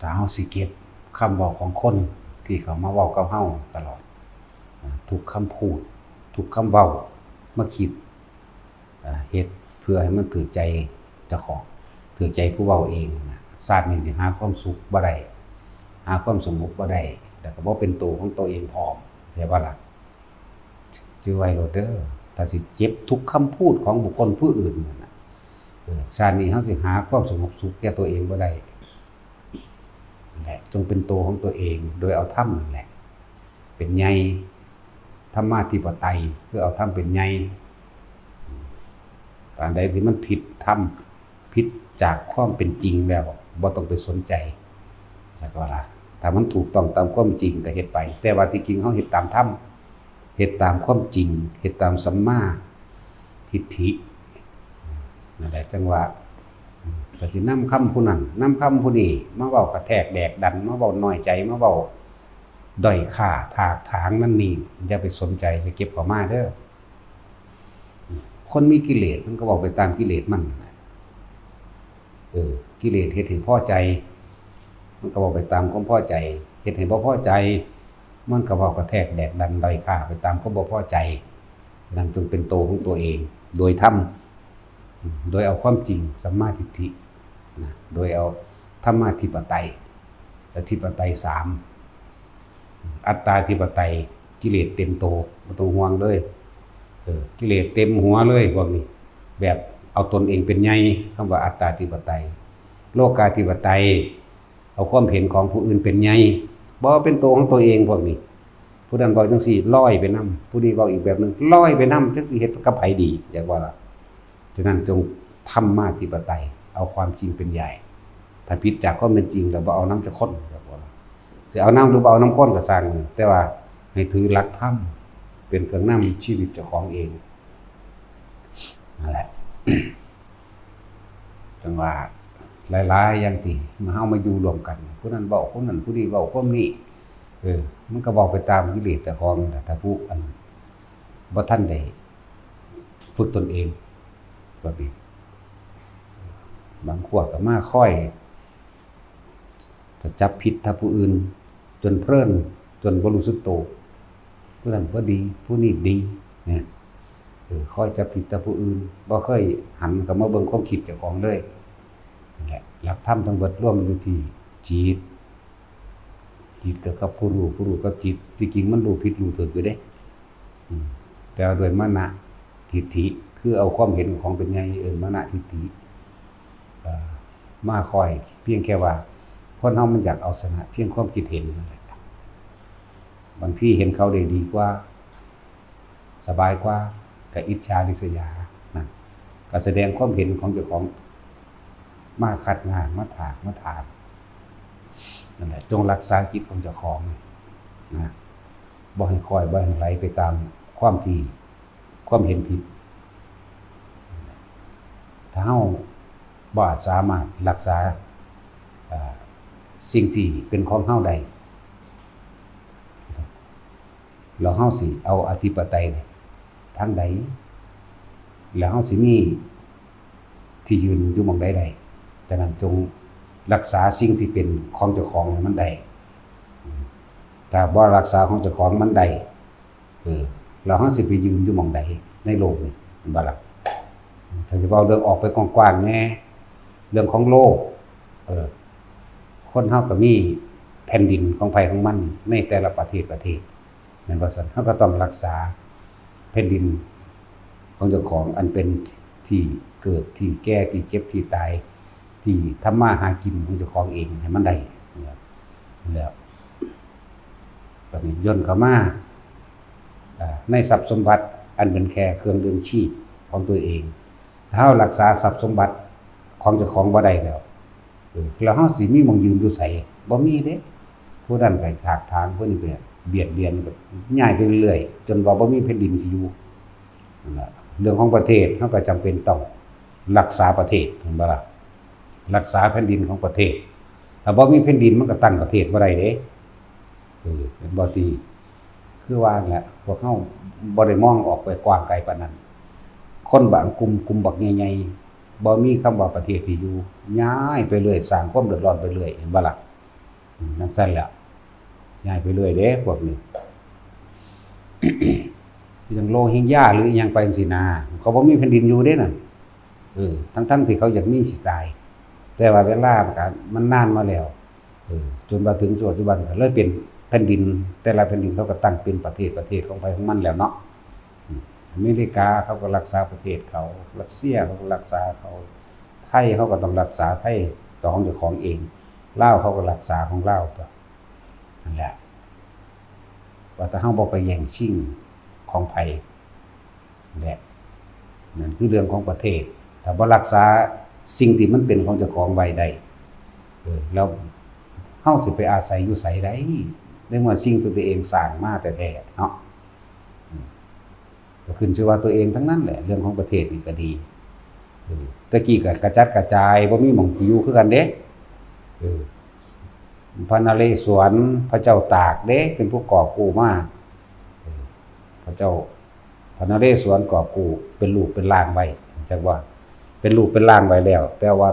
ຖ້າເຮົາຊິເກັບຄຳເວົ້າຂອງຄົນທີ່ເຂົາມາເວົ້າກັບເຮົາຕະຫຼອດ, ອາ, ທຸກຄຳພູດ, ທຸກຄຳເວົ້າ, ມາຄິດ, ອາ, ເຮັດເພື່ອໃຫ້ມັນຖືກໃຈເຈົ້າຂອງ, ຖືກໃຈຜູ້ເວົ້າເອງນະ, ຊາດນີ້ຊິຫາຄວາມສຸກບໍ່ໄດ້, ຫາຄວາມສະຫງົບບໍ່ໄດ້, ແລ້ວກໍບໍ່ເປັນໂຕຂອງໂຕເອງພ້ອມ, ເຫັນບໍ່ລະ? ຈື່ໄວ້ໂລດເດີ, ຖ້າຊິເກັບທຸກຄຳພູດຂອງບຸກຄົນຜູ້ອື່ນນັ້ນນະ, ເອີ, ຊາດນີ້ເຮົາຊິຫາຄວາມສະຫງົບສຸກແກ່ຕົວເອງບໍ່ໄດ້. ແລະ ຈົ່ງເປັນໂຕຂອງຕົວເອງ ໂດຍເອົາທຳນັ້ນແຫຼະເປັນໃຫຍ່. ທຳມາທິປະໄຕ ຄືເອົາທຳເປັນໃຫຍ່. ອັນໃດທີ່ມັນຜິດທຳ, ຜິດຈາກຄວາມເປັນຈິງແລ້ວ ບໍ່ຕ້ອງໄປສົນໃຈ. ແລ້ວກໍວ່າ ຖ້າມັນຖືກຕ້ອງຕາມຄວາມຈິງກໍເຮັດໄປ, ແຕ່ວ່າທີ່ຈິງເຮົາເຮັດຕາມທຳ, ເຮັດຕາມຄວາມຈິງ, ເຮັດຕາມສຳມາທິດຖິ. ນັ້ນແຫຼະ ຈັ່ງວ່າ ກໍຊິນຳຄຳຜູ້ນັ້ນ, ນຳຄຳຜູ້ນີ້ ມາເວົ້າກະແທກແດກດັນ, ມາເວົ້ານ້ອຍໃຈ, ມາເວົ້າດ້ອຍຄ່າ, ຖາກຖາງນັ້ນນີ້, ຢ່າໄປສົນໃຈ, ຢ່າເກັບເຂົ້າມາເດີ. ຄົນມີກິເລດ ມັນກໍເວົ້າໄປຕາມກິເລດມັນ. ເອີ, ກິເລດເຮັດໃຫ້ພໍໃຈ, ມັນກໍເວົ້າໄປຕາມຄວາມພໍໃຈ, ເຮັດໃຫ້ບໍ່ພໍໃຈ, ມັນກໍເວົ້າກະແທກແດກດັນດ້ອຍຄ່າໄປຕາມຄວາມບໍ່ພໍໃຈ. ນັ້ນຈຶ່ງເປັນໂຕຂອງຕົວເອງ ໂດຍທຳ, ໂດຍເອົາຄວາມຈິງ ສຳມາທິດຖິນະ, ໂດຍເອົາທຳມາທິປະໄຕ, ອະທິປະໄຕສາມ, ອັດຕາທິປະໄຕ, ກິເລດເຕັມໂຕ, ບໍ່ຕ້ອງຫ່ວງເລີຍ. ເອີ, ກິເລດເຕັມຫົວເລີຍພວກນີ້, ແບບເອົາຕົນເອງເປັນໃຫຍ່, ຄຳວ່າອັດຕາທິປະໄຕ. ໂລກາທິປະໄຕ, ເອົາຄວາມເຫັນຂອງຜູ້ອື່ນເປັນໃຫຍ່, ບໍ່ເອົາເປັນໂຕຂອງຕົວເອງພວກນີ້. ຜູ້ນັ້ນເວົ້າຈັ່ງຊີ້ ລອຍໄປນຳ, ຜູ້ນີ້ເວົ້າອີກແບບໜຶ່ງ ລອຍໄປນຳ, ຈັກຊິເຮັດກັບໃຜດີ, ຢາກວ່າລະ. ສະນັ້ນຈົ່ງທຳມາທິປະໄຕ, ເອົາຄວາມຈິງເປັນໃຫຍ່. ຖ້າຜິດຈາກຄວາມເປັນຈິງແລ້ວ ບໍ່ເອົານຳຈັກຄົນ, ຢາກວ່າລະ. ຊິເອົານຳຫຼືບໍ່ເອົານຳຄົນກໍຊ່າງ, ແຕ່ວ່າໃຫ້ຖືຫຼັກທຳເປັນເຄື່ອງນຳຊີວິດເຈົ້າຂອງເອງ. ນັ້ນແຫຼະ. ຈັ່ງວ່າຫຼາຍໆຢ່າງທີ່ເຮົາມາຢູ່ລວມກັນ, ຜູ້ນັ້ນເວົ້າຄວາມນັ້ນ, ຜູ້ນີ້ເວົ້າຄວາມນີ້, ເອີ, ມັນກໍເວົ້າໄປຕາມກິເລດເຈົ້າຂອງ. ແຕ່ຖ້າຜູ້ອັນບໍ່ທັນໄດ້ຝຶກຕົນເອງ, ກໍມີບາງພວກກໍມາຄອຍ ຈະຈັບຜິດແຕ່ຜູ້ອື່ນຈົນເພີນ, ຈົນບໍ່ຮູ້ສຶກໂຕ, ຜູ້ນັ້ນບໍ່ດີ, ຜູ້ນີ້ດີ, ເອີ, ຄອຍຈັບຜິດແຕ່ຜູ້ອື່ນ, ບໍ່ເຄີຍຫັນເຂົ້າມາເບິ່ງຄວາມຄິດເຈົ້າຂອງເລີຍ. ນັ້ນແຫຼະ, ຫຼັກທຳທັງເບິດລວມຢູ່ທີ່ຈິດ, ຈິດກໍກັບຜູ້ຮູ້, ຜູ້ຮູ້ກັບຈິດ, ທີ່ຈິງມັນຮູ້ຜິດຮູ້ຖືກຢູ່ເດ້. ອືມ ແຕ່ວ່າດ້ວຍມານະທິດຖິ ຄືເອົາຄວາມເຫັນຂອງເປັນໃຫຍ່, ເອີ້ນມານະທິດຖິ, ເອີ, ມາຄອຍ, ພຽງແຄ່ວ່າຄົນເຮົາມັນຢາກເອົາຊະນະພຽງຄວາມຄິດເຫັນນັ້ນແຫຼະ. ບາງທີເຫັນເຂົາໄດ້ດີກວ່າ, ສະບາຍກວ່າ, ກໍອິດສາລິສະຢາ, ນັ້ນກໍສະແດງຄວາມເຫັນຂອງເຈົ້າຂອງມາຂັດງານ, ມາຖາກ, ມາຖາມ. ນັ້ນແຫຼະ, ຈົ່ງຮັກສາຈິດຂອງເຈົ້າຂອງນະ, ບໍ່ໃຫ້ຄ່ອຍ, ບໍ່ໃຫ້ໄຫຼໄປຕາມຄວາມທີ່ ຄວາມເຫັນຜິດ. ຖ້າເຮົາບໍ່ສາມາດຮັກສາ, ເອີ, ສິ່ງທີ່ເປັນຂອງເຮົາໄດ້, ແລ້ວເຮົາຊິເອົາອະທິປະໄຕທາງໃດ? ແລ້ວເຮົາຊິມີທີ່ຢືນຢູ່ໝ່ອງໃດໄດ້? ສະນັ້ນ ຈົ່ງຮັກສາສິ່ງທີ່ເປັນຂອງເຈົ້າຂອງໃຫ້ມັນໄດ້. ຖ້າບໍ່ຮັກສາຂອງເຈົ້າຂອງມັນໄດ້, ເອີ, ແລ້ວເຮົາຊິໄປຢືນຢູ່ໝ່ອງໃດໃນໂລກນີ້, ແມ່ນບໍ່ລະ? ຖ້າຊິເວົ້າເລື່ອງອອກໄປກວ້າງໆແດ່, ເລື່ອງຂອງໂລກ, ເອີ, ຄົນເຮົາກໍມີແຜ່ນດິນຂອງໃຜຂອງມັນໃນແຕ່ລະປະເທດ, ປະເທດ, ແມ່ນບໍ່ຊັ້ນ? ເຮົາກໍຕ້ອງຮັກສາແຜ່ນດິນຂອງເຈົ້າຂອງ, ອັນເປັນທີ່ເກີດ, ທີ່ແກ່, ທີ່ເຈັບ, ທີ່ຕາຍ, ທີ່ທຳມາຫາກິນຂອງເຈົ້າຂອງເອງໃຫ້ມັນໄດ້. ແລ້ວ ບັດນີ້ ຢ່ນເຂົ້າມາ, ອາ, ໃນຊັບສົມບັດອັນເປັນແຄ່ເຄື່ອງດຽງຊີບຂອງຕົວເອງ. ຖ້າເຮົາຮັກສາຊັບສົມບັດຂອງເຈົ້າຂອງບໍ່ໄດ້ແລ້ວ, ເອີ, ແລ້ວເຮົາຊິມີໝ່ອງຢືນຢູ່ໃສ? ບໍ່ມີເດ້. ຜູ້ນັ້ນກໍຖາກຖາງ, ຜູ້ນີ້ກໍບຽດບຽນ, ກໍຍ້າຍໄປເລື້ອຍໆ ຈົນວ່າບໍ່ມີແຜ່ນດິນຊິຢູ່. ນັ້ນລະ, ເລື່ອງຂອງປະເທດ ເຮົາກໍຈຳເປັນຕ້ອງຮັກສາປະເທດ, ແມ່ນບໍ່ລະ? ຮັກສາແຜ່ນດິນຂອງປະເທດ. ຖ້າບໍ່ມີແຜ່ນດິນ ມັນກໍຕັ້ງປະເທດບໍ່ໄດ້ເດ້. ເອີ, ເຫັນບໍ່? ທີ່ຄືວ່ານັ້ນແຫຼະ, ພວກເຮົາບໍ່ໄດ້ມອງອອກໄປກວ້າງໄກປານນັ້ນ. ຄົນບາງກຸ່ມ, ກຸ່ມບັກໃຫຍ່ໆ, ບໍ່ມີຄຳວ່າປະເທດທີ່ຢູ່, ຍ້າຍໄປເລື້ອຍ, ສ້າງຄວາມເດືອດຮ້ອນໄປເລື້ອຍ, ເຫັນບໍ່ລະ? ຈັ່ງຊັ້ນແຫຼະ ຍ້າຍໄປເລື້ອຍເດ້ພວກນີ້ ຄືຈັ່ງໂລຮິງຢາ ຫຼືອີ່ຫຍັງໄປຈັ່ງຊີ້ນາ ເຂົາບໍ່ມີແຜ່ນດິນຢູ່ເດ້ນັ້ນ ເອີ ທັງໆທີ່ເຂົາຢາກມີຊິຕາຍ ແຕ່ວ່າເວລາມັນກະ ມັນນານມາແລ້ວ ເອີ ຈົນວ່າເຖິງປັດຈຸບັນກະເລີຍເປັນແຜ່ນດິນ ແຕ່ລະແຜ່ນດິນເຂົາກະຕັ້ງເປັນປະເທດ ປະເທດຂອງໃຜຂອງມັນແລ້ວເນາະ ອາເມລິກາເຂົາກໍລັກສາປະເທດເຂົາ ຣັດເຊຍເຂົາກໍລັກສາເຂົາ ໄທເຮົາກໍຕ້ອງລັກສາໄທ ຂອງເຈົ້າຂອງເອງ ລາວເຂົາກໍລັກສາຂອງລາວຕົວະ ນັ້ນແຫຼະ ວ່າແຕ່ເຮົາບໍ່ໄປແຍ່ງຊິງຂອງໃຜ ແຫຼະ ນັ້ນຄືເລື່ອງຂອງປະເທດ ຖ້າບໍ່ລັກສາສິ່ງທີ່ມັນເປັນຂອງເຈົ້າຂອງໄວ້ໄດ້ ເອີ ແລ້ວເຮົາຊິໄປອາໄສຢູ່ໃສໄດ້ ໃນເມື່ອສິ່ງທີ່ຕົວເອງສ້າງມາແທ້ໆເນາະ ອືມ ກໍຂຶ້ນຊື່ວ່າຕົວເອງທັງນັ້ນແຫຼະ ເລື່ອງຂອງປະເທດນີ້ກໍດີ ເອີ ແຕ່ກີ້ກໍກະຈັດກະຈາຍ ບໍ່ມີໝ່ອງຊິຢູ່ຄືກັນເດ້ ເອີ ພະນະເລສວນ ພະເຈົ້າຕາກເດ້ ເປັນຜູ້ກອບກູ້ມາ ເອີ ພະເຈົ້າ ພະນະເລສວນກອບກູ້ເປັນຮູບເປັນຮ່າງໄວ້ ຮູ້ຈັກບໍ່? ເປັນຮູບເປັນຮ່າງໄວ້ແລ້ວ ແຕ່ວ່າ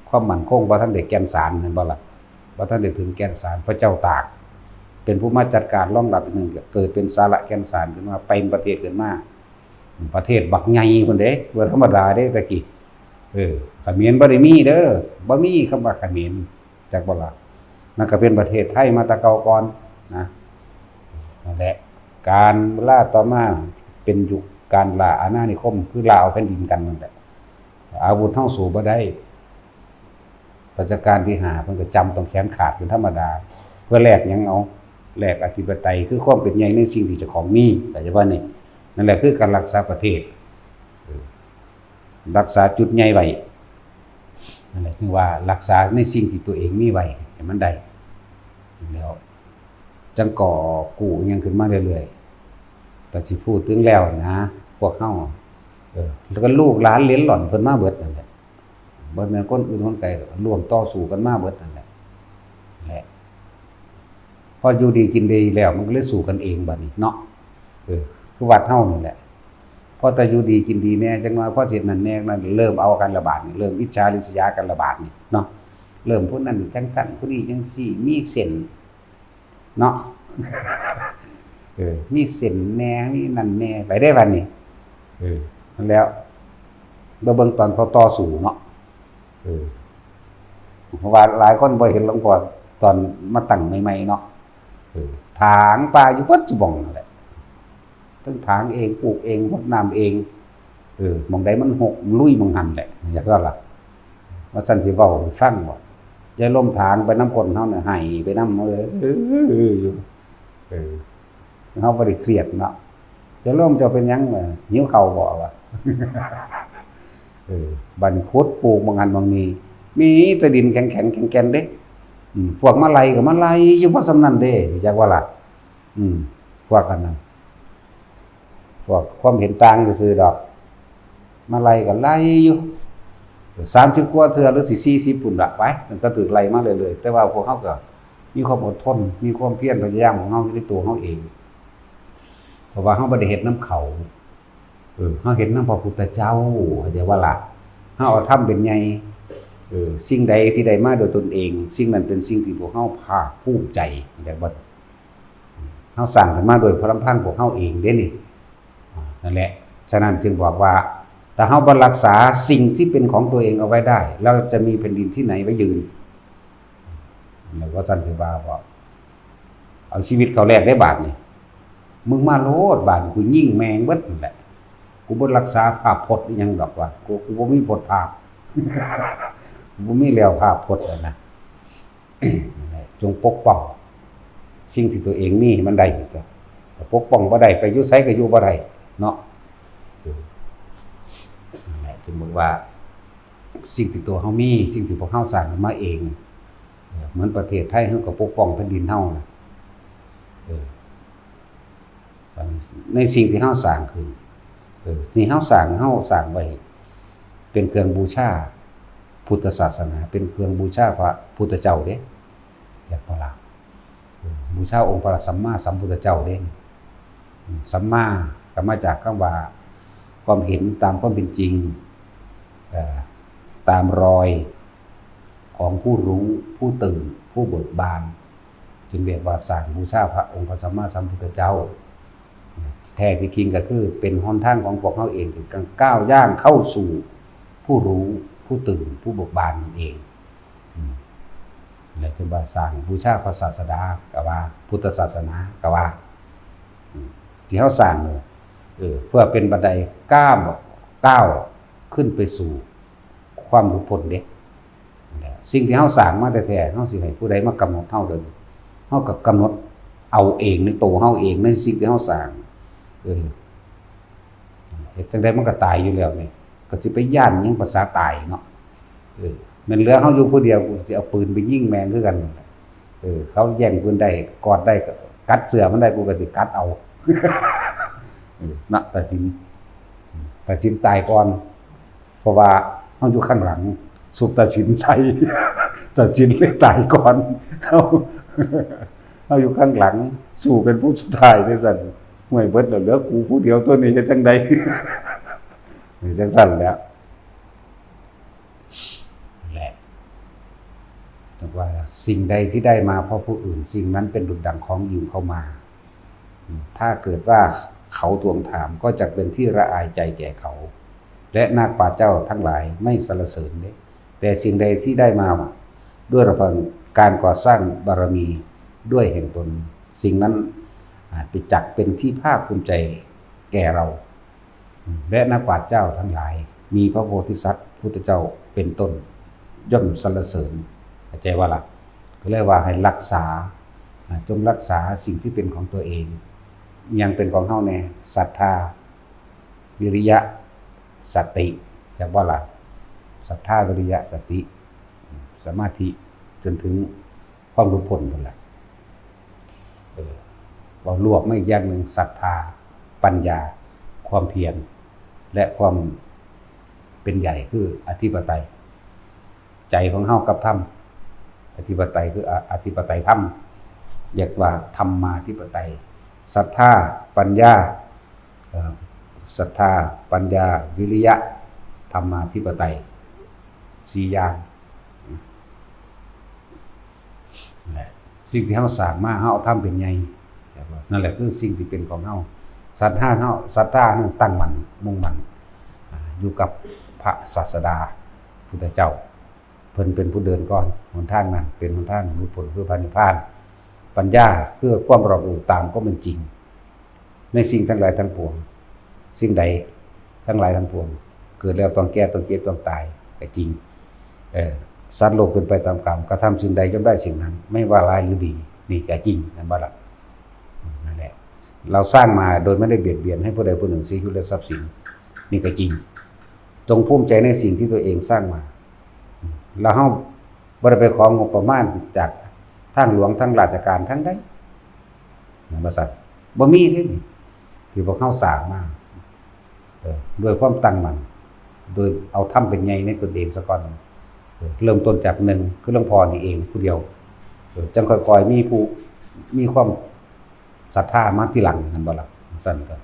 ຄວາມໝັ້ນຄົງບໍ່ທັນໄດ້ແກ່ນສານ ແມ່ນບໍ່ລະ? ບໍ່ທັນໄດ້ເຖິງແກ່ນສານ ພະເຈົ້າຕາກ ເປັນຜູ້ມາຈັດການລອງຮັບອີກໜຶ່ງ ເກີດເປັນສາລະແກ່ນສານຂຶ້ນມາ ເປັນປະເທດຂຶ້ນມາ ປະເທດບັກໃຫຍ່ພຸ້ນເດ້ ບໍ່ທຳມະດາເດ້ແຕ່ກີ້ ເອີ ຂະເໝນບໍ່ໄດ້ມີເດີ ບໍ່ມີຄຳວ່າຂະເໝນ ຈັກບໍ່ລະ? ນັ້ນກໍເປັນປະເທດໄທມາແຕ່ເກົ່າກ່ອນນະ ນັ້ນແຫຼະ ການເວລາຕໍ່ມາເປັນຍຸກການລ່າອານານິຄົມ ຄືລ່າເອົາແຜ່ນດິນກັນນັ້ນແຫຼະ ອາວຸດເຮົາສູ້ບໍ່ໄດ້ ລັດຊະການທີຫ້າເພິ່ນກໍຈຳຕ້ອງແຂນຂາດເປັນທຳມະດາ ເພື່ອແລກຫຍັງເອົາ? ແລກອະທິປະໄຕ ຄືຄວາມເປັນໃຫຍ່ໃນສິ່ງທີ່ເຈົ້າຂອງມີ ເຂົ້າໃຈບໍ່ນີ້? ນັ້ນແຫຼະຄືການລັກສາປະເທດ ເອີ ລັກສາຈຸດໃຫຍ່ໄວ້ ນັ້ນແຫຼະ ຄືວ່າລັກສາໃນສິ່ງທີ່ຕົວເອງມີໄວ້ໃຫ້ມັນໄດ້ ແລ້ວຈັ່ງກໍ່ກູ້ຫຍັງຂຶ້ນມາເລື້ອຍໆ ກໍຊິພູດເຖິງແລ້ວນະ ພວກເຮົາ ເອີ ແລ້ວກໍລູກຫຼານເຫຼນຫຼອນເພິ່ນມາເບິດນັ້ນແຫຼະ ບໍ່ແມ່ນຄົນອື່ນຄົນໄກດອກ ຮ່ວມຕໍ່ສູ້ກັນມາເບິດນັ້ນແຫຼະ ແຫຼະ ພໍຢູ່ດີກິນດີແລ້ວ ມັນກໍເລີຍສູ້ກັນເອງບາດນີ້ເນາະ ເອີ ຄືວັດເຮົານີ້ແຫຼະ ພໍແຕ່ຢູ່ດີກິນດີແດ່ ຈັກໜ້ອຍພໍຊິເຮັດນັ້ນແດ່ນັ້ນ ເລີ່ມເອົາກັນລະບາດນີ້ ເລີ່ມອິດສາລິດສະຍາກັນລະບາດນີ້ເນາະ ເລີ່ມຜູ້ນັ້ນຈັ່ງຊັ້ນ ຜູ້ນີ້ຈັ່ງຊີ້ ມີເສັ້ນເນາະ ເອີ ມີເສັ້ນແດ່ ມີນັ້ນແດ່ ໄປເດ້ບາດນີ້ ເອີ ນັ້ນແຫຼະ ມາເບິ່ງຕອນເຂົາຕໍ່ສູ້ເນາະ ເອີ ເພາະວ່າຫຼາຍຄົນບໍ່ເຫັນຫຼວງພໍ່ຕອນມາຕັ້ງໃໝ່ໆເນາະ ເອີ ຖາງປ່າຢູ່ເບິດສູ່ໝ່ອງນັ້ນແຫຼະ ເຖິງຖາງເອງ ປູກເອງ ຫົດນ້ຳເອງ ເອີ ໝ່ອງໃດມັນຮົກລຸຍໝ່ອງຫັ້ນແຫຼະ ຢາກວ່າລະ ວ່າຊັ້ນຊິເວົ້າໃຫ້ຟັງບໍ່ ຍາຍລົມຖາງໄປນຳຄົນເຮົານະ ໄຫ້ໄປນຳ ເອີ ຢູ່ ເອີ ເຮົາບໍ່ໄດ້ຄຽດເນາະ ເຈົ້າລົມເຈົ້າເປັນຫຍັງ ຫິວເຂົ້າບໍ່ ວ່າ ເອີ ບາດນີ້ຂຸດປູກໝ່ອງຫັ້ນໝ່ອງນີ້ ມີແຕ່ດິນແຂງໆແກ່ນໆເດ້ ອືມ ພວກມາໄລ່ກໍມາໄລ່ຢູ່ພໍສ່ຳນັ້ນເດ້ ຮູ້ຈັກບໍ່ລະ ອືມ ພວກອັນນັ້ນ ພວກຄວາມເຫັນຕ່າງຊື່ໆດອກ ມາໄລ່ກໍໄລ່ຢູ່ ສາມສິບກວ່າເທື່ອ ຫຼືຊິສີ່ສິບພຸ້ນລະ ໄປ ຕັ້ງແຕ່ຖືກໄລ່ມາເລື້ອຍໆ ແຕ່ວ່າພວກເຮົາກໍມີຄວາມອົດທົນ ມີຄວາມພຽນພະຍາຍາມຂອງເຮົາຢູ່ໃນຕົວເຮົາເອງ ເພາະວ່າເຮົາບໍ່ໄດ້ເຮັດນຳເຂົາ ເອີ ເຮົາເຮັດນຳພະພຸດທະເຈົ້າ ເຂົ້າໃຈບໍ່ລະ? ເຮົາເອົາທຳເປັນໃຫຍ່ ເອີ ສິ່ງໃດທີ່ໄດ້ມາໂດຍຕົນເອງ ສິ່ງນັ້ນເປັນສິ່ງທີ່ພວກເຮົາພາກພູມໃຈ ເຂົ້າໃຈບໍ່? ເຮົາສ້າງຂຶ້ນມາໂດຍພະລຳພັງພວກເຮົາເອງເດ້ນີ້ ນັ້ນແຫຼະ ສະນັ້ນຈຶ່ງບອກວ່າ ຖ້າເຮົາບໍ່ລັກສາສິ່ງທີ່ເປັນຂອງຕົວເອງເອົາໄວ້ໄດ້ ແລ້ວຈະມີແຜ່ນດິນທີ່ໄຫນໄວ້ຢືນ ແລ້ວວ່າຊັ້ນຊິວ່າບໍ່ ເອົາຊີວິດເຂົ້າແລກເດ້ບາດນີ້ ມຶງມາໂລດ ບາດນີ້ກູຍິງແມ່ງເບິດຫັ້ນແຫຼະ ກູບໍ່ລັກສາພາບພົດອີ່ຫຍັງດອກວ່າ ກູ ກູບໍ່ມີພົດພາບ ກູບໍ່ມີແລ້ວພາບພົດຫັ້ນນະ ຈົ່ງປົກປ້ອງສິ່ງທີ່ຕົວເອງມີໃຫ້ມັນໄດ້ຕົວະ ຖ້າປົກປ້ອງບໍ່ໄດ້ ໄປຢູ່ໃສກໍຢູ່ບໍ່ໄດ້ເນາະ ເອີ ນັ້ນແຫຼະ ສົມມຸດວ່າ ສິ່ງທີ່ຕົວເຮົາມີ ສິ່ງທີ່ພວກເຮົາສ້າງຂຶ້ນມາເອງ ເອີ ເໝືອນປະເທດໄທ ເຮົາກໍປົກປ້ອງແຜ່ນດິນເຮົານະ ເອີ ໃນສິ່ງທີ່ເຮົາສ້າງຂຶ້ນ ເອີ ທີ່ເຮົາສ້າງ ເຮົາສ້າງໄວ້ເປັນເຄື່ອງບູຊາພຸດທະສາສະໜາ ເປັນເຄື່ອງບູຊາພະພຸດທະເຈົ້າເດ້ ຈັກບໍ່ລະ? ເອີ ບູຊາອົງພະສຳມາສຳພຸດທະເຈົ້າເດ້ ອືມ ສຳມາກໍມາຈາກຄຳວ່າ ຄວາມເຫັນຕາມຄວາມເປັນຈິງ ເອີ ຕາມຮອຍຂອງຜູ້ຮູ້ ຜູ້ຕື່ນ ຜູ້ເບີກບານ ຈຶ່ງຮຽກວ່າສ້າງບູຊາພະອົງພະສຳມາສຳພຸດທະເຈົ້າ. ແທ້ທີ່ຈິງກໍຄືເປັນຫົນທາງຂອງພວກເຮົາເອງທີ່ກ້າວຍ່າງເຂົ້າສູ່ຜູ້ຮູ້ ຜູ້ຕື່ນ ຜູ້ເບີກບານນັ້ນເອງ. ອືມ ແລ້ວຈຶ່ງວ່າສ້າງບູຊາພະສາສະດາກໍວ່າ ພຸດທະສາສະໜາກໍວ່າ ອືມ ທີ່ເຮົາສ້າງນີ້ ເອີ ເພື່ອເປັນບັນໄດກ້າວ ກ້າວຂຶ້ນໄປສູ່ຄວາມຫຼຸດພົ້ນເດ້. ສິ່ງທີ່ເຮົາສ້າງມາແທ້ໆ ເຮົາຊິໃຫ້ຜູ້ໃດມາກຳນົດເຮົາເດີ? ເຮົາກໍກຳນົດເອົາເອງໃນໂຕເຮົາເອງ ໃນສິ່ງທີ່ເຮົາສ້າງ. ເອີ ເຮັດຈັ່ງໃດມັນກໍຕາຍຢູ່ແລ້ວນີ້ ກໍຊິໄປຢ້ານຫຍັງ ປະສາຕາຍເນາະ. ເອີ ແມ່ນເຫຼືອເຮົາຢູ່ຜູ້ດຽວ ກູຊິເອົາປືນໄປຍິງແມ່ງຄືກັນ. ເອີ ເຂົາແຍ່ງປືນໄດ້ ກອດໄດ້ ກັດເສື້ອມັນໄດ້ ກູກໍຊິກັດເອົາ. ເອີ ນະ ຕາສິນ ຕາສິນຕາຍກ່ອນ ເພາະວ່າເຮົາຢູ່ຂ້າງຫຼັງ ຊຸກຕາສິນໃສ່ ຕາສິນເລີຍຕາຍກ່ອນ. ເຮົາ ເຮົາຢູ່ຂ້າງຫຼັງ ສູ້ເປັນຜູ້ສຸດທ້າຍ ຈັ່ງຊັ້ນ. ຫ້ວຍ ເບິດແລ້ວ ເຫຼືອກູຜູ້ດຽວ ໂຕນີ້ເຮັດຈັ່ງໃດ? ເອີ ຈັ່ງຊັ້ນແຫຼະ. ແລະ ຈັ່ງວ່າ ສິ່ງໃດທີ່ໄດ້ມາເພາະຜູ້ອື່ນ ສິ່ງນັ້ນເປັນດຸດດັ່ງຂອງຢືມເຂົາມາ. ຖ້າເກີດວ່າເຂົາທວງຖາມ ກໍຈະເປັນທີ່ລະອາຍໃຈແກ່ເຂົາ ແລະ ນັກປາດເຈົ້າທັງຫຼາຍໄມ່ສັນລະເສີນເດ້. ແຕ່ສິ່ງໃດທີ່ໄດ້ມາດ້ວຍລຳພັງການກໍ່ສ້າງບາລະມີດ້ວຍແຫ່ງຕົນ, ສິ່ງນັ້ນ ອາ ຈະເປັນທີ່ພາກພູມໃຈແກ່ເຮົາ ແລະ ນັກປາດເຈົ້າທັງຫຼາຍ ມີພະໂພທິສັດ ພຸດທະເຈົ້າເປັນຕົ້ນ ຍ່ອມສັນລະເສີນ. ເຂົ້າໃຈບໍ່ລະ? ກໍເລີຍວ່າໃຫ້ຮັກສາ ອາ ຈົ່ງຮັກສາສິ່ງທີ່ເປັນຂອງຕົວເອງ. ຫຍັງເປັນຂອງເຮົາແດ່? ສັດທາ, ວິລິຍະ, ສະຕິ. ຈຳບໍ່ລະ? ສັດທາ, ວິລິຍະ, ສະຕິ, ສະມາທິ ຈົນເຖິງຄວາມຫຼຸດພົ້ນພຸ້ນລະ. ເອີ ເວົ້າລວມມາອີກຢ່າງໜຶ່ງ ສັດທາ, ປັນຍາ, ຄວາມພຽນ ແລະ ຄວາມເປັນໃຫຍ່ ຄືອະທິປະໄຕ. ໃຈຂອງເຮົາກັບທຳ. ອະທິປະໄຕຄື ອະ ອະທິປະໄຕທຳ ຮຽກວ່າທຳມາທິປະໄຕ. ສັດທາ, ປັນຍາ, ເອີ ສັດທາ, ປັນຍາ, ວິລິຍະ, ທຳມາທິປະໄຕ ສີ່ຢ່າງ. ແລະ ສິ່ງທີ່ເຮົາສ້າງມາ ເຮົາເອົາທຳເປັນໃຫຍ່. ນັ້ນແຫຼະຄືສິ່ງທີ່ເປັນຂອງເຮົາ. ສັດທາເຮົາ, ສັດທາເຮົາຕັ້ງໝັ້ນ, ມຸ່ງໝັ້ນ ອາ ຢູ່ກັບພະສາສະດາພຸດທະເຈົ້າ. ເພິ່ນເປັນຜູ້ເດີນກ່ອນຫົນທາງນັ້ນ, ເປັນຫົນທາງຫຼຸດພົ້ນ ຄືພະນິບພານ. ປັນຍາຄືຄວາມຮອບຮູ້ຕາມຄວາມເປັນຈິງ ໃນສິ່ງທັງຫຼາຍທັງປວງ. ສິ່ງໃດທັງຫຼາຍທັງປວງ ເກີດແລ້ວຕ້ອງແກ່, ຕ້ອງເຈັບ, ຕ້ອງຕາຍ ກໍຈິງ. ເອີ ສັດໂລກເປັນໄປຕາມກຳ, ກະທຳສິ່ງໃດຍ່ອມໄດ້ສິ່ງນັ້ນ, ໄມ່ວ່າຮ້າຍຫຼືດີ, ນີ້ກໍຈິງ. ແມ່ນບໍ່ລະ? ນັ້ນແຫຼະ ເຮົາສ້າງມາໂດຍບໍ່ໄດ້ບຽດບຽນໃຫ້ຜູ້ໃດຜູ້ໜຶ່ງເສຍຊີວິດ ແລະ ຊັບສິນ, ນີ້ກໍຈິງ. ຈົ່ງພູມໃຈໃນສິ່ງທີ່ຕົວເອງສ້າງມາ. ແລ້ວເຮົາບໍ່ໄດ້ໄປຂໍງົບປະມານຈາກທາງຫຼວງ, ທາງລາຊະການ, ທາງໃດ. ແມ່ນບໍ່ຊັ້ນ? ບໍ່ມີເດ້ນີ້ ທີ່ພວກເຮົາສ້າງມາ ເອີ ດ້ວຍຄວາມຕັ້ງໝັ້ນ, ໂດຍເອົາທຳເປັນໃຫຍ່ໃນຕົນເອງສາກ່ອນ. ເອີ ເລີ່ມຕົ້ນຈາກໜຶ່ງ ຄືຫຼວງພໍ່ນີ້ເອງຜູ້ດຽວ, ເອີ ຈັ່ງຄ່ອຍໆມີຜູ້ ມີຄວາມສັດທາມາທີຫຼັງ, ແມ່ນບໍ່ລະ? ຊັ້ນກໍ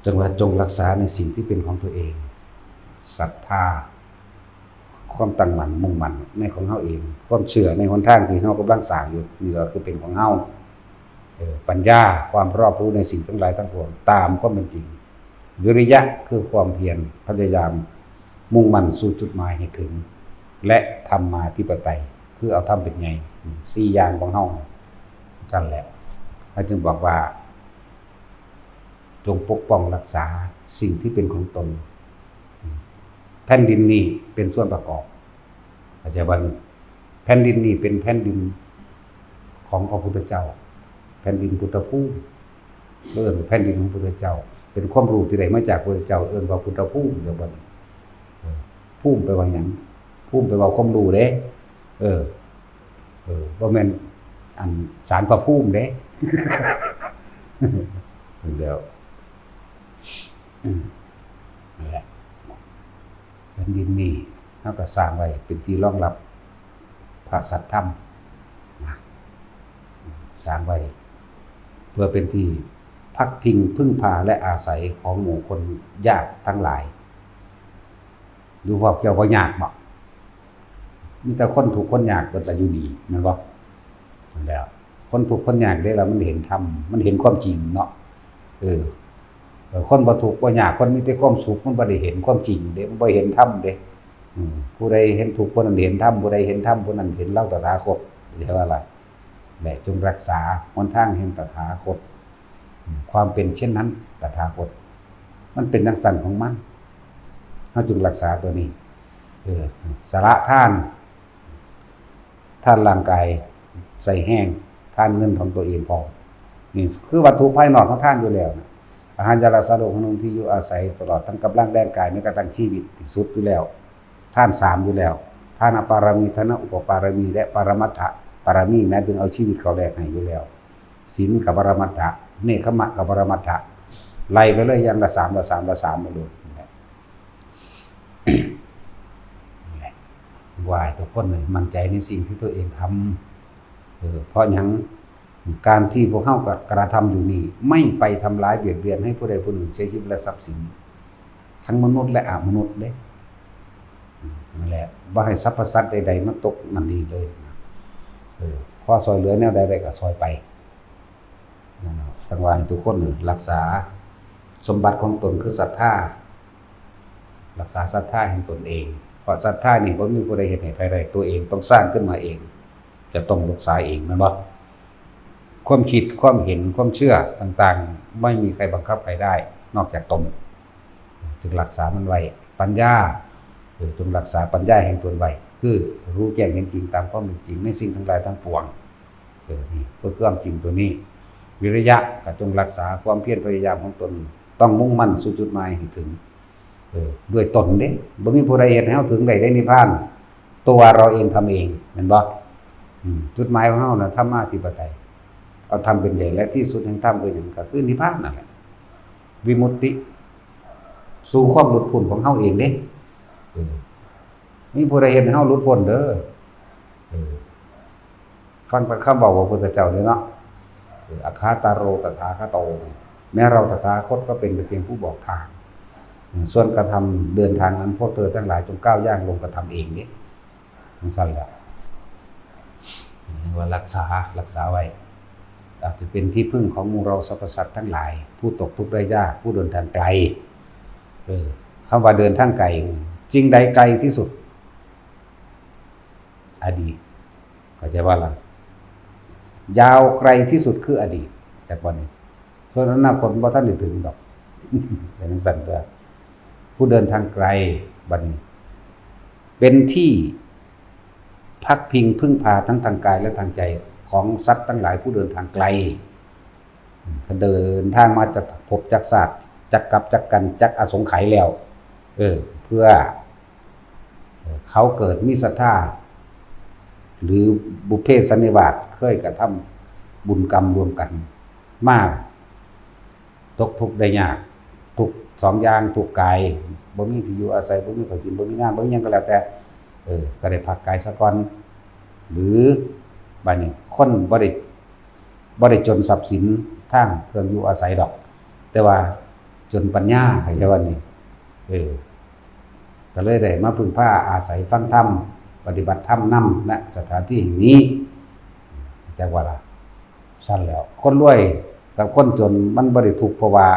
ຈັ່ງວ່າຈົ່ງຮັກສາໃນສິ່ງທີ່ເປັນຂອງຕົວເອງ, ສັດທາ, ຄວາມຕັ້ງໝັ້ນ, ມຸ່ງໝັ້ນໃນຂອງເຮົາເອງ, ຄວາມເຊື່ອໃນຫົນທາງທີ່ເຮົາກຳລັງສ້າງຢູ່, ນີ້ກໍຄືເປັນຂອງເຮົາ. ເອີ ປັນຍາ, ຄວາມຮອບຮູ້ໃນສິ່ງທັງຫຼາຍທັງປວງຕາມຄວາມເປັນຈິງ. ວິລິຍະ ຄືຄວາມພຽນ, ພະຍາຍາມ, ມຸ່ງໝັ້ນສູ່ຈຸດໝາຍໃຫ້ເຖິງ, ແລະ ທຳມາທິປະໄຕ ຄືເອົາທຳເປັນໃຫຍ່. ສີ່ຢ່າງຂອງເຮົາ ຊັ້ນແຫຼະ ເຮົາຈຶ່ງບອກວ່າ ຈົ່ງປົກປ້ອງຮັກສາສິ່ງທີ່ເປັນຂອງຕົນ. ແຜ່ນດິນນີ້ເປັນສ່ວນປະກອບ. ເຂົ້າໃຈບໍ່? ແຜ່ນດິນນີ້ເປັນແຜ່ນດິນຂອງພະພຸດທະເຈົ້າ, ແຜ່ນດິນພຸດທະພູມ, ເອີ້ນວ່າແຜ່ນດິນຂອງພະພຸດທະເຈົ້າ, ເປັນຄວາມຮູ້ທີ່ໄດ້ມາຈາກພະພຸດທະເຈົ້າ, ເອີ້ນວ່າພຸດທະພູມ. ເຈົ້າເບິ່ງ ເອີ ພູມແປວ່າຫຍັງ? ພູມແປວ່າຄວາມຮູ້ເດ້. ເອີ ເອີ ບໍ່ແມ່ນ ອັນ ສານພະພູມເດ້. ແລ້ວ ອືມ ນັ້ນແຫຼະ ແຜ່ນດິນນີ້ເຮົາກໍສ້າງໄວ້ເປັນທີ່ຮອງຮັບພະສັດທຳນະ, ສ້າງໄວ້ເພື່ອເປັນທີ່ພັກພິງເພິ່ງພາ ແລະ ອາໄສຂອງໝູ່ຄົນຍາກທັງຫຼາຍ. ຢູ່ພວກເຈົ້າບໍ່ຍາກບໍ? ມີແຕ່ຄົນທຸກຄົນຍາກເບິດລະຢູ່ນີ້ ແມ່ນບໍ່? ນັ້ນແຫຼະ ຄົນທຸກຄົນຍາກເດ້ລະ ມັນເຫັນທຳ ມັນເຫັນຄວາມຈິງເນາະ. ເອີ ເອີ ຄົນບໍ່ທຸກບໍ່ຍາກ ຄົນມີແຕ່ຄວາມສຸກ ມັນບໍ່ໄດ້ເຫັນຄວາມຈິງເດ້ ມັນບໍ່ເຫັນທຳເດ້. ອືມ ຜູ້ໃດເຫັນທຸກ ຜູ້ນັ້ນເຫັນທຳ ຜູ້ໃດເຫັນທຳ ຜູ້ນັ້ນເຫັນລາວຕະຖາຄົດ ເຫັນວ່າລະ ແລະ ຈົ່ງຮັກສາຫົນທາງແຫ່ງຕະຖາຄົດ. ອືມ ຄວາມເປັນເຊັ່ນນັ້ນ ຕະຖາຄົດ ມັນເປັນຈັ່ງຊັ້ນຂອງມັນ ເຮົາຈຶ່ງຮັກສາຕົວນີ້. ເອີ ສະຫຼະທານ ທານຮ່າງກາຍໃຊ້ແຮງ ທານເງິນຂອງຕົວເອງພ້ອມ. ນີ້ຄືວັດຖຸພາຍນອກເຮົາທານຢູ່ແລ້ວນະ ອາຫານ ຢາ ລາ ສາໂລ ຂະໜົມ ທີ່ຢູ່ອາໄສ ຕະຫຼອດທັງກຳລັງແຮງກາຍ ແມ້ກະທັ້ງຊີວິດທີ່ສຸດຢູ່ແລ້ວ ທານສາມຢູ່ແລ້ວ ທານະປາລະມີ ທານະອຸປະປາລະມີ ແລະ ປະລະມັດຖະປາລະມີ ໝາຍເຖິງເອົາຊີວິດເຂົ້າແລກໃຫ້ຢູ່ແລ້ວ ສິນກະປະລະມັດຖະ ເນກຂະມະກະປະລະມັດຖະ ໄລ່ໄປເລີຍ ຢ່າງລະສາມ ລະສາມ ລະສາມ ມາໂລດ. ນັ້ນແຫຼະ ວ່າໃຫ້ທຸກຄົນໝັ້ນໃຈໃນສິ່ງທີ່ຕົວເອງທຳ. ເອີ ເພາະຫຍັງ? ການທີ່ພວກເຮົາກະກະທຳຢູ່ນີ້ ໄມ່ໄປທຳລາຍບຽດບຽນໃຫ້ຜູ້ໃດຜູ້ໜຶ່ງເສຍຊີວິດ ແລະ ຊັບສິນ ທັງມະນຸດ ແລະ ອະມະນຸດເດ້. ນັ້ນແຫຼະ ບໍ່ໃຫ້ສັບພະສັດໃດໆມາຕົກນັ້ນນີ້ເລີຍ. ເອີ ພໍຊ່ອຍເຫຼືອແນວໃດໄດ້ກະຊ່ອຍໄປ. ນັ້ນເນາະ ຈັ່ງວ່າໃຫ້ທຸກຄົນນີ້ຮັກສາສົມບັດຂອງຕົນຄືສັດທາ ຮັກສາສັດທາແຫ່ງຕົນເອງ ເພາະສັດທານີ້ບໍ່ມີຜູ້ໃດເຮັດໃຫ້ໃຜໄດ້ ຕົວເອງຕ້ອງສ້າງຂຶ້ນມາເອງ ຈະຕ້ອງຮັກສາເອງ ແມ່ນບໍ່? ຄວາມຄິດ ຄວາມເຫັນ ຄວາມເຊື່ອຕ່າງໆ ໄມ່ມີໃຄບັງຄັບໃຜໄດ້ນອກຈາກຕົນ. ຈຶ່ງຮັກສາມັນໄວ້. ປັນຍາ ເອີ ຈົ່ງຮັກສາປັນຍາແຫ່ງຕົນໄວ້ ຄືຮູ້ແຈ້ງເຫັນຈິງຕາມຄວາມເປັນຈິງໃນສິ່ງທັງຫຼາຍທັງປວງ. ເອີ ນີ້ຄືຄວາມຈິງຕົວນີ້. ວິລິຍະ ກະຈົ່ງຮັກສາຄວາມພຽນພະຍາຍາມຂອງຕົນ ຕ້ອງມຸ່ງໝັ້ນສູ່ຈຸດໝາຍໃຫ້ເຖິງ ເອີ ດ້ວຍຕົນເດ້. ບໍ່ມີຜູ້ໃດເຮັດໃຫ້ເຮົາເຖິງໄດ້ໃນນິບພານ ຕົວເຮົາເອງທຳເອງ ແມ່ນບໍ່? ອືມ ຈຸດໝາຍຂອງເຮົານະ ທຳມາທິປະໄຕ ເອົາທຳເປັນໃຫຍ່ ແລະ ທີ່ສຸດແຫ່ງທຳຄືຫຍັງ? ກະຄືນິບພານນັ້ນແຫຼະ ວິມຸດຕິ ສູ່ຄວາມຫຼຸດພົ້ນຂອງເຮົາເອງເດ້. ເອີ ມີຜູ້ໃດເຮັດໃຫ້ເຮົາຫຼຸດພົ້ນເດີ. ເອີ ຟັງແຕ່ຄຳເວົ້າຂອງພະພຸດທະເຈົ້າເດ້ເນາະ. ເອີ ອັກຂາຕາໂຣ ຕະຖາຄະໂຕ ແມ້ເຮົາຕະຖາຄົດກໍເປັນແຕ່ພຽງຜູ້ບອກທາງ ສ່ວນກະທຳເດີນທາງນັ້ນ ພວກເທີທັງຫຼາຍຈົ່ງກ້າວຍ່າງລົງກະທຳເອງເດ້. ຈັ່ງຊັ້ນແຫຼະ ເອີ້ນວ່າຮັກສາ ຮັກສາໄວ້ ອາດຈະເປັນທີ່ເພິ່ງຂອງໝູ່ເຫຼົ່າສັບພະສັດທັງຫຼາຍ ຜູ້ຕົກທຸກໄດ້ຍາກ ຜູ້ເດີນທາງໄກ. ເອີ ຄຳວ່າເດີນທາງໄກ ສິ່ງໃດໄກທີ່ສຸດ? ອະດີດ ເຂົ້າໃຈບໍ່ລະ? ຍາວໄກທີ່ສຸດຄືອະດີດ ຈັກວັນນີ້ ສ່ວນອະນາຄົດບໍ່ທັນໄດ້ເຖິງດອກ. ເປັນຈັ່ງຊັ້ນຕົວະ ຜູ້ເດີນທາງໄກ ບັດນີ້ ເປັນທີ່ພັກພິງເພິ່ງພາທັງທາງກາຍ ແລະ ທາງໃຈຂອງສັດທັງຫຼາຍຜູ້ເດີນທາງໄກ. ເດີນທາງມາຈັກພົບຈັກຊາດ ຈັກກັບຈັກກັນ ຈັກອະສົງໄຂແລ້ວ ເອີ ເພື່ອ ເອີ ເຂົາເກີດມີສັດທາ ຫຼື ບຸບເພສັນນິວາດ ເຄີຍກະທຳບຸນກຳລວມກັນມາ ຕົກທຸກໄດ້ຍາກ ທຸກສອງຢ່າງ ທຸກກາຍ ບໍ່ມີທີ່ຢູ່ອາໄສ ບໍ່ມີເຂົ້າກິນ ບໍ່ມີນ້ຳ ບໍ່ມີຫຍັງກໍແລ້ວແຕ່ ເອີ ກໍໄດ້ພັກກາຍສາກ່ອນ ຫຼື ບາດນີ້ຄົນບໍ່ໄດ້ ບໍ່ໄດ້ຈົນຊັບສິນທາງເຄື່ອງຢູ່ອາໄສດອກ ແຕ່ວ່າຈົນປັນຍາ ເຂົ້າໃຈບໍ່ນີ້? ເອີ ກໍເລີຍໄດ້ມາເພິ່ງພາອາໄສຟັງທຳ ປະຕິບັດທຳນຳ ນະ ສະຖານທີ່ແຫ່ງນີ້ ຈັກວ່າລະ. ຊັ້ນແລ້ວ ຄົນລວຍກັບຄົນຈົນມັນບໍ່ໄດ້ທຸກເພາະວ່າ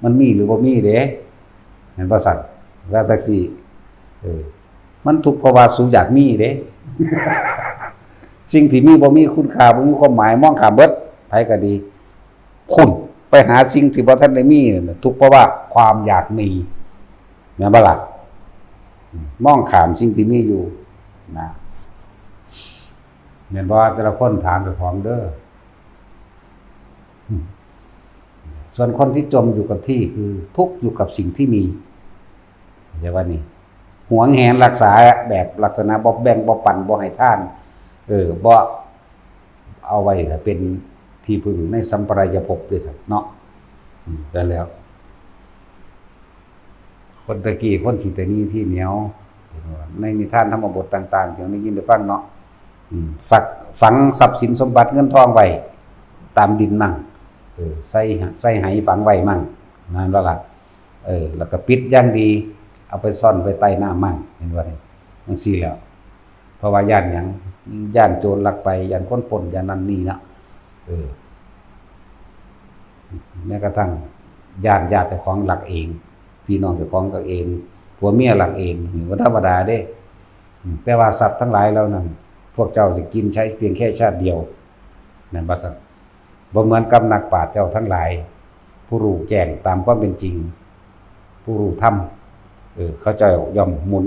ມັນມີ ຫຼື ບໍ່ມີເດ້ ແມ່ນບໍ່ຊັ້ນ? ວ່າແທັກຊີ ເອີ ມັນທຸກເພາະວ່າສູຢາກມີເດ້. ສິ່ງທີ່ມີບໍ່ມີຄຸນຄ່າ ບໍ່ມີຄວາມໝາຍ ມອງຂ້າມເບິດ ໃຜກໍດີ. ຄຸນໄປຫາສິ່ງທີ່ບໍ່ທັນໄດ້ມີນັ້ນ ທຸກເພາະວ່າຄວາມຢາກມີ ແມ່ນບໍ່ລະ? ມອງຂ້າມສິ່ງທີ່ມີຢູ່ນະ ແມ່ນບໍ່? ແຕ່ລະຄົນຖາມເຈົ້າຂອງເດີ. ສ່ວນຄົນທີ່ຈົ່ມຢູ່ກັບທີ່ ຄືທຸກຢູ່ກັບສິ່ງທີ່ມີ ເອີ້ນວ່ານີ້ ຫວງແຫນຮັກສາແບບລັກສະນະບໍ່ແບ່ງບໍ່ປັນ ບໍ່ໃຫ້ທານ ເອີ ບໍ່ເອົາໄວ້ຖ້າເປັນທີ່ເພິ່ງໃນສຳປະລາຍະພົບເດ້ຊັ້ນເນາະ. ອືມ ແລ້ວ ຄົນແຕ່ກີ້ຄົນຂີ້ຕະໜີ່ຂີ້ໜຽວ ໃນນິທານທຳມະບົດຕ່າງໆ ທີ່ເຮົາໄດ້ຍິນໄດ້ຟັງເນາະ ອືມ ຝັງຊັບສິນສົມບັດເງິນທອງໄວ້ຕາມດິນມັ່ງ ເອີ ໃສ່ ໃສ່ໄຫຝັງໄວ້ມັ່ງ ແມ່ນບໍ່ລະ? ເອີ ແລ້ວກໍປິດຢ່າງດີ ເອົາໄປຊ່ອນໄວ້ໃຕ້ນ້ຳມັ່ງ ເຫັນບໍ່ນີ້? ຈັ່ງຊີ້ແລ້ວ ເພາະວ່າຢ້ານຫຍັງ? ຢ້ານໂຈນລັກໄປ, ຢ້ານຄົນປຸ້ນ, ຢ້ານນັ້ນນີ້ນະ. ເອີ ແມ້ກະທັ່ງຢ້ານຍາດເຈົ້າຂອງລັກເອງ, ພີ່ນ້ອງເຈົ້າຂອງລັກເອງ, ຜົວເມຍລັກເອງ, ນີ້ບໍ່ທຳມະດາເດ້. ແຕ່ວ່າຊັບທັງຫຼາຍເຫຼົ່ານັ້ນ ພວກເຈົ້າຊິກິນໃຊ້ພຽງແຄ່ຊາດດຽວ, ແມ່ນບໍ່ຊັ້ນ? ບໍ່ເໝືອນກັບນັກປາດເຈົ້າທັງຫຼາຍ ຜູ້ຮູ້ແຈ້ງຕາມຄວາມເປັນຈິງ, ຜູ້ຮູ້ທຳ, ເອີ ເຂົາເຈົ້າຍ່ອມໝູນ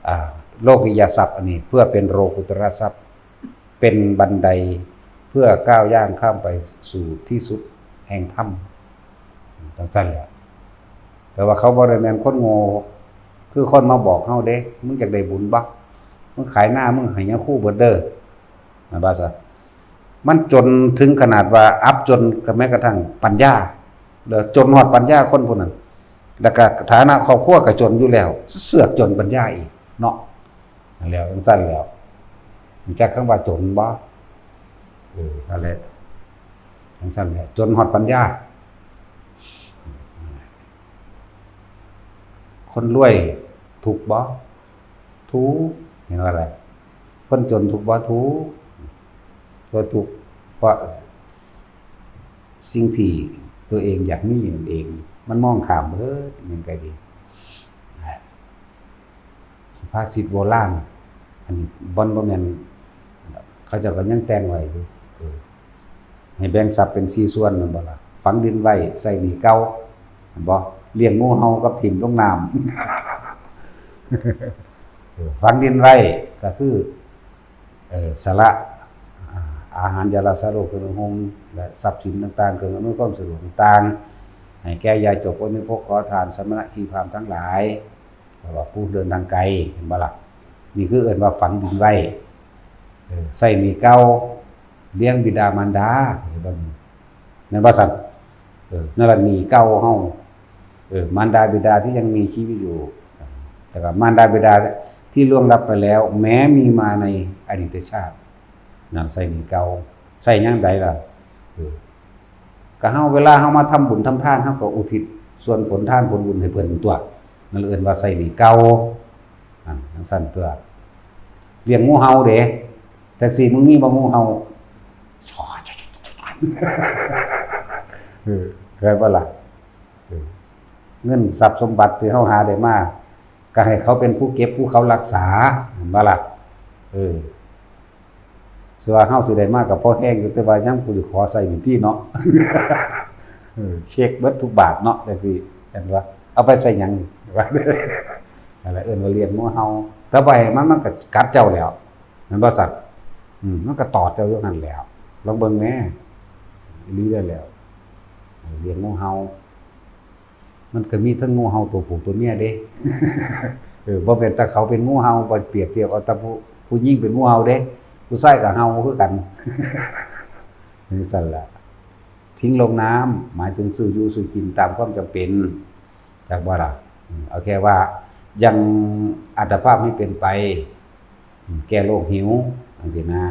ອາ ໂລກິຍະຊັບອັນນີ້ ເພື່ອເປັນໂລກຸດຕະລະຊັບ, ເປັນບັນໄດເພື່ອກ້າວຍ່າງຂ້າມໄປສູ່ທີ່ສຸດແຫ່ງທຳ, ຈັ່ງຊັ້ນແຫຼະ. ແຕ່ວ່າເຂົາບໍ່ໄດ້ແມ່ນຄົນໂງ່ ຄືຄົນມາບອກເຮົາເດ້, ມຶງຢາກໄດ້ບຸນບໍ່? ມຶງຂາຍນາ ມຶງໃຫ້ຍາຄູເບິດເດີ, ແມ່ນບໍ່ຊະ? ມັນຈົນເຖິງຂະໜາດວ່າອັບຈົນ ແມ້ກະທັ່ງປັນຍາ, ແລ້ວຈົນຮອດປັນຍາຄົນຜູ້ນັ້ນ, ແລ້ວກະຖານະຄອບຄົວກະຈົນຢູ່ແລ້ວ ເສືອກຈົນປັນຍາອີກເນາະ. ນັ້ນແຫຼະ ຈັ່ງຊັ້ນແຫຼະ. ຮູ້ຈັກຄຳວ່າຈົນບໍ່? ເອີ ນັ້ນແຫຼະ, ຈັ່ງຊັ້ນແຫຼະ, ຈົນຮອດປັນຍາ. ຄົນລວຍທຸກບໍ່? ທຸກ. ເຫັນວ່າລະ ຄົນຈົນທຸກບໍ່? ທຸກ. ບໍ່ທຸກ ເພາະສິ່ງທີ່ຕົວເອງຢາກມີນັ້ນເອງ ມັນມອງຂ້າມເບິດ. ແມ່ນກະດີ ສຸພາສິດໂບລານ ອັນນີ້ບໍ່ ບໍ່ແມ່ນ ເຂົາເຈົ້າກໍຍັງແຕ່ງໄວ້ຢູ່ ເອີ ໃຫ້ແບ່ງຊັບເປັນສີ່ສ່ວນ ແມ່ນບໍ່ລະ? ຝັງດິນໄວ້ ໃຊ້ໜີ້ເກົ່າ ແມ່ນບໍ່? ລ້ຽງງູເຫົ່າກັບຖິ້ມລົງນ້ຳ ເອີ ຝັງດິນໄວ້ກໍຄື ເອີ ສະຫຼະ ອາ ອາຫານຢາລາຊາໂລກເຄື່ອງນຸ່ງຫົ່ມ ແລະ ຊັບສິນຕ່າງໆ ເຄື່ອງອຳນວຍຄວາມສະດວກຕ່າງໆ ໃຫ້ແກ່ຍາກຈົນຄົນມີພົກຂໍທານ ສະມະນະຊີພາມທັງຫຼາຍ ແຕ່ວ່າຜູ້ເດີນທາງໄກ ເຫັນບໍ່ລະ? ນີ້ຄືເອີ້ນວ່າຝັງດິນໄວ້ ເອີ ໃຊ້ໜີ້ເກົ່າ ລ້ຽງບິດາມານດາ ເຫັນບໍ່? ແມ່ນບໍ່ຊັ້ນ? ເອີ ນັ້ນລະໜີ້ເກົ່າເຮົາ ເອີ ມານດາບິດາທີ່ຍັງມີຊີວິດຢູ່ ແລ້ວກໍມານດາບິດາທີ່ລ່ວງລັບໄປແລ້ວ ແມ້ມີມາໃນອະດີດຕະຊາດ ນັ້ນໃຊ້ໜີ້ເກົ່າ. ໃຊ້ຍາມໃດລະ? ເອີ ກໍເຮົາ ເວລາເຮົາມາທຳບຸນທຳທານ ເຮົາກໍອຸທິດສ່ວນຜົນທານຜົນບຸນໃຫ້ເພິ່ນຕົວະ ນັ້ນເອີ້ນວ່າໃຊ້ໜີ້ເກົ່າ. ອັນ ຈັ່ງຊັ້ນຕົວະ. ລ້ຽງງູເຫົ່າເດ້ ແທັກຊີ ມຶງມີບໍ່ງູເຫົ່າ? ເອີ ເຫັນບໍ່ລະ? ເອີ ເງິນຊັບສົມບັດທີ່ເຮົາຫາໄດ້ມາ ກໍໃຫ້ເຂົາເປັນຜູ້ເກັບ ຜູ້ເຂົາຮັກສາ ແມ່ນບໍ່ລະ? ເອີ ສ່ວນວ່າເຮົາຊິໄດ້ມາກໍພໍແຮງຢູ່ ແຕ່ວ່າຍັງຜູ້ຊິຂໍໃຊ້ຢູ່ຕິເນາະ ເອີ ເຊັກເບິດທຸກບາດເນາະ ຈັ່ງຊີ້ ແມ່ນບໍ່? ເອົາໄປໃຊ້ຫຍັງ? ນັ້ນລະເອີ້ນວ່າລ້ຽງງູເຫົ່າ ແຕ່ບໍ່ໃຫ້ມັນ ມັນກໍກັດເຈົ້າແລ້ວ ແມ່ນບໍ່ຊັ້ນ? ອືມ ມັນກໍຕອດເຈົ້າຢູ່ຫັ້ນແຫຼ້ວ ລອງເບິ່ງແດ່ ອີ່ຫຼີເດ້ແລ້ວ ລ້ຽງງູເຫົ່າ ມັນກໍມີທັງງູເຫົ່າຕົວຜູ້ຕົວເມຍເດ້ ເອີ ບໍ່ແມ່ນແຕ່ເຂົາເປັນງູເຫົ່າ ບໍ່ປຽບທຽບເອົາແຕ່ຜູ້ ຜູ້ຍິງເປັນງູເຫົ່າເດ້ ຜູ້ຊາຍກໍເຫົ່າຄືກັນ ຈັ່ງຊັ້ນລະ. ຖິ້ມລົງນ້ຳ ໝາຍເຖິງຊື້ຢູ່ຊື້ກິນຕາມຄວາມຈຳເປັນ ຈັກບໍ່ລະ? ເອົາແຄ່ວ່າຍັງອັດຕະພາບໃຫ້ເປັນໄປ ແກ້ໂລກຫິວ ຈັ່ງຊີ້ນາ.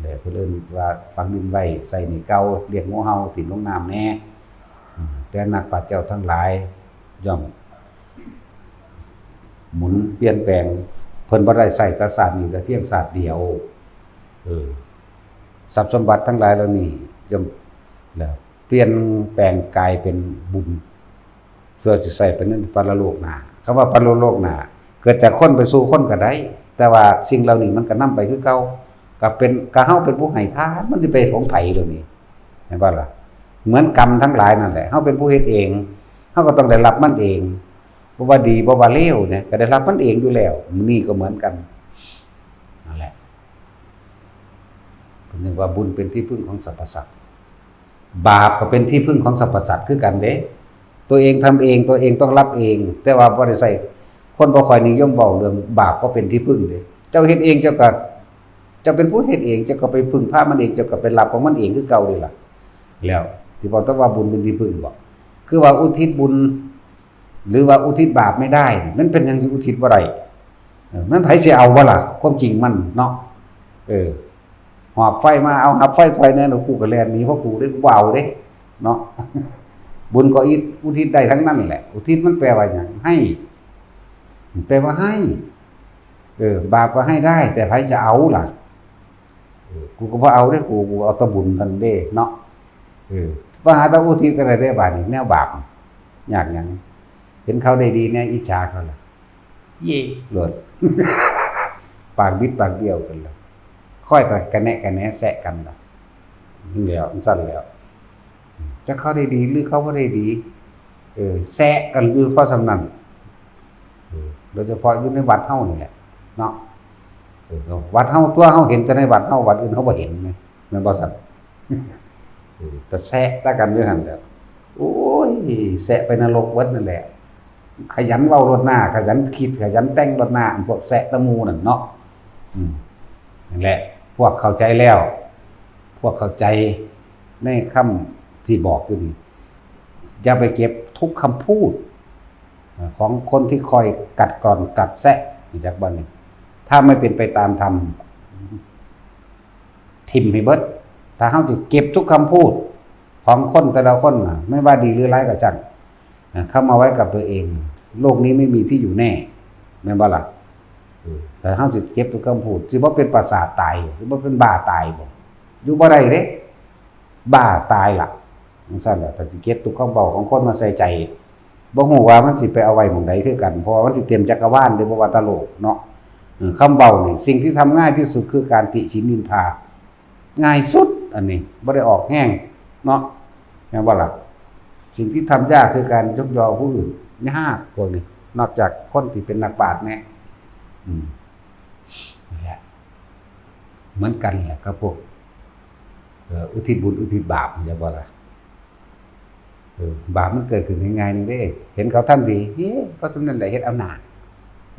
ແລະ ເພິ່ນເອີ້ນວ່າຝັງດິນໄວ້ ໃຊ້ໜີ້ເກົ່າ ລ້ຽງງູເຫົ່າ ຖິ້ມລົງນ້ຳແດ່. ແຕ່ນັກປາດເຈົ້າທັງຫຼາຍຍ່ອມໝູນປ່ຽນແປງ ເພິ່ນບໍ່ໄດ້ໃຊ້ແຕ່ຊາດນີ້ ແຕ່ພຽງຊາດດຽວ. ເອີ ຊັບສົມບັດທັງຫຼາຍເຫຼົ່ານີ້ຍ່ອມ ແລ້ວປ່ຽນແປງກາຍເປັນບຸນ ເພື່ອຊິໃຊ້ໄປໃນປະລະໂລກໜ້າ. ຄຳວ່າປະລະໂລກໜ້າ ເກີດຈາກຄົນໄປສູ່ຄົນກໍໄດ້ ແຕ່ວ່າສິ່ງເຫຼົ່ານີ້ມັນກໍນຳໄປຄືເກົ່າ ກໍເປັນ ກໍເຮົາເປັນຜູ້ໃຫ້ທານ ມັນຊິໄປຂອງໃຜດຽວນີ້ ແມ່ນບໍ່ລະ? ເໝືອນກຳທັງຫຼາຍນັ້ນແຫຼະ ເຮົາເປັນຜູ້ເຮັດເອງ ເຮົາກໍຕ້ອງໄດ້ຮັບມັນເອງ ບໍ່ວ່າດີບໍ່ວ່າເລວນີ້ ກໍໄດ້ຮັບມັນເອງຢູ່ແລ້ວ. ມື້ນີ້ກໍເໝືອນກັນ ນັ້ນແຫຼະ ເພິ່ນເອີ້ນວ່າບຸນເປັນທີ່ເພິ່ງຂອງສັບພະສັດ ບາບກໍເປັນທີ່ເພິ່ງຂອງສັບພະສັດຄືກັນເດ້. ຕົວເອງທຳເອງ ຕົວເອງຕ້ອງຮັບເອງ ແຕ່ວ່າບໍ່ໄດ້ໃຊ້ ຄົນບໍ່ຄ່ອຍນິຍົມເວົ້າເລື່ອງບາບກໍເປັນທີ່ເພິ່ງເດ້. ເຈົ້າເຮັດເອງ ເຈົ້າກໍ ເຈົ້າເປັນຜູ້ເຮັດເອງ ເຈົ້າກໍໄປເພິ່ງພາມັນເອງ ເຈົ້າກໍໄປຮັບຂອງມັນເອງຄືເກົ່ານີ້ລະ. ແລ້ວຊິບອກແຕ່ວ່າບຸນເປັນທີ່ເພິ່ງບໍ? ຄືວ່າອຸທິດບຸນ ຫຼືວ່າອຸທິດບາບໄມ່ໄດ້ ມັນເປັນຫຍັງຊິອຸທິດບໍ່ໄດ້? ເອີ ມັນໃຜຊິເອົາບໍ່ລະ? ຄວາມຈິງມັນເນາະ ເອີ ຫອບໄຟມາ ເອົາຫາບໄຟຊ່ອຍແດ່ ແລ້ວກູກໍແລ່ນໜີ ເພາະກູເດ້ ກູບໍ່ເອົາເດ້ເນາະ. ບຸນກໍອິດ ອຸທິດໄດ້ທັງນັ້ນແຫຼະ. ອຸທິດມັນແປວ່າຫຍັງ? ໃຫ້ ແປວ່າໃຫ້. ເອີ ບາບກໍໃຫ້ໄດ້ ແຕ່ໃຜຈະເອົາລະ? ເອີ ກູກໍບໍ່ເອົາເດ້ ກູ ກູເອົາແຕ່ບຸນເທົ່ານັ້ນເດ້ເນາະ. ເອີ ມາຫາຕາອຸທິດກໍໄດ້ເດ້ ບາດນີ້ແນວບາບ ຍາກຫຍັງ? ເຫັນເຂົາໄດ້ດີແດ່ ອິດສາເຂົາລະ ເຢ້ໂລດ ປາກບິດປາກບ້ຽວກັນລະ ຄອຍແຕ່ກະແນະກະແໜແຊະກັນລະ ນັ້ນແຫຼະ ຈັ່ງຊັ້ນແຫຼະ. ຈັກເຂົາໄດ້ດີ ຫຼື ເຂົາບໍ່ໄດ້ດີ ເອີ ແຊະກັນຢູ່ພໍສ່ຳນັ້ນ. ເອີ ໂດຍສະເພາະຢູ່ໃນວັດເຮົານີ້ແຫຼະເນາະ. ເອີ ວັດເຮົາຕົວະ ເຮົາເຫັນແຕ່ໃນວັດເຮົາ ວັດອື່ນເຮົາບໍ່ເຫັນ ແມ່ນບໍ່ຊັ້ນ? ເອີ ແຕ່ແຊະຕາກັນຢູ່ຫັ້ນແຫຼະ. ໂອ້ຍ ແຊະໄປນະລົກເບິດນັ້ນແຫຼະ. ຂະຫຍັນເວົ້າໂລດໜ້າ ຂະຫຍັນຄິດ ຂະຫຍັນແຕ່ງໂລດໜ້າ ອັນພວກແຊະຕະໝູ່ນັ້ນເນາະ. ອືມ ນັ້ນແຫຼະ ພວກເຂົ້າໃຈແລ້ວ ພວກເຂົ້າໃຈໃນຄຳທີ່ບອກຢູ່ນີ້ ຢ່າໄປເກັບທຸກຄຳພູດຂອງຄົນທີ່ຄອຍກັດກຮ່ອນກັດແຊະ ຮູ້ຈັກບໍ່ນີ້? ຖ້າໄມ່ເປັນໄປຕາມທຳ ຖິ້ມໃຫ້ເບິດ. ຖ້າເຮົາຊິເກັບທຸກຄຳພູດຂອງຄົນແຕ່ລະຄົນນະ ແມ່ນວ່າດີຫຼືຮ້າຍກໍຊ່າງ ເອົາ ເອົາມາໄວ້ກັບຕົວເອງ ໂລກນີ້ໄມ່ມີທີ່ຢູ່ແນ່ ແມ່ນບໍ່ລະ? ເອີ ຖ້າເຮົາຊິເກັບທຸກຄຳພູດ ຊິບໍ່ເປັນປະສາດຕາຍ ຊິບໍ່ເປັນບ້າຕາຍບໍ? ຢູ່ບໍ່ໄດ້ເດ້ ບ້າຕາຍລະ ຈັ່ງຊັ້ນລະ. ຖ້າຊິເກັບທຸກຄຳເວົ້າຂອງຄົນມາໃສ່ໃຈ ບໍ່ຮູ້ວ່າມັນຊິໄປເອົາໄວ້ໝ່ອງໃດຄືກັນ ເພາະວ່າມັນຊິເຕັມຈັກກະວານເດ້ ບໍ່ວ່າແຕ່ໂລກເນາະ. ເອີ ຄຳເວົ້ານີ້ ສິ່ງທີ່ທຳງ່າຍທີ່ສຸດຄືການຕິຊິນນິນທາ ງ່າຍສຸດ ອັນນີ້ບໍ່ໄດ້ອອກແຮງເນາະ ແມ່ນບໍ່ລະ? ສິ່ງທີ່ທຳຍາກຄືການຍົກຍໍຜູ້ອື່ນ ຍາກພວກນີ້ ນອກຈາກຄົນທີ່ເປັນນັກປາດແນ່. ອືມ ນັ້ນແຫຼະ ເໝືອນກັນແຫຼະກັບພວກ ເອີ ອຸທິດບຸນອຸທິດບາບ ແມ່ນບໍ່ລະ? ເອີ ບາບມັນເກີດຂຶ້ນງ່າຍໆໜຶ່ງເດ້ ເຫັນເຂົາທຳດີ ເອີ ເພາະສ່ຳນັ້ນແຫຼະເຮັດເອົາໜ້າ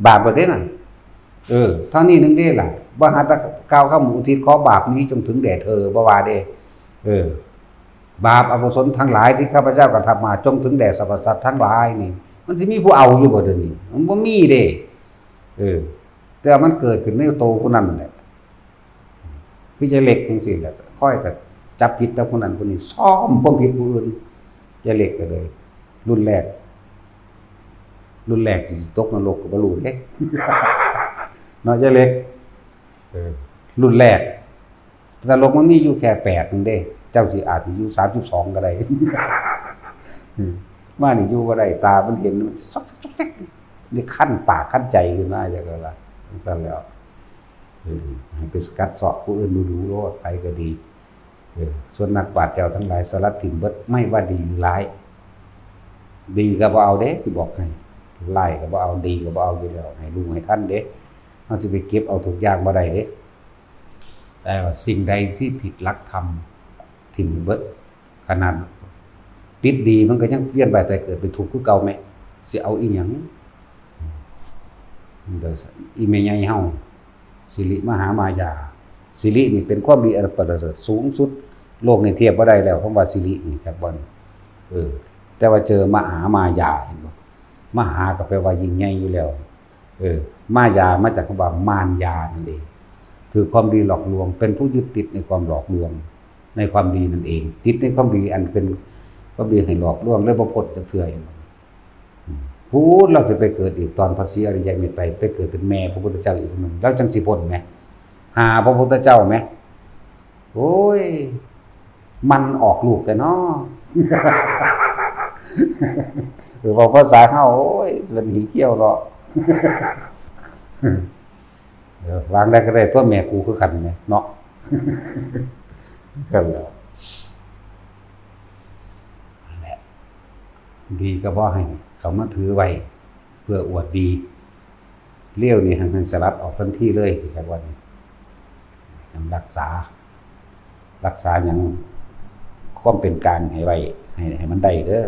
ບາບໂລດເດ້ນັ້ນ. ເອີ ເທົ່ານີ້ໜຶ່ງເດ້ລະ ບໍ່ຫາແຕ່ກ່າວຄຳອຸທິດຂໍບາບນີ້ຈົ່ງເຖິງແດ່ເທີ ບໍ່ວ່າເດ້. ເອີ ບາບອະກຸສົນທັງຫຼາຍທີ່ຂ້າພະເຈົ້າກະທຳມາ ຈົ່ງເຖິງແດ່ສັບພະສັດທັງຫຼາຍນີ້ ມັນຊິມີຜູ້ເອົາຢູ່ບໍ່ດຽວນີ້? ມັນບໍ່ມີເດ້. ເອີ ແຕ່ວ່າມັນເກີດຂຶ້ນໃນໂຕຜູ້ນັ້ນແຫຼະ ຄືຍາຍເລັກຈັ່ງຊີ້ແຫຼະ ຄອຍແຕ່ຈັບຜິດແຕ່ຜູ້ນັ້ນຜູ້ນີ້ ຊອມຄວາມຜິດຜູ້ອື່ນ. ຍາຍເລັກກໍເລີຍ ລຸ້ນແລກ ລຸ້ນແລກຊິຕົກນະລົກກໍບໍ່ຮູ້ເດ້ ເນາະ ຍາຍເລັກ. ເອີ ລຸ້ນແລກ ນະລົກມັນມີຢູ່ແຄ່ແປດໜຶ່ງເດ້ ເຈົ້າຊິອາດຊິຢູ່ສາມສິບສອງກໍໄດ້. ອືມ ມານີ້ຢູ່ບໍ່ໄດ້ ຕາມັນເຫັນ ມັນຊອກແຊກ ນີ້ຄັນປາກຄັນໃຈຂຶ້ນມາ ຈັ່ງຊັ້ນລະ ຈັ່ງຊັ້ນແລ້ວ. ເອີ ໃຫ້ໄປສະກັດເຊາະຜູ້ອື່ນດູໆໂລດ ໃຜກໍດີ. ເອີ ສ່ວນນັກປາດເຈົ້າທັງຫຼາຍ ສະລັດຖິ້ມເບິດ ໄມ່ວ່າດີຫຼືຮ້າຍ. ດີກໍບໍ່ເອົາເດ້ ຊິບອກໃຫ້ ຮ້າຍກໍບໍ່ເອົາ ດີກໍບໍ່ເອົາຢູ່ແລ້ວ ໃຫ້ຮູ້ໃຫ້ທັນເດ້. ເຮົາຊິໄປເກັບເອົາທຸກຢ່າງບໍ່ໄດ້ເດ້. ແຕ່ວ່າສິ່ງໃດທີ່ຜິດຫຼັກທຳ ຖິ້ມເບິດ. ຂະໜາດຕິດດີມັນກໍຍັງວຽນວ່າຍຕາຍເກີດເປັນທຸກຄືເກົ່າແມະ ຊິເອົາອີ່ຫຍັງ? ອີ່ແມ່ໃຫຍ່ເຮົາ ສິລິມະຫາມາຍາ ສິລິນີ້ເປັນຄວາມດີອັນປະເສີດສູງສຸດ ໂລກນີ້ທຽບບໍ່ໄດ້ແລ້ວ ຄຳວ່າສິລິນີ້ ຈັກບໍ່ນີ້? ເອີ ແຕ່ວ່າເຈີມະຫາມາຍາ ເຫັນບໍ່? ມະຫາກໍແປວ່າຍິ່ງໃຫຍ່ຢູ່ແລ້ວ. ເອີ ມາຍາມາຈາກຄຳວ່າມານຍານັ້ນເອງ ຖືກຄວາມດີຫຼອກລວງ ເປັນຜູ້ຍຶດຕິດໃນຄວາມຫຼອກລວງ ໃນຄວາມດີນັ້ນເອງ ຕິດໃນຄວາມດີອັນເປັນຄວາມດີໃຫ້ຫຼອກລວງ ແລະ ບໍ່ພົ້ນຈັກເທື່ອ. ອືມ ພຸ້ນລາວຊິໄປເກີດອີກ ຕອນພະສີອະລິຍະເມດໄຕ ໄປເກີດເປັນແມ່ພະພຸດທະເຈົ້າອີກຜູ້ໜຶ່ງ ລາວຈັ່ງຊິພົ້ນແມະ ຫາພະພຸດທະເຈົ້າແມະ. ໂອ້ຍ ມັນອອກລູກແທ້ເນາະ ຫຼືເວົ້າພາສາເຮົາ ໂອ້ຍ ລະໜີຂຽວເນາະ. ເອີ ວາງໃດກໍໄດ້ຕົວະແມ່ກູຄືກັນແມະເນາະ. ນັ້ນແຫຼະ ດີກໍບໍ່ໃຫ້ເຂົາມາຖືໄວ້ ເພື່ອອວດດີ ເລວນີ້ຫັ້ນ ໃຫ້ສະຫຼັດອອກທັນທີເລີຍ ຈັກວັນນີ້ ຍັງຮັກສາ ຮັກສາຫຍັງ ຄວາມເປັນກາງໃຫ້ໄວ້ ໃຫ້ ໃຫ້ມັນໄດ້ເດີ.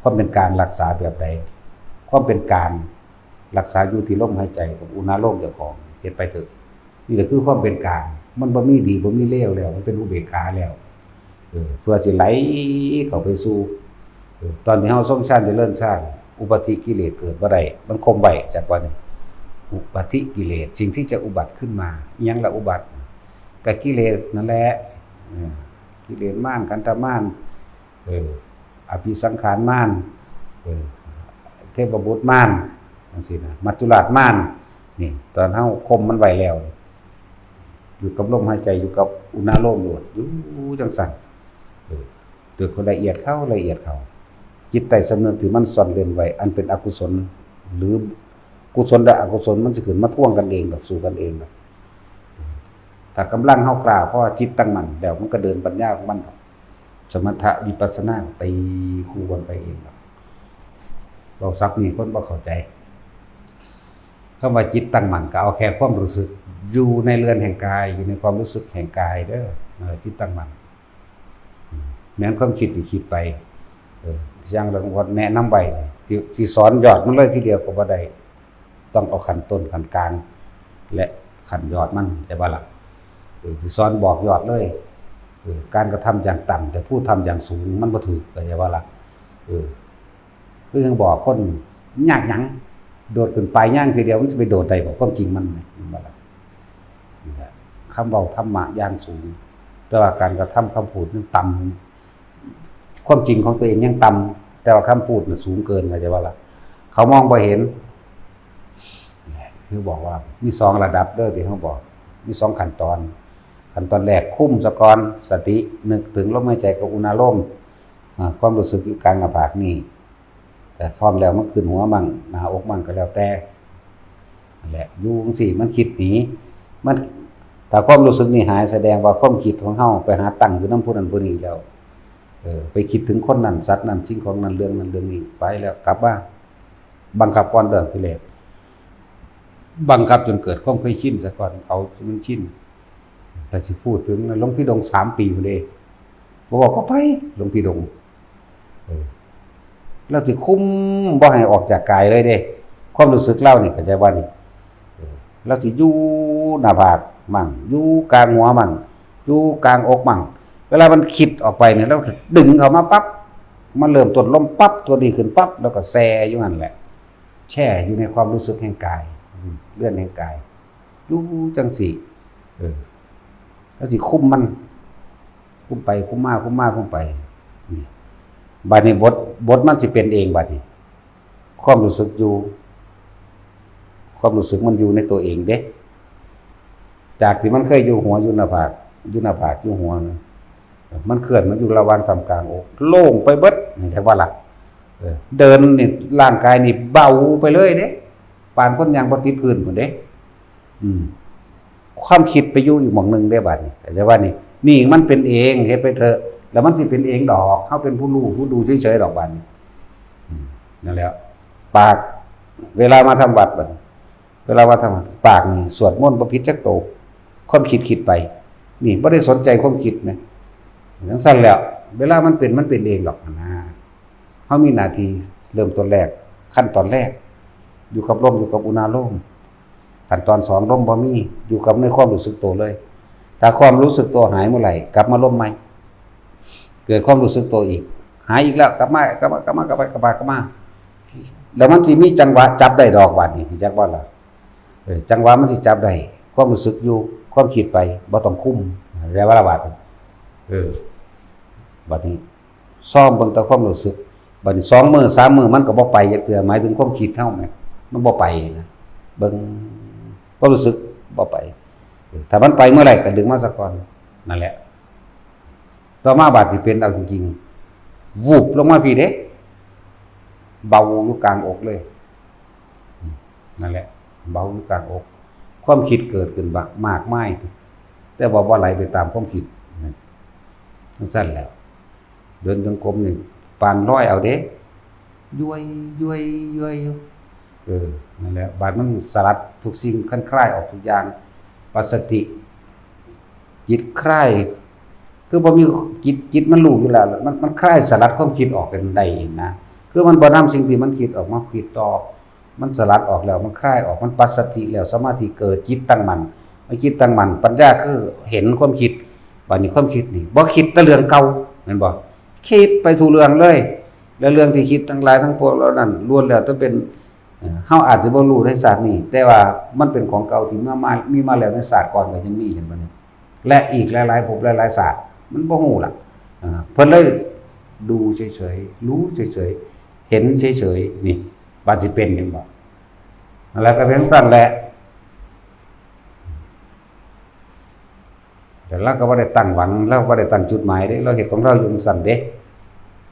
ຄວາມເປັນກາງຮັກສາແບບໃດ? ຄວາມເປັນກາງຮັກສາຢູ່ທີ່ລົມຫາຍໃຈກັບອຸນາໂລມເຈົ້າຂອງ ເຮັດໄປເຖາະ. ນີ້ແຫຼະຄືຄວາມເປັນກາງ ມັນບໍ່ມີດີບໍ່ມີເລວແລ້ວ ມັນເປັນອຸເບກຂາແລ້ວ. ເອີ ເພື່ອຊິໄຫຼເຂົ້າໄປສູ່ ເອີ ຕອນທີ່ເຮົາຊົງຊານຈະເລີນຊານ ອຸປາທິກິເລດເກີດບໍ່ໄດ້ ມັນຄົມໄວ້ ຈັກວ່ານີ້ ອຸປາທິກິເລດ ສິ່ງທີ່ຈະອຸບັດຂຶ້ນມາ. ອີ່ຫຍັງລະອຸບັດ? ກະກິເລດນັ້ນແຫຼະ ເອີ ກິເລດມານ ຂັນທະມານ ເອີ ອະພິສັງຂານມານ ເອີ ເທບະບຸດມານ ຈັ່ງຊີ້ນະ ມັດຈຸລາດມານ ນີ້ ຕອນເຮົາຂົ່ມມັນໄວ້ແລ້ວ ຢູ່ກັບລົມຫາຍໃຈ ຢູ່ກັບອຸນາໂລມໂລດ ຢູ່ຈັ່ງຊັ້ນ ເອີ ໂດຍຄວາມລະອຽດເຂົ້າ ລະອຽດເຂົ້າ ຈິດໃຕ້ສຳນຶກທີ່ມັນຊ່ອນເລັ່ນໄວ້ ອັນເປັນອະກຸສົນ ຫຼື ກຸສົນ ແລະ ອະກຸສົນ ມັນຊິຂຶ້ນມາທວງກັນເອງດອກ ສູ້ກັນເອງດອກ. ຖ້າກຳລັງເຮົາກ້າພໍ ຈິດຕັ້ງໝັ້ນແລ້ວ ມັນກໍເດີນປັນຍາຂອງມັນດອກ. ສະມະຖະວິປັດສະນາຕີຄູ່ກັນໄປເອງດອກ. ເວົ້າສັບນີ້ຄົນບໍ່ເຂົ້າໃຈ. ຄຳວ່າຈິດຕັ້ງໝັ້ນ ກໍເອົາແຄ່ຄວາມຮູ້ສຶກຢູ່ໃນເຮືອນແຫ່ງກາຍ ຢູ່ໃນຄວາມຮູ້ສຶກແຫ່ງກາຍເດີ. ເອີ ຈິດຕັ້ງໝັ້ນ ແມ່ນຄວາມຄິດທີ່ຄິດໄປ ເອີ ຢ່າງທີ່ຫຼວງພໍ່ແນະນຳໄວ້ ຊິ ຊິສອນຍອດມັນເລີຍທີດຽວກໍບໍ່ໄດ້ ຕ້ອງເອົາຂັ້ນຕົ້ນ ຂັ້ນກາງ ແລະ ຂັ້ນຍອດມັນ ເຂົ້າໃຈບໍ່ລະ? ເອີ ຊິສອນບອກຍອດເລີຍ ເອີ ການກະທຳຢ່າງຕ່ຳ ແຕ່ຜູ້ທຳຢ່າງສູງ ມັນບໍ່ຖືກ ເຂົ້າໃຈບໍ່ລະ? ເອີ ຄືຍັງບອກຄົນຍາກຫຍັງ ໂດດຂຶ້ນປາຍຍາງທີດຽວ ມັນຈະໄປໂດດໄດ້ບໍ່? ຄວາມຈິງມັນ ແມ່ນບໍ່ລະ? ນີ້ແຫຼະ ຄຳເວົ້າທຳມະຢ່າງສູງ ແຕ່ວ່າການກະທຳຄຳພູດມັນຕ່ຳ ຄວາມຈິງຂອງຕົວເອງຍັງຕ່ຳ ແຕ່ວ່າຄຳພູດນະສູງເກີນ ເຂົ້າໃຈບໍ່ລະ? ເຂົາມອງບໍ່ເຫັນ ຄືບອກວ່າມີສອງລະດັບເດີ ທີ່ເຮົາບອກ ມີສອງຂັ້ນຕອນ. ຂັ້ນຕອນແລກຄຸມສາກ່ອນ ສະຕິນຶກເຖິງລົມຫາຍໃຈກັບອຸນາໂລມ ອາ ຄວາມຮູ້ສຶກຢູ່ກາງໜ້າຜາກນີ້ ແຕ່ຄອມແລ້ວມັນຂຶ້ນຫົວໝັ້ງ ໜ້າອົກໝັ້ງກໍແລ້ວແຕ່ນັ້ນແຫຼະ ຢູ່ຈັ່ງຊີ້ມັນຄິດໜີ ມັນ ຖ້າຄວາມຮູ້ສຶກນີ້ຫາຍ ສະແດງວ່າຄວາມຄິດຂອງເຮົາໄປຫາຕັ້ງຢູ່ນຳຜູ້ນັ້ນຜູ້ນີ້ແລ້ວ ເອີ ໄປຄິດເຖິງຄົນນັ້ນ ສັດນັ້ນ ສິ່ງຂອງນັ້ນ ເລື່ອງນັ້ນເລື່ອງນີ້ ໄປແລ້ວກັບມາ ບັງຄັບກ່ອນເລີ່ມທີແລກ ບັງຄັບຈົນເກີດຄວາມເຄີຍຊິນຊະກ່ອນ ເອົາຈົນມັນຊິນ. ຖ້າຊິພູດເຖິງຫຼວງພີ່ດົງສາມປີພຸ້ນເດ້ ບໍ່ບອກກໍໄປ ຫຼວງພີ່ດົງ ເອີ ລາວຊິຄຸມບໍ່ໃຫ້ອອກຈາກກາຍເລີຍເດ້ ຄວາມຮູ້ສຶກລາວນີ້ ເຂົ້າໃຈບໍ່ນີ້? ເອີ ລາວຊິຢູ່ໜ້າຜາກໝັ້ງ ຢູ່ກາງຫົວໝັ້ງ ຢູ່ກາງອົກໝັ້ງ ເວລາມັນຄິດອອກໄປນີ້ ລາວຈະດຶງເຂົ້າມາປັບ ມັນເລີ່ມຕົ້ນລົມປັບ ຕົວນີ້ຂຶ້ນປັບ ແລ້ວກໍແຊ່ຢູ່ຫັ້ນແຫຼະ ແຊ່ຢູ່ໃນຄວາມຮູ້ສຶກແຫ່ງກາຍ ເຮືອນແຫ່ງກາຍ ຢູ່ຈັ່ງຊີ້ ເອີ ລາວຊິຄຸມມັນ ຄຸມໄປຄຸມມາ ຄຸມມາ ຄຸມໄປ ນີ້ ບາດນີ້ບົດ ບົດມັນຊິເປັນເອງບາດນີ້ ຄວາມຮູ້ສຶກຢູ່ ຄວາມຮູ້ສຶກມັນຢູ່ໃນຕົວເອງເດ້ ຈາກທີ່ມັນເຄີຍຢູ່ຫົວ ຢູ່ໜ້າຜາກ ຢູ່ໜ້າຜາກ ຢູ່ຫົວ ມັນເຄື່ອນມາຢູ່ລະຫວ່າງທ່າມກາງອົກ ໂລ່ງໄປເບິດ ເຫັນບໍ່ລະ? ເອີ ເດີນນີ້ ຮ່າງກາຍນີ້ເບົາໄປເລີຍເດ້ ປານຄົນຍ່າງບໍ່ຕິດພື້ນພຸ້ນເດ້ ອືມ ຄວາມຄິດໄປຢູ່ອີກໝ່ອງໜຶ່ງເດ້ບາດນີ້ ເຂົ້າໃຈວ່ານີ້ ນີ້ມັນເປັນເອງ ເຮັດໄປເຖາະ ແລ້ວມັນຊິເປັນເອງດອກ ເຮົາເປັນຜູ້ຮູ້ ຜູ້ດູເສີຍໆດອກບາດນີ້ ອືມ ນັ້ນແຫຼະ ປາກ ເວລາມາທຳວັດບາດນີ້ ເວລາວ່າທຳປາກນີ້ສວດມົນບໍ່ຜິດຈັກໂຕ ຄວາມຄິດຄິດໄປ ນີ້ບໍ່ໄດ້ສົນໃຈຄວາມຄິດນະ ຈັ່ງຊັ້ນແຫຼະ ເວລາມັນເປັນ ມັນເປັນເອງດອກຫັ້ນນາ ເຮົາມີໜ້າທີ່ເລີ່ມຕົ້ນແລກ ຂັ້ນຕອນແລກ ຢູ່ກັບລົມ ຢູ່ກັບອຸນາໂລມ ຂັ້ນຕອນສອງ ລົມບໍ່ມີ ຢູ່ກັບໃນຄວາມຮູ້ສຶກໂຕເລີຍ ຖ້າຄວາມຮູ້ສຶກໂຕຫາຍເມື່ອໃດ ກັບມາລົມໃໝ່ ເກີດຄວາມຮູ້ສຶກໂຕອີກ ຫາຍອີກແລ້ວ ກັບມາ ກັບມາ ກັບມາ ກັບໄປ ກັບມາ ກັບມາ ແລ້ວມັນຊິມີຈັງຫວະຈັບໄດ້ດອກບາດນີ້ ຮູ້ຈັກບໍ່ລະ? ເອີ ຈັງຫວະມັນຊິຈັບໄດ້ ຄວາມຮູ້ສຶກຢູ່ ຄວາມຄິດໄປ ບໍ່ຕ້ອງຄຸມ ແລ້ວວ່າລະບາດ ເອີ ບາດນີ້ຊອມເບິ່ງແຕ່ຄວາມຮູ້ສຶກ ບາດນີ້ສອງມື້ສາມມື້ມັນກໍບໍ່ໄປຈັກເທື່ອ ໝາຍເຖິງຄວາມຄິດເຮົາແມ່ນ ມັນບໍ່ໄປນະ ເບິ່ງຄວາມຮູ້ສຶກບໍ່ໄປ ເອີ ຖ້າມັນໄປເມື່ອໃດກໍດຶງມາຊະກ່ອນ ນັ້ນແຫຼະ ຕໍ່ມາບາດຊິເປັນເອົາຈິງໆ ວູບລົງມາພີ້ເດ້ ເບົາຢູ່ກາງອົກເລີຍ ນັ້ນແຫຼະ ເບົາຢູ່ກາງອົກ ຄວາມຄິດເກີດຂຶ້ນມາກມາຍ ແຕ່ວ່າບໍ່ໄຫຼໄປຕາມຄວາມຄິດ ຈັ່ງຊັ້ນແຫຼະ ເດີນຈົງກົມນີ້ປານລອຍເອົາເດ້ ຢ້ວຍໆໆຢູ່ ເອີ ນັ້ນແຫຼະ ບາດມັນສະຫຼັດທຸກສິ່ງ ຄັນຄາຍອອກທຸກຢ່າງ ປັດສະຕິ ຈິດຄາຍ ຄືບໍ່ມີຈິດ ຈິດມັນຮູ້ຢູ່ແລ້ວ ມັນ ມັນຄາຍສະຫຼັດຄວາມຄິດອອກເປັນໄດ້ເອງນະ ຄືມັນບໍ່ນຳສິ່ງທີ່ມັນຄິດອອກມາຄິດຕໍ່ ມັນສະຫຼັດອອກແລ້ວ ມັນຄາຍອອກ ມັນປັດສະຕິແລ້ວ ສະມາທິເກີດ ຈິດຕັ້ງໝັ້ນ ເມື່ອຈິດຕັ້ງໝັ້ນ ປັນຍາຄືເຫັນຄວາມຄິດ ບາດນີ້ຄວາມຄິດນີ້ບໍ່ຄິດແຕ່ເລື່ອງເກົ່າ ແມ່ນບໍ່? ຄິດໄປທຸກເລື່ອງເລີຍ ແລະ ເລື່ອງທີ່ຄິດທັງຫຼາຍທັງປວງເຫຼົ່ານັ້ນ ລ້ວນແລ້ວແຕ່ເປັນ ເອີ ເຮົາອາດຈະບໍ່ຮູ້ໃນຊາດນີ້ ແຕ່ວ່າມັນເປັນຂອງເກົ່າທີ່ມາ ມາ ມີມາແລ້ວໃນຊາດກ່ອນກໍຍັງມີ ເຫັນບໍ່ນີ້? ແລະ ອີກຫຼາຍໆພົບຫຼາຍໆຊາດ ມັນບໍ່ຮູ້ລະ ເອີ ເພິ່ນເລີຍດູເສີຍໆ ຮູ້ເສີຍໆ ເຫັນເສີຍໆ ນີ້ ວ່າຊິເປັນ ເຫັນບໍ່? ແລ້ວກໍເປັນຈັ່ງຊັ້ນແຫຼະ ແຕ່ລາວກໍບໍ່ໄດ້ຕັ້ງຫວັງ ລາວບໍ່ໄດ້ຕັ້ງຈຸດໝາຍເດ້ ລາວເຮັດຂອງລາວຢູ່ຈັ່ງຊັ້ນເດ້.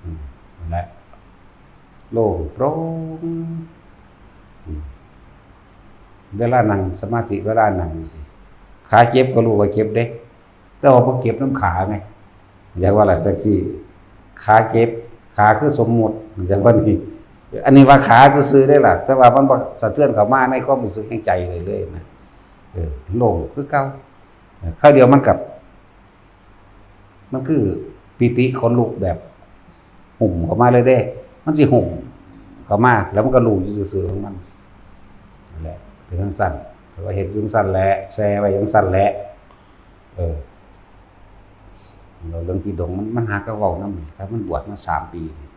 ອືມ ນັ້ນແຫຼະ ໂລ່ງໂປ່ງ. ອືມ ເວລານັ່ງສະມາທິ ເວລານັ່ງຈັ່ງຊີ້ ຂາເຈັບກໍຮູ້ວ່າເຈັບເດ້ ແຕ່ວ່າບໍ່ເຈັບນຳຂາໄງ ຢາກວ່າລະຈັ່ງຊີ້ ຂາເຈັບ ຂາຄືສົມມຸດ ຈັ່ງວ່ານີ້ ອັນນີ້ວ່າຂາຊື່ໆເດ້ລະ ແຕ່ວ່າມັນບໍ່ສະເທືອນເຂົ້າມາໃນຄວາມຮູ້ສຶກໃນໃຈເລີຍນະ. ເອີ ໂລ່ງຄືເກົ່າ ເອີ ຄາວດຽວມັນກໍ ມັນຄືປີຕິຂົນລຸກແບບຫຸ້ມເຂົ້າມາເລີຍເດ້ ມັນຊິຫຸ້ມເຂົ້າມາ ແລ້ວມັນກໍຮູ້ຢູ່ຊື່ໆຂອງມັນນັ້ນແຫຼະ ເປັນຈັ່ງຊັ້ນ. ເຂົາວ່າເຮັດຢູ່ຈັ່ງຊັ້ນແຫຼະ ແຊ່ໄວ້ຈັ່ງຊັ້ນແຫຼະ. ເອີ ເວົ້າເລື່ອງຜີດົງ ມັນ ມັນຫາກໍເວົ້ານຳ ຖ້າມັນບວດມາສາມປີນີ້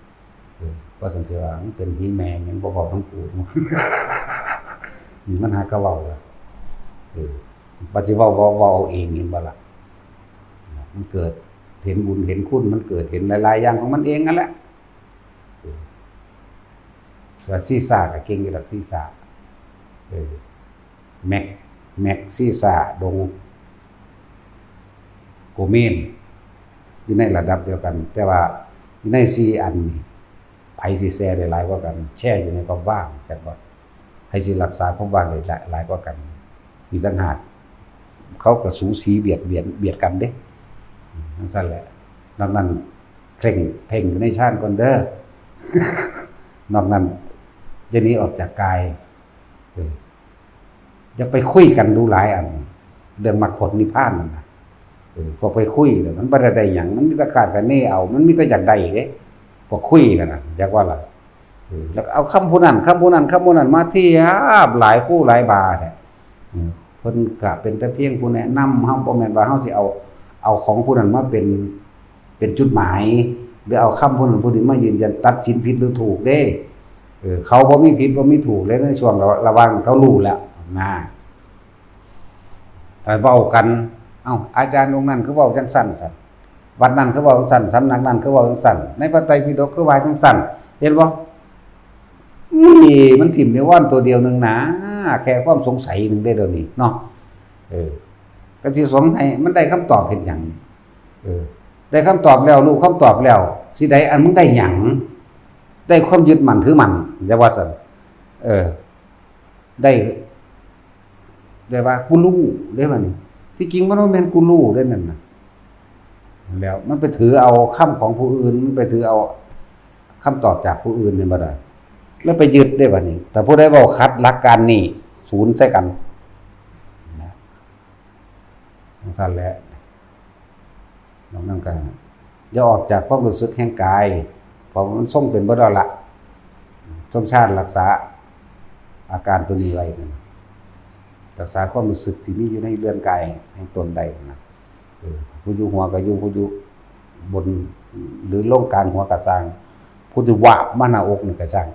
ເອີ ວ່າຊັ້ນຊິວ່າມັນເປັນຜີແມ່ຫຍັງ ບໍ່ເວົ້ານຳກູ ມັນຫາກໍເວົ້າລະ. ເອີ ບັດຊິເວົ້າ ເວົ້າ ເວົ້າເອົາເອງ ເຫັນບໍ່ລະ? ມັນເກີດເຫັນບຸນເຫັນຄຸນ ມັນເກີດເຫັນຫຼາຍໆຢ່າງຂອງມັນເອງຫັ້ນແຫຼະ. ເອີ ວ່າຊີສາກໍເກັ່ງຢູ່ດອກ ຊີສາ ເອີ ແມັກ ແມັກຊີສາ ດົງ ໂກເມນ ຢູ່ໃນລະດັບດຽວກັນ ແຕ່ວ່າຢູ່ໃນສີ່ອັນນີ້ ໃຜຊິແຊ່ໄດ້ຫຼາຍກວ່າກັນ? ແຊ່ຢູ່ໃນຄວາມວ່າງ ຈັກວ່າ ໃຜຊິຮັກສາຄວາມວ່າງໄດ້ຫຼາຍ ຫຼາຍກວ່າກັນ? ອີກຕ່າງຫາກ ເຂົາກໍສູສີບຽດບຽນ ບຽດກັນເດ້ ຈັ່ງຊັ້ນແຫຼະ. ນອກນັ້ນເຄັ່ງ ເພັ່ງຢູ່ໃນຊານກ່ອນເດີ້ ນອກນັ້ນຢ່າໜີອອກຈາກກາຍ. ເອີ ຢ່າໄປຄຸຍກັນດູຫຼາຍອັນ ເລື່ອງມັກຜົນນິບພານນັ້ນນະ. ເອີ ພວກໄປຄຸຍແລ້ວມັນບໍ່ໄດ້ໄດ້ຫຍັງ ມັນມີແຕ່ຄາດຄະເນເອົາ ມັນມີແຕ່ຢາກໄດ້ເດ້ ພວກຄຸຍນັ້ນນະ ຈັກວ່າລະ. ເອີ ແລ້ວກໍເອົາຄຳຜູ້ນັ້ນ ຄຳຜູ້ນັ້ນ ຄຳຜູ້ນັ້ນມາທຽບ ຫຼາຍຄູຫຼາຍບາແທ້. ເອີ ເພິ່ນກະເປັນແຕ່ພຽງຜູ້ແນະນຳເຮົາ ບໍ່ແມ່ນວ່າເຮົາຊິເອົາ ເອົາຂອງຜູ້ນັ້ນມາເປັນ ເປັນຈຸດໝາຍ ຫຼືເອົາຄຳຜູ້ນັ້ນຜູ້ນີ້ມາຢືນຢັນຕັດສິນຜິດຫຼືຖືກເດ້. ເອີ ເຂົາບໍ່ມີຜິດບໍ່ມີຖືກເດ້ ໃນຊ່ວງລະ ລະຫວ່າງເຂົາຮູ້ແລ້ວນະ. ຖ້າເວົ້າກັນ ເອົ້າ ອາຈານອົງນັ້ນຄືເວົ້າຈັ່ງຊັ້ນຊັ້ນ ວັດນັ້ນຄືເວົ້າຈັ່ງຊັ້ນ ສຳນັກນັ້ນຄືເວົ້າຈັ່ງຊັ້ນ ໃນພະໄຕປິດົກຄືວ່າຈັ່ງຊັ້ນ ເຫັນບໍ່? ນີ້ມັນຖິ້ມນິວອນຕົວດຽວໜຶ່ງນາ ແຄ່ຄວາມສົງໄສໜຶ່ງເດ້ດຽວນີ້ເນາະ. ເອີ ກໍຊິສົງໄຫ້ມັນໄດ້ຄຳຕອບເຮັດຫຍັງ? ເອີ ໄດ້ຄຳຕອບແລ້ວ ຮູ້ຄຳຕອບແລ້ວ ຊິໄດ້ອັນ ມຶງໄດ້ຫຍັງ? ໄດ້ຄວາມຍຶດໝັ້ນຖືໝັ້ນ ຢ່າວ່າຊັ້ນ. ເອີ ໄດ້ ໄດ້ວ່າກູຮູ້ເດ້ບັດນີ້ ທີ່ຈິງມັນບໍ່ແມ່ນກູຮູ້ເດ້ນັ້ນນະ. ແລ້ວມັນໄປຖືເອົາຄຳຂອງຜູ້ອື່ນ ມັນໄປຖືເອົາຄຳຕອບຈາກຜູ້ອື່ນ ແມ່ນບໍ່ລະ? ແລ້ວໄປຍຶດເດ້ບັດນີ້ ຖ້າຜູ້ໃດເວົ້າຂັດຫຼັກການນີ້ ສູນໃສ່ກັນນະ. ຈັ່ງຊັ້ນແຫຼະ ນອກນັ້ນກໍຢ່າອອກຈາກຄວາມຮູ້ສຶກແຫ່ງກາຍ ເພາະວ່າມັນຊົງເປັນເບິດແລ້ວລະ. ຊົງຊານຮັກສາອາການໂຕນີ້ໄວ້ນັ້ນ ຮັກສາຄວາມຮູ້ສຶກທີ່ມີຢູ່ໃນເຮືອນກາຍແຫ່ງຕົນໄດ້ນັ້ນນະ. ເອີ ຜູ້ຢູ່ຫົວກໍຢູ່ ຜູ້ຢູ່ບົນ ຫຼືລົງກາງຫົວກໍຊ່າງ ຜູ້ທີ່ວາບມາໜ້າອົກນີ້ກໍຊ່າງ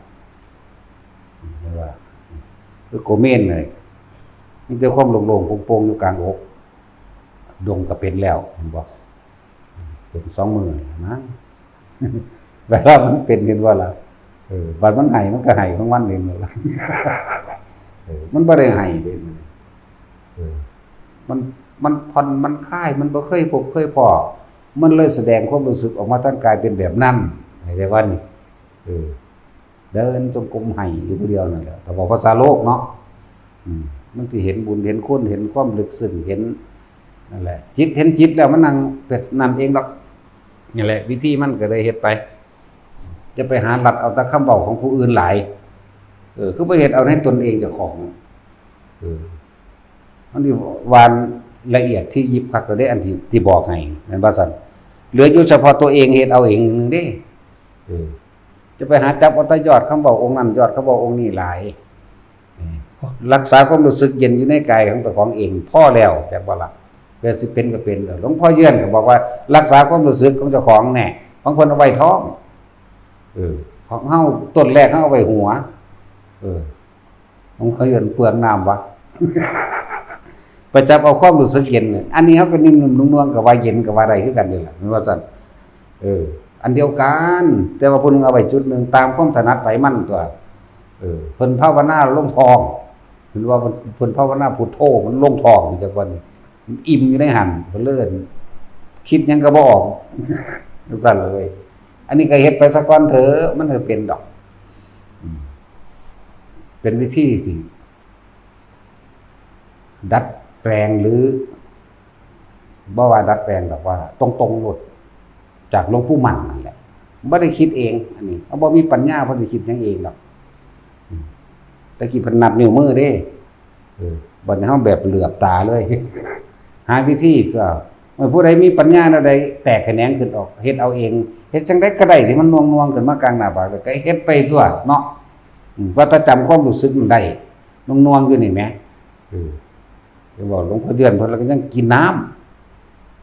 ເຫັນວ່າ ຄືໂກເມນນີ້ ມີແຕ່ຄວາມໂລ່ງໆໂປ່ງໆຢູ່ກາງອົກ ດົງກໍເປັນແລ້ວ ເຫັນບໍ່? ເປັນສອງມື້ນີ້ນະ ເວລາມັນເປັນ ເຫັນບໍ່ລະ? ເອີ ບັດມັນໄຫ້ ມັນກໍໄຫ້ຂອງມັນເອງນັ້ນລະ. ເອີ ມັນບໍ່ໄດ້ໄຫ້ເດ້ ເອີ ມັນ ມັນຜ່ອນ ມັນຄາຍ ມັນບໍ່ເຄີຍພົບເຄີຍພໍ້ ມັນເລີຍສະແດງຄວາມຮູ້ສຶກອອກມາທາງກາຍເປັນແບບນັ້ນ ເຂົ້າໃຈບໍ່ນີ້? ເອີ ເດີນຈົງກົມໄຫ້ຢູ່ຜູ້ດຽວນັ້ນແຫຼະ ຖ້າເວົ້າພາສາໂລກເນາະ. ອືມ ມັນຊິເຫັນບຸນເຫັນຄຸນ ເຫັນຄວາມເລິກເຊິ່ງ ເຫັນນັ້ນແຫຼະ ຈິດເຫັນຈິດແລ້ວມັນນັ່ງເປັນນັ້ນເອງດອກ. ນັ້ນແຫຼະ ວິທີມັນກໍໄດ້ເຮັດໄປ ຢ່າໄປຫາລັດເອົາແຕ່ຄຳເວົ້າຂອງຜູ້ອື່ນຫຼາຍ. ເອີ ຄືບໍ່ເຮັດເອົາໃນຕົນເອງເຈົ້າຂອງ? ເອີ ມັນຊິຫວານລະອຽດທີ່ຢິບຄັກແລ້ວເດ້ ອັນທີ່ ທີ່ບອກໃຫ້ ແມ່ນບໍ່ຊັ້ນ? ເຫຼືອຢູ່ສະເພາະຕົວເອງເຮັດເອົາເອງໜຶ່ງເດ້. ເອີ ຈະໄປຫາຈັບເອົາແຕ່ຍອດຄຳເວົ້າອົງນັ້ນ ຍອດຄຳເວົ້າອົງນີ້ຫຼາຍ. ເອີ ຮັກສາຄວາມຮູ້ສຶກເຢັນຢູ່ໃນກາຍຂອງເຈົ້າຂອງເອງພໍແລ້ວ ຈັກບໍ່ລະ? ເພື່ອຊິເປັນກໍເປັນ. ເອີ ຫຼວງພໍ່ເຍືອນກໍບອກວ່າ ຮັກສາຄວາມຮູ້ສຶກຂອງເຈົ້າຂອງແນ່ ຂອງເພິ່ນເອົາໄວ້ທ້ອງ. ເອີ ຂອງເຮົາ ຕົ້ນແລກເຮົາເອົາໄວ້ຫົວ. ເອີ ຂອງເຂົາເອີ້ນເປືອງນ້ຳວະ ໄປຈັບເອົາຄວາມຮູ້ສຶກເຢັນ. ອັນນີ້ເຮົາກໍນຸ້ມໆນວງໆ ກໍວ່າເຢັນ ກໍວ່າໄດ້ຄືກັນນີ້ແຫຼະ ແມ່ນວ່າຊັ້ນ. ເອີ ອັນດຽວກັນ ແຕ່ວ່າຜູ້ໜຶ່ງເອົາໄວ້ຈຸດໜຶ່ງ ຕາມຄວາມຖະໜັດໃຜມັນຕົວະ. ເອີ ເພິ່ນພາວະນາລົງທ້ອງ ເພິ່ນວ່າເພິ່ນ ເພິ່ນພາວະນາພຸດໂທ ມັນລົງທ້ອງ ຈັກວ່ານີ້ ອີ່ມຢູ່ໃນຫັ້ນ ເພິ່ນເລີ້ນ ຄິດຫຍັງກໍບໍ່ອອກ ຈັ່ງຊັ້ນເລີຍ. ອັນນີ້ກໍເຮັດໄປສາກ່ອນເຖາະ ມັນກໍເປັນດອກ ອືມ ເປັນວິທີທີ່ດັດແປງ ຫຼື ບໍ່ວ່າດັດແປງດອກ ວ່າຕົງໆໂລດ ຈາກຫຼວງปู่ໝັ້ນນັ້ນແຫຼະ ບໍ່ໄດ້ຄິດເອງ. ອັນນີ້ເຮົາບໍ່ມີປັນຍາ ເພິ່ນຊິຄິດຫຍັງເອງດອກ. ອືມ ແຕ່ກີ້ເພິ່ນນັບນິ້ວມືເດ້. ເອີ ບັດນີ້ເຮົາແບບເຫຼືອບຕາເລີຍ ຫາວິທີຕົວະ. ເມື່ອຜູ້ໃດມີປັນຍາແນວໃດ ແຕກຂະແໜງຂຶ້ນອອກ ເຮັດເອົາເອງ ເຮັດຈັ່ງໃດກໍໄດ້ທີ່ມັນໜ່ວງໆຂຶ້ນມາກາງໜ້າຜາກ ກໍເຮັດໄປຕົວະເນາະ. ອືມ ວ່າແຕ່ຈຳຄວາມຮູ້ສຶກມັນໄດ້ ໜ່ວງໆຢູ່ນີ້ແໝ ເອີ ເຫັນບໍ່? ຫຼວງພໍ່ເດືອນເພິ່ນລະກໍຍັງກິນນ້ຳ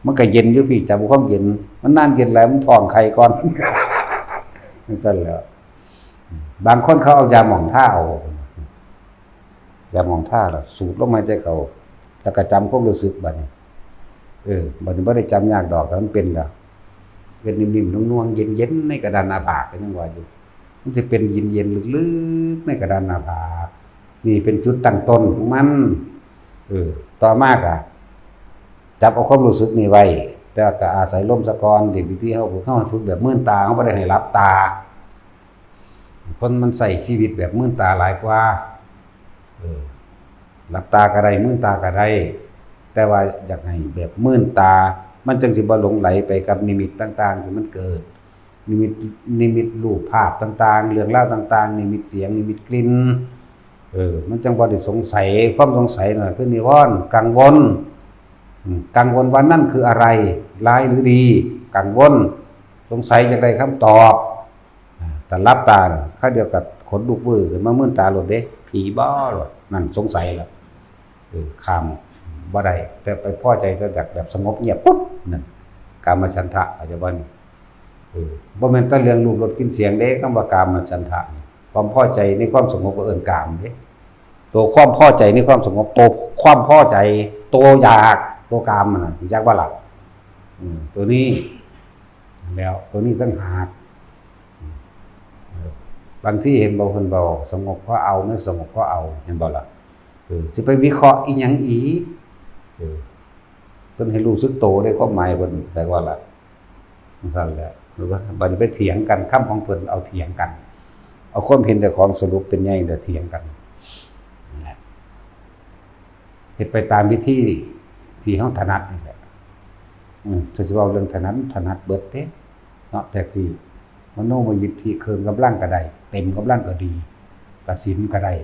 ມັນກໍເຢັນຢູ່ພີ້ ຈຳຄວາມເຢັນ ມັນນານເຢັນຫຼາຍ ມັນທ້ອງໄຂ່ກ່ອນ ຈັ່ງຊັ້ນແຫຼະ. ບາງຄົນເຂົາເອົາຢາໝອງທາເອົາ ຢາໝອງທາລະສູດລົມຫາຍໃຈເຂົ້າ ແລ້ວກໍຈຳຄວາມຮູ້ສຶກບັດນີ້. ເອີ ບັດນີ້ບໍ່ໄດ້ຈຳຍາກດອກ ຖ້າມັນເປັນແລ້ວ ເຮັດນິ້ມໆ ໜ່ວງໆ ເຢັນໆ ໃນກະດານໜ້າຜາກ ກໍຍັງວ່າຢູ່ ມັນຊິເປັນເຢັນໆ ເລິກໆ ໃນກະດານໜ້າຜາກ. ນີ້ເປັນຈຸດຕັ້ງຕົ້ນຂອງມັນ. ເອີ ຕໍ່ມາກໍຈັບເອົາຄວາມຮູ້ສຶກນີ້ໄວ້ ແຕ່ວ່າກໍອາໄສລົມສາກ່ອນ. ເປັນວິທີເຮົາຝຶກ ເຮົາໃຫ້ຝຶກແບບມືນຕາ ເຮົາບໍ່ໄດ້ໃຫ້ຫຼັບຕາ. ຄົນມັນໃຊ້ຊີວິດແບບມືນຕາຫຼາຍກວ່າ. ເອີ ຫຼັບຕາກໍໄດ້ ມືນຕາກໍໄດ້ ແຕ່ວ່າຢາກໃຫ້ແບບມືນຕາ ມັນຈັ່ງຊິບໍ່ຫຼົງໄຫຼໄປກັບນິມິດຕ່າງໆທີ່ມັນເກີດ ນິມິດ ນິມິດຮູບພາບຕ່າງໆ ເລື່ອງລາວຕ່າງໆ ນິມິດສຽງ ນິມິດກິ່ນ ເອີ ມັນຈັ່ງບໍ່ໄດ້ສົງໄສ. ຄວາມສົງໄສນັ້ນຄືນິວອນ ກັງວົນ ອືມ ກັງວົນວ່ານັ້ນຄືອະໄລ ຮ້າຍຫຼືດີ ກັງວົນ ສົງໄສ ຢາກໄດ້ຄຳຕອບ. ອາ ຖ້າຫຼັບຕາ ຄາວດຽວກໍຂົນລຸກວືຂຶ້ນມາ ມືນຕາໂລດເດ້ ຜີບໍ່ໂລດ ນັ້ນສົງໄສລະ. ເອີ ຂ້າມບໍ່ໄດ້ ແຕ່ໄປພໍໃຈແຕ່ຈາກແບບສະຫງົບງຽບປຸບ ນັ້ນກາມະສັນທະ ເຂົ້າໃຈບໍ່ນີ້? ເອີ ບໍ່ແມ່ນແຕ່ເລື່ອງຮູບ ລົດ ກິ່ນ ສຽງເດ້ ຄຳວ່າກາມະສັນທະນີ້ ຄວາມພໍໃຈໃນຄວາມສະຫງົບກໍເອີ້ນກາມເດ້. ໂຕຄວາມພໍໃຈໃນຄວາມສະຫງົບ ໂຕຄວາມພໍໃຈ ໂຕຢາກ ໂຕກາມຫັ້ນນະ ຮູ້ຈັກບໍ່ລະ? ອືມ ໂຕນີ້ ແລ້ວໂຕນີ້ຕ່າງຫາກ. ບາງທີເຫັນບໍ່ ເພິ່ນເວົ້າສະຫງົບກໍເອົາ ແມ່ນສະຫງົບກໍເອົາ ເຫັນບໍ່ລະ? ເອີ ຊິໄປວິເຄາະອີ່ຫຍັງອີກ? ເອີ ເພິ່ນໃຫ້ຮູ້ສຶກໂຕເດ້ ຄວາມໝາຍເພິ່ນ ແປວ່າລະ ຈັ່ງຊັ້ນແຫຼະ. ຫຼືວ່າບັດນີ້ໄປຖຽງກັນ ຄຳຂອງເພິ່ນເອົາຖຽງກັນ ເອົາຄວາມເຫັນເຈົ້າຂອງສະຫຼຸບເປັນໃຫຍ່ ແລ້ວຖຽງກັນ ນັ້ນແຫຼະ. ເຮັດໄປຕາມວິທີທີ່ເຮົາຖະໜັດນີ້ແຫຼະ. ອືມ ຖ້າຊິເວົ້າເລື່ອງຖະໜັດ ຖະໜັດເບິດເດ້ເນາະ ແທັກຊີ. ມະໂນມະຍິດທິເຄິ່ງກຳລັງກໍໄດ້ ເຕັມກຳລັງກໍດີ ກະສິນກໍໄດ້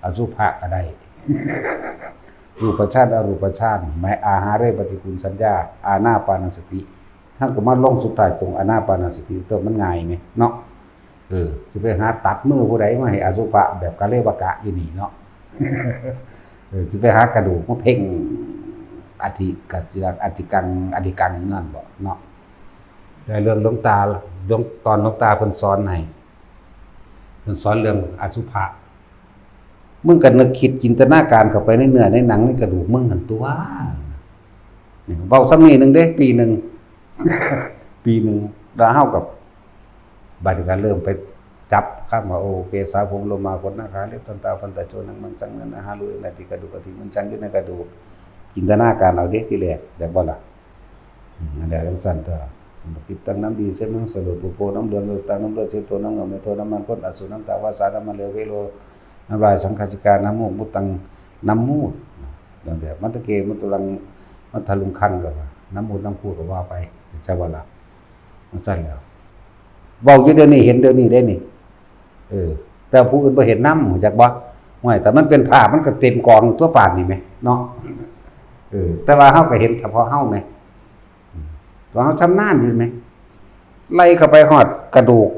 ອະສຸພະກໍໄດ້ ຮູບປະຊານ ອະຮູບປະຊານ ອາຫາເຣປະຕິກຸນສັນຍາ ອານາປານະສະຕິ ເຮົາກໍມາລົງສຸດທ້າຍຕົງອານາປານະສະຕິ ຕົວມັນງ່າຍແໝເນາະ. ເອີ ຊິໄປຫາຕັດມືຜູ້ໃດມາໃຫ້ອະສຸພະແບບກະເລວະກະຢູ່ນີ້ເນາະ. ເອີ ຊິໄປຫາກະດູກມາເພັ່ງ ອະທິ ກະຊິວ່າອະທິກັງ ອະທິກັງນັ້ນບໍເນາະ. ແຕ່ເລື່ອງຫຼວງຕາ ຫຼວງ ຕອນຫຼວງຕາເພິ່ນສອນໃຫ້ ເພິ່ນສອນເລື່ອງອະສຸພະ ມຶງກໍນຶກຄິດຈິນຕະນາການເຂົ້າໄປໃນເນື້ອໃນໜັງໃນກະດູກມຶງຫັ້ນຕົວະ. ນີ້ເວົ້າສ່ຳນີ້ໜຶ່ງເດ້ ປີໜຶ່ງ ປີໜຶ່ງ ແລ້ວເຮົາກໍ ບັດນີ້ກໍເລີ່ມໄປຈັບຄຳວ່າ ໂອ ເກສາ ຜົມ ໂລມາ ຂົນ ໜາຂາ ເລັບ ທັນຕາ ຟັນ ຕະໂຈ ໜັງ ມັງ ສັງ ເນື້ອ ນາ ຫາ ລູ ເອັນ ອາທິ ກະດູກ ອາທິ ມັນ ສັງ ຢູ່ໃນກະດູກ. ຈິນຕະນາການເອົາເດ້ທີແລກ ແມ່ນບໍ່ລະ? ອືມ ອັນໃດຈັ່ງຊັ້ນຕົວະ ປິດຕັງ ນ້ຳດີ ເຊັດ ນ້ຳສະຫຼວດ ປູໂພ ນ້ຳເຫຼືອງ ເລືອດ ຕັງ ນ້ຳເລືອດ ເຊັດ ໂຕ ນ້ຳເຫຍື້ອ ເມັດ ໂທ ນ້ຳມັນ ຂົນ ອະສູ ນ້ຳຕາ ວາສາ ນ້ຳມັນເຫຼືອ ເວໂລ ນ້ຳລາຍ ສັງຂະສິກາ ນ້ຳມູກ ມຸດຕັງ ນ້ຳມູດ ຈັ່ງແບບ ມັນຕະເກ ມັນຕຸລັງ ມັນທະລຸງຄັນ ກໍວ່າ ນ້ຳມູດ ນ້ຳຄູດ ກໍວ່າໄປ ຈັ່ງວ່າລະ ຈັ່ງຊັ້ນແຫຼະ. ເວົ້າຢູ່ດຽວນີ້ ເຫັນດຽວນີ້ເດ້ນີ້ ເອີ ແຕ່ຜູ້ອື່ນບໍ່ເຫັນນຳ ຮູ້ຈັກບໍ່? ຫ້ວຍ ແຕ່ມັນເປັນພາບ ມັນກໍເຕັມກອງຢູ່ຕົວະປານນີ້ແໝເນາະ. ເອີ ແຕ່ວ່າເຮົາກໍເຫັນສະເພາະເຮົາແໝ ອືມ ຕົວເຮົາຊຳນານຢູ່ແໝ ໄລ່ເຂົ້າໄປຮອດກະດູກ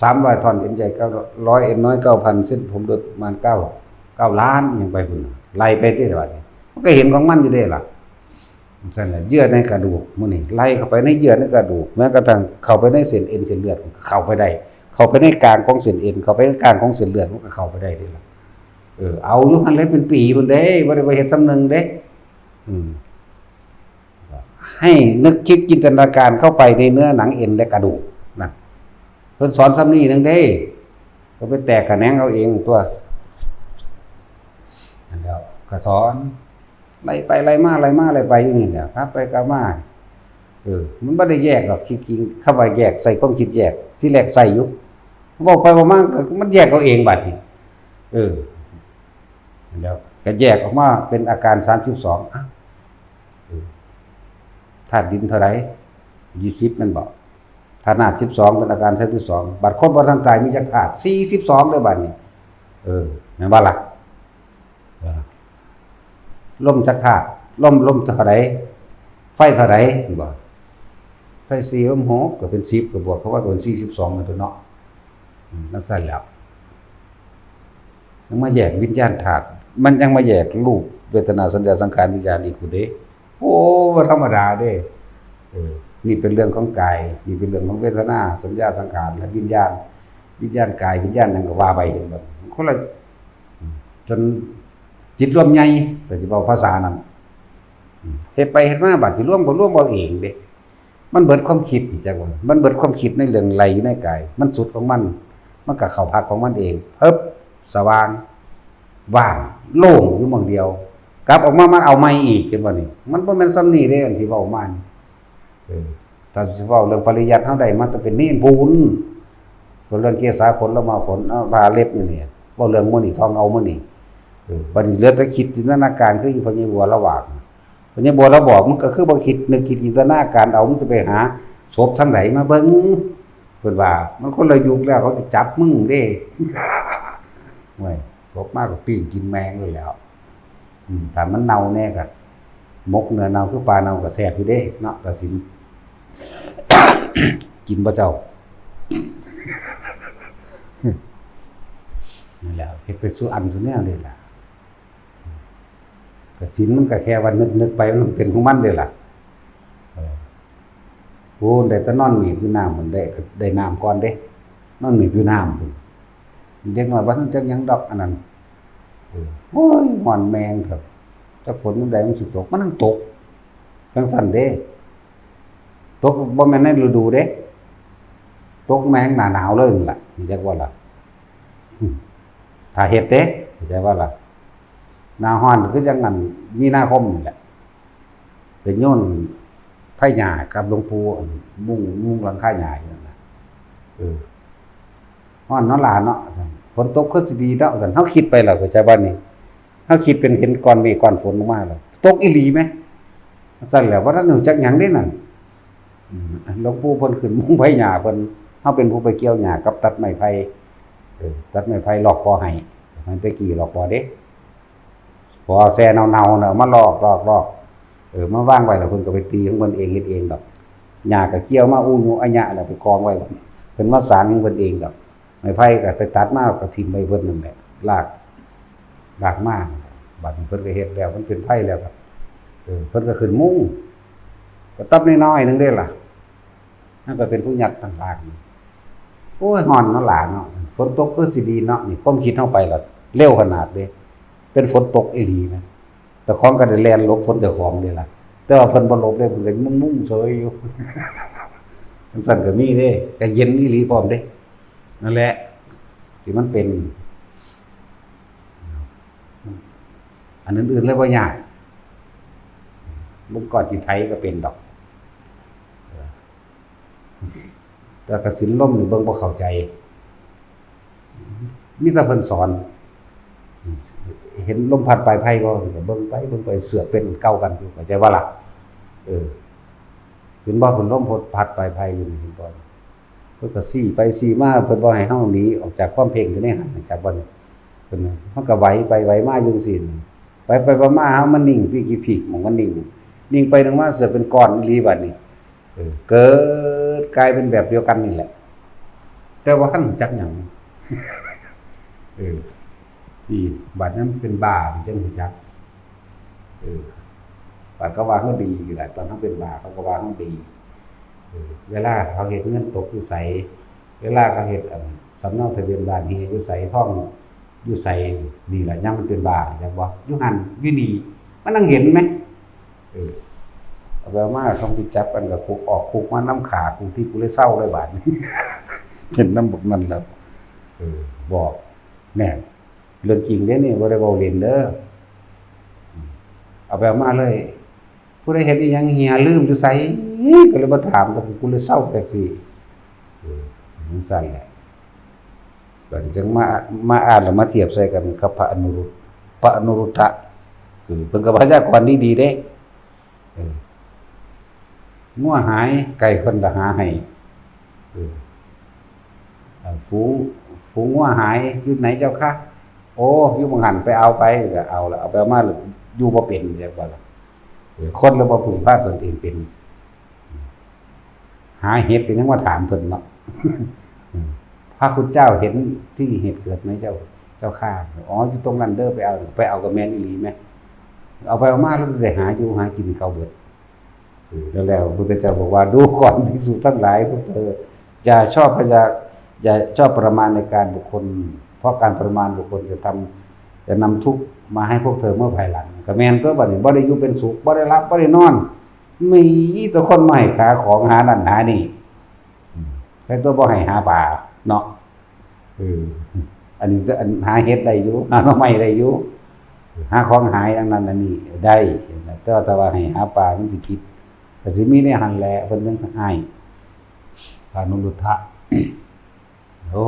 ສາມຮ້ອຍທ່ອນ ເອັນໃຫຍ່ເກົ້າຮ້ອຍ ເອັນນ້ອຍເກົ້າພັນ ເສັ້ນຜົມ ເລືອດປະມານເກົ້າ ເກົ້າລ້ານ ອີ່ຫຍັງໄປພຸ້ນ ໄລ່ໄປຕິ ບາດນີ້ ມັນກໍເຫັນຂອງມັນຢູ່ເດ້ລະ. ຈັ່ງຊັ້ນລະ ເຍື່ອໃນກະດູກ ມື້ນີ້ໄລ່ເຂົ້າໄປໃນເຍື່ອໃນກະດູກ ແມ້ກະທັ່ງເຂົ້າໄປໃນເສັ້ນເອັນເສັ້ນເລືອດ ມັນກໍເຂົ້າໄປໄດ້ ເຂົ້າໄປໃນກາງຂອງເສັ້ນເອັນ ເຂົ້າໄປໃນກາງຂອງເສັ້ນເລືອດ ມັນກໍເຂົ້າໄປໄດ້ເດ້ລະ. ເອີ ເອົາຢູ່ຫັ້ນແຫຼະ ເປັນປີພຸ້ນເດ້ ບໍ່ໄດ້ວ່າເຮັດສ່ຳໜຶ່ງເດ້. ອືມ ໃຫ້ນຶກຄິດຈິນຕະນາການເຂົ້າໄປໃນເນື້ອໜັງເອັນ ແລະ ກະດູກນັ້ນ ເພິ່ນສອນສ່ຳນີ້ໜຶ່ງເດ້ ກໍໄປແຕກຂະແໜງເອົາເອງຕົວະ. ນັ້ນແຫຼະ ກໍສອນ ໄລ່ໄປໄລ່ມາ ໄລ່ມາໄລ່ໄປຢູ່ນີ້ແຫຼະ ກັບໄປກັບມາ. ເອີ ມັນບໍ່ໄດ້ແຍກດອກ ທີ່ຈິງຄຳວ່າແຍກ ໃສ່ຄວາມຄິດແຍກ ທີແລກໃສ່ຢູ່ ເວົ້າໄປເວົ້າມາກໍ ມັນແຍກເອົາເອງບາດນີ້. ເອີ ແລ້ວກໍແຍກອອກມາເປັນອາການສາມສິບສອງ. ອ້າວ ເອີ ທາດດິນເທົ່າໃດ? ຊາວແມ່ນບໍ່? ທາດນ້ຳສິບສອງ ເປັນອາການສາມສິບສອງ. ບາດຄົນບໍ່ທັນຕາຍມີຈັກທາດ? ສີ່ສິບສອງເດ້ບາດນີ້. ເອີ ແມ່ນບໍ່ລະ? ເອີ ລົມຈັກທາດ? ລົມ ລົມເທົ່າໃດ? ໄຟເທົ່າໃດ? ແມ່ນບໍ່? ໄຟສີ່ ລົມຫົກ ກໍເປັນສິບ ກໍບວກເຂົ້າໄປກໍເປັນສີ່ສິບສອງນັ້ນຕົວະເນາະ. ອືມ ຈັ່ງຊັ້ນແຫຼ້ວ ຍັງມາແຍກວິນຍານທາດ ມັນຍັງມາແຍກຮູບ ເວທະນາ ສັນຍາ ສັງຂານ ວິນຍານອີກພຸ້ນເດ້. ໂອ້ ບໍ່ທຳມະດາເດ້. ເອີ ນີ້ເປັນເລື່ອງຂອງກາຍ ນີ້ເປັນເລື່ອງຂອງເວທະນາ ສັນຍາ ສັງຂານ ແລະ ວິນຍານ. ວິນຍານກາຍ ວິນຍານຫຍັງກໍວ່າໄປ ເຫັນບໍ່? ຄົນລະ ຈົນຈິດລວມໃຫຍ່ ກໍຊິເວົ້າພາສານັ້ນ. ເຮັດໄປເຮັດມາ ບາດຊິລວມກໍລວມເອົາເອງເດ້. ມັນເບິດຄວາມຄິດ ຮູ້ຈັກບໍ່? ມັນເບິດຄວາມຄິດໃນເລື່ອງໄຫຼຢູ່ໃນກາຍ ມັນສຸດຂອງມັນ ມັນກໍເຂົ້າພັກຂອງມັນເອງ ເພິບ ສະຫວ່າງ ວ່າງ ໂລ່ງຢູ່ໝ່ອງດຽວ. ກັບອອກມາ ມັນເອົາໃໝ່ອີກ ເຫັນບໍ່ນີ້? ມັນບໍ່ແມ່ນສ່ຳນີ້ເດ້ ອັນທີ່ເວົ້າມານີ້. ເອີ ຖ້າຊິເວົ້າເລື່ອງປະລິຍັດ ເຮົາໄດ້ມາແຕ່ເປັນເນນພຸ້ນ ເວົ້າເລື່ອງເກສາຂົນ ລະມາຂົນ ອາ ຜາເລັບ ນີ້ ເວົ້າເລື່ອງມື້ນີ້ ທ່ອງເອົາມື້ນີ້. ເອີ ບັດນີ້ເຫຼືອແຕ່ຄິດຈິນຕະນາການ ຄືອີພໍ່ໃຫຍ່ບົວລາວວ່າ. ພໍ່ໃຫຍ່ບົວລາວບອກ ມຶງກໍຄືບໍ່ຄິດ ນຶກຄິດຈິນຕະນາການເອົາ ມຶງຈະໄປຫາສົບທາງໃດມາເບິ່ງ ເພິ່ນວ່າ ມັນຄົນລະຍຸກແລ້ວ ເຂົາຊິຈັບມຶງເດ້. ໂອ້ຍ ສົບມາກໍປີ້ງກິນແມ່ງໂລດແລ້ວ. ອືມ ຖ້າມັນເນົ່າແດ່ກໍໝົກເນື້ອເນົ່າ ຄືປາເນົ່າກໍແຊບຢູ່ເດ້ເນາະ ຕາສິນ. ກິນບໍ່ເຈົ້າ? ນັ້ນແຫຼະ ເຮັດໄປສູ່ອັນສູ່ແນວເດ້ລະ. ກະສິນມັນກະແຄ່ວ່ານຶກໆໄປ ມັນເປັນຂອງມັນເດ້ລະ. ເອີ ໂອ້ ໄດ້ແຕ່ນອນໜີບຢູ່ນ້ຳພຸ້ນ ໄດ້ ໄດ້ນ້ຳກ່ອນເດ້ ນອນໜີບຢູ່ນ້ຳພຸ້ນ. ເດັກນ້ອຍບໍ່ທັນຈັກຫຍັງດອກອັນນັ້ນ. ເອີ ໂອ້ຍ ຮ້ອນແມ່ງເຖາະ ຈັກຝົນຍາມໃດມັນຊິຕົກ ມັນຍັງຕົກ ຈັ່ງຊັ້ນເດ້. ຕົກບໍ່ແມ່ນໃນລະດູເດ້ ຕົກແມ່ນໜ້າໜາວເລີຍນັ້ນລະ ຮູ້ຈັກບໍ່ລະ? ຖ້າເຮັດເດ້ ເຂົ້າໃຈບໍ່ລະ? ໜ້າຮ້ອນຄືຈັ່ງອັນມີນາຄົມນີ້ແຫຼະ ໄປໂຍນໄຟຫຍ້າກັບຫຼວງປູ່ ອັນ ມຸງ ມຸງຫຼັງຄາຫຍ້າຢູ່ນັ້ນນະ. ເອີ ຮ້ອນເນາະຫຼານເນາະ ວ່າຊັ້ນ ຝົນຕົກຄືຊິດີເນາະ ວ່າຊັ້ນ ເຮົາຄິດໄປແລ້ວ ເຂົ້າໃຈບໍ່ນີ້? ເຮົາຄິດເປັນເຫັນກ້ອນເມກກ້ອນຝົນລົງມາແລ້ວ ຕົກອີ່ຫຼີແມ ວ່າຊັ້ນແຫຼະ ບໍ່ທັນຮູ້ຈັກຫຍັງເດ້ນັ້ນ. ອືມ ອັນ ຫຼວງປູ່ເພິ່ນຂຶ້ນມຸງໄຟຫຍ້າເພິ່ນ ເຮົາເປັນຜູ້ໄປກ່ຽວຫຍ້າກັບຕັດໄມ້ໄຜ່ ເອີ ຕັດໄມ້ໄຜ່ລອກບໍ່ໃຫ້ ແຕ່ກີ້ລອກບໍ່ເດ້ ພໍແຊ່ເນົ່າໆນະ ເອົາມາລອກໆໆ ເອີ ມາວາງໄວ້ ແລ້ວເພິ່ນກໍໄປຕີຂອງເພິ່ນເອງ ເຮັດເອງດອກ. ຫຍ້າກໍກ່ຽວມາອູຍຸອາຍະ ແລ້ວໄປກອງໄວ້ ເພິ່ນມາສາງຂອງເພິ່ນເອງດອກ. ໄມ້ໄຜ່ກໍໄປຕັດມາ ກໍຖິ້ມໄວ້ເພິ່ນນັ້ນແຫຼະ ລາກ ລາກມາ. ບັດນີ້ເພິ່ນກໍເຮັດແລ້ວ ມັນເປັນໄພແລ້ວກໍ ເອີ ເພິ່ນກໍຂຶ້ນມຸງ ກໍຕັບນ້ອຍໆໜຶ່ງເດ້ລະ. ເຮົາກໍເປັນຜູ້ຍັດຕ່າງຫາກ. ໂອ້ຍ ຮ້ອນເນາະຫຼາເນາະ ຝົນຕົກຄືຊິດີເນາະ. ນີ້ຄວາມຄິດເຮົາໄປລະເລັວຂະໜາດເດ້ ເປັນຝົນຕົກອີ່ຫຼີນະ. ເຈົ້າຂອງກໍໄດ້ແລ່ນຫຼົບຝົນເຈົ້າຂອງເດ້ລະ ແຕ່ວ່າເພິ່ນບໍ່ຫຼົບເດ້ ເພິ່ນກໍມຸງໆເສີຍຢູ່. ຈັ່ງຊັ້ນກໍມີເດ້ ກໍເຢັນອີ່ຫຼີພ້ອມເດ້. ນັ້ນແຫຼະທີ່ມັນເປັນ. ອັນອື່ນໆເລີຍບໍ່ຍາກ ເບິ່ງກ້ອນຂີ້ໄຖກໍເປັນດອກ. ແຕ່ກະສິນລົມນີ້ເບິ່ງບໍ່ເຂົ້າໃຈ ມີແຕ່ເພິ່ນສອນ. ເຫັນລົມພັດປາຍໄຜ່ບໍ່? ກໍເບິ່ງໄປເບິ່ງໄປ ເສືອກເປັນເກົ່າກັນຢູ່ ເຂົ້າໃຈບໍ່ລະ? ເອີ ເຫັນບໍ່? ເພິ່ນລົມພັດປາຍໄຜ່ຢູ່ນີ້ ເຫັນບໍ່? ເພິ່ນກໍຊີ້ໄປຊີ້ມາ ເພິ່ນບໍ່ໃຫ້ເຮົາໜີອອກຈາກຄວາມເພງຢູ່ໃນຫັ້ນ ເຂົ້າໃຈບໍ່ນີ້? ເພິ່ນ ເຮົາກໍໄຫວໄປໄຫວມາຢູ່ຈັ່ງຊີ້ ໄຫວໄປໄຫວມາ ເຮົາມານິ່ງທີ່ກີ້ພີກ ໝ່ອງມັນນິ່ງ ນິ່ງໄປນິ່ງມາ ເສືອກເປັນກ້ອນອີ່ຫຼີບາດນີ້. ເອີ ເກີດກາຍເປັນແບບດຽວກັນນີ້ແຫຼະ ແຕ່ວ່າບໍ່ທັນຮູ້ຈັກຫຍັງ. ເອີ ນີ້ບາດຍາມເປັນບ້ານີ້ຈັ່ງຮູ້ຈັກ. ເອີ ບາດເຂົາວ່າເຮົາດີນີ້ແຫຼະ ຕອນເຮົາເປັນບ້າເຂົາກໍວ່າເຮົາດີ. ເອີ ເວລາເຂົາເຮັດເງິນຕົກຢູ່ໃສ ເວລາເຂົາເຮັດ ອັນ ສຳເນົາທະບຽນບ້ານແຮ່ຢູ່ໃສ ທອງ ຢູ່ໃສ ນີ້ລະ ຍາມມັນເປັນບ້າ ເຫັນບໍ່? ຢູ່ຫັ້ນຢູ່ນີ້ ມັນຍັງເຫັນແມ. ເອີ ເອົາໄປເອົາມາ ຕ້ອງໄປຈັບກັນກັບຄຸກ ອອກຄຸກມານຳຂ້າກູ ທີ່ກູເລີຍເຊົາເລີຍບາດນີ້ ເຫັນນຳບັກນັ້ນແລ້ວ. ເອີ ບອກ ແນ່ ເລື່ອງຈິງເດ້ນີ້ ບໍ່ໄດ້ເວົ້າເລ່ນເດີ. ອືມ ເອົາໄປເອົາມາເລີຍ ຜູ້ໃດເຮັດອີ່ຫຍັງເຫຍ ລືມຢູ່ໃສ ກໍເລີຍມາຖາມ ກໍກູເລີຍເຊົາແທັກຊີ ເອີ ຈັ່ງຊັ້ນແຫຼະ. ບັດຈັ່ງມາ ມາອ່ານແລ້ວມາທຽບໃສ່ກັນກັບພະອະນຸລຸດ ພະອະນຸລຸດທະ ເອີ ເພິ່ນກໍພະຍາກອນດີໆເດ້ ເອີ ງົວຫາຍ ໄກ່ເພິ່ນລະຫາໃຫ້ ເອີ ເອີ ຝູງ ຝູງງົວຫາຍຢູ່ໃນເຈົ້າຄະ? ໂອ້ ຢູ່ໝ່ອງຫັ້ນ ໄປເອົາໄປ ກໍເອົາລະ ເອົາໄປເອົາມາ ຢູ່ບໍ່ເປັນ ຈັ່ງວ່າລະ ເອີ ຄົນລະບໍ່ເພິ່ງພາຕົນເອງເປັນ ຫາເຫັດກໍຍັງມາຖາມເພິ່ນເນາະ ພະຄຸນເຈົ້າເຫັນທີ່ເຫັດເກີດໄໝເຈົ້າ ເຈົ້າຂ້າ? ອໍ ຢູ່ຕົງນັ້ນເດີ ໄປເອົາ ໄປເອົາກໍແມ່ນອີ່ຫຼີແມ ເອົາໄປເອົາມາລະໄດ້ຫາຢູ່ຫາກິນເຂົາເບິດ. ເອີ ແລ້ວ ແລ້ວພະພຸດທະເຈົ້າບອກວ່າ ດູກ່ອນພິກຂຸທັງຫຼາຍ ພວກເທີຢ່າຊອບພະຍາ ຢ່າຊອບປະມານໃນການບຸກຄົນ ເພາະການປະມານບຸກຄົນຈະທຳ ຈະນຳທຸກມາໃຫ້ພວກເທີເມື່ອພາຍຫຼັງ. ກໍແມ່ນຕົວະ ບັດນີ້ບໍ່ໄດ້ຢູ່ເປັນສຸກ ບໍ່ໄດ້ຫຼັບ ບໍ່ໄດ້ນອນ ມີແຕ່ຄົນມາໃຫ້ຫາຂອງ ຫານັ້ນຫານີ້ ອືມ ແຕ່ຕົວະບໍ່ໃຫ້ຫາປາເນາະ. ເອີ ອັນນີ້ ອັນ ຫາເຫັດໄດ້ຢູ່ ຫາໜໍ່ໄມ້ໄດ້ຢູ່ ຫາຂອງຫາຫຍັງນັ້ນອັນນີ້ໄດ້ ແຕ່ວ່າ ແຕ່ວ່າໃຫ້ຫາປາມັນຊິຜິດ ກໍຊິມີແນວຫັ້ນແຫຼະ ເພິ່ນຈັ່ງໃຫ້ ພະອະນຸລຸດທະ. ໂອ້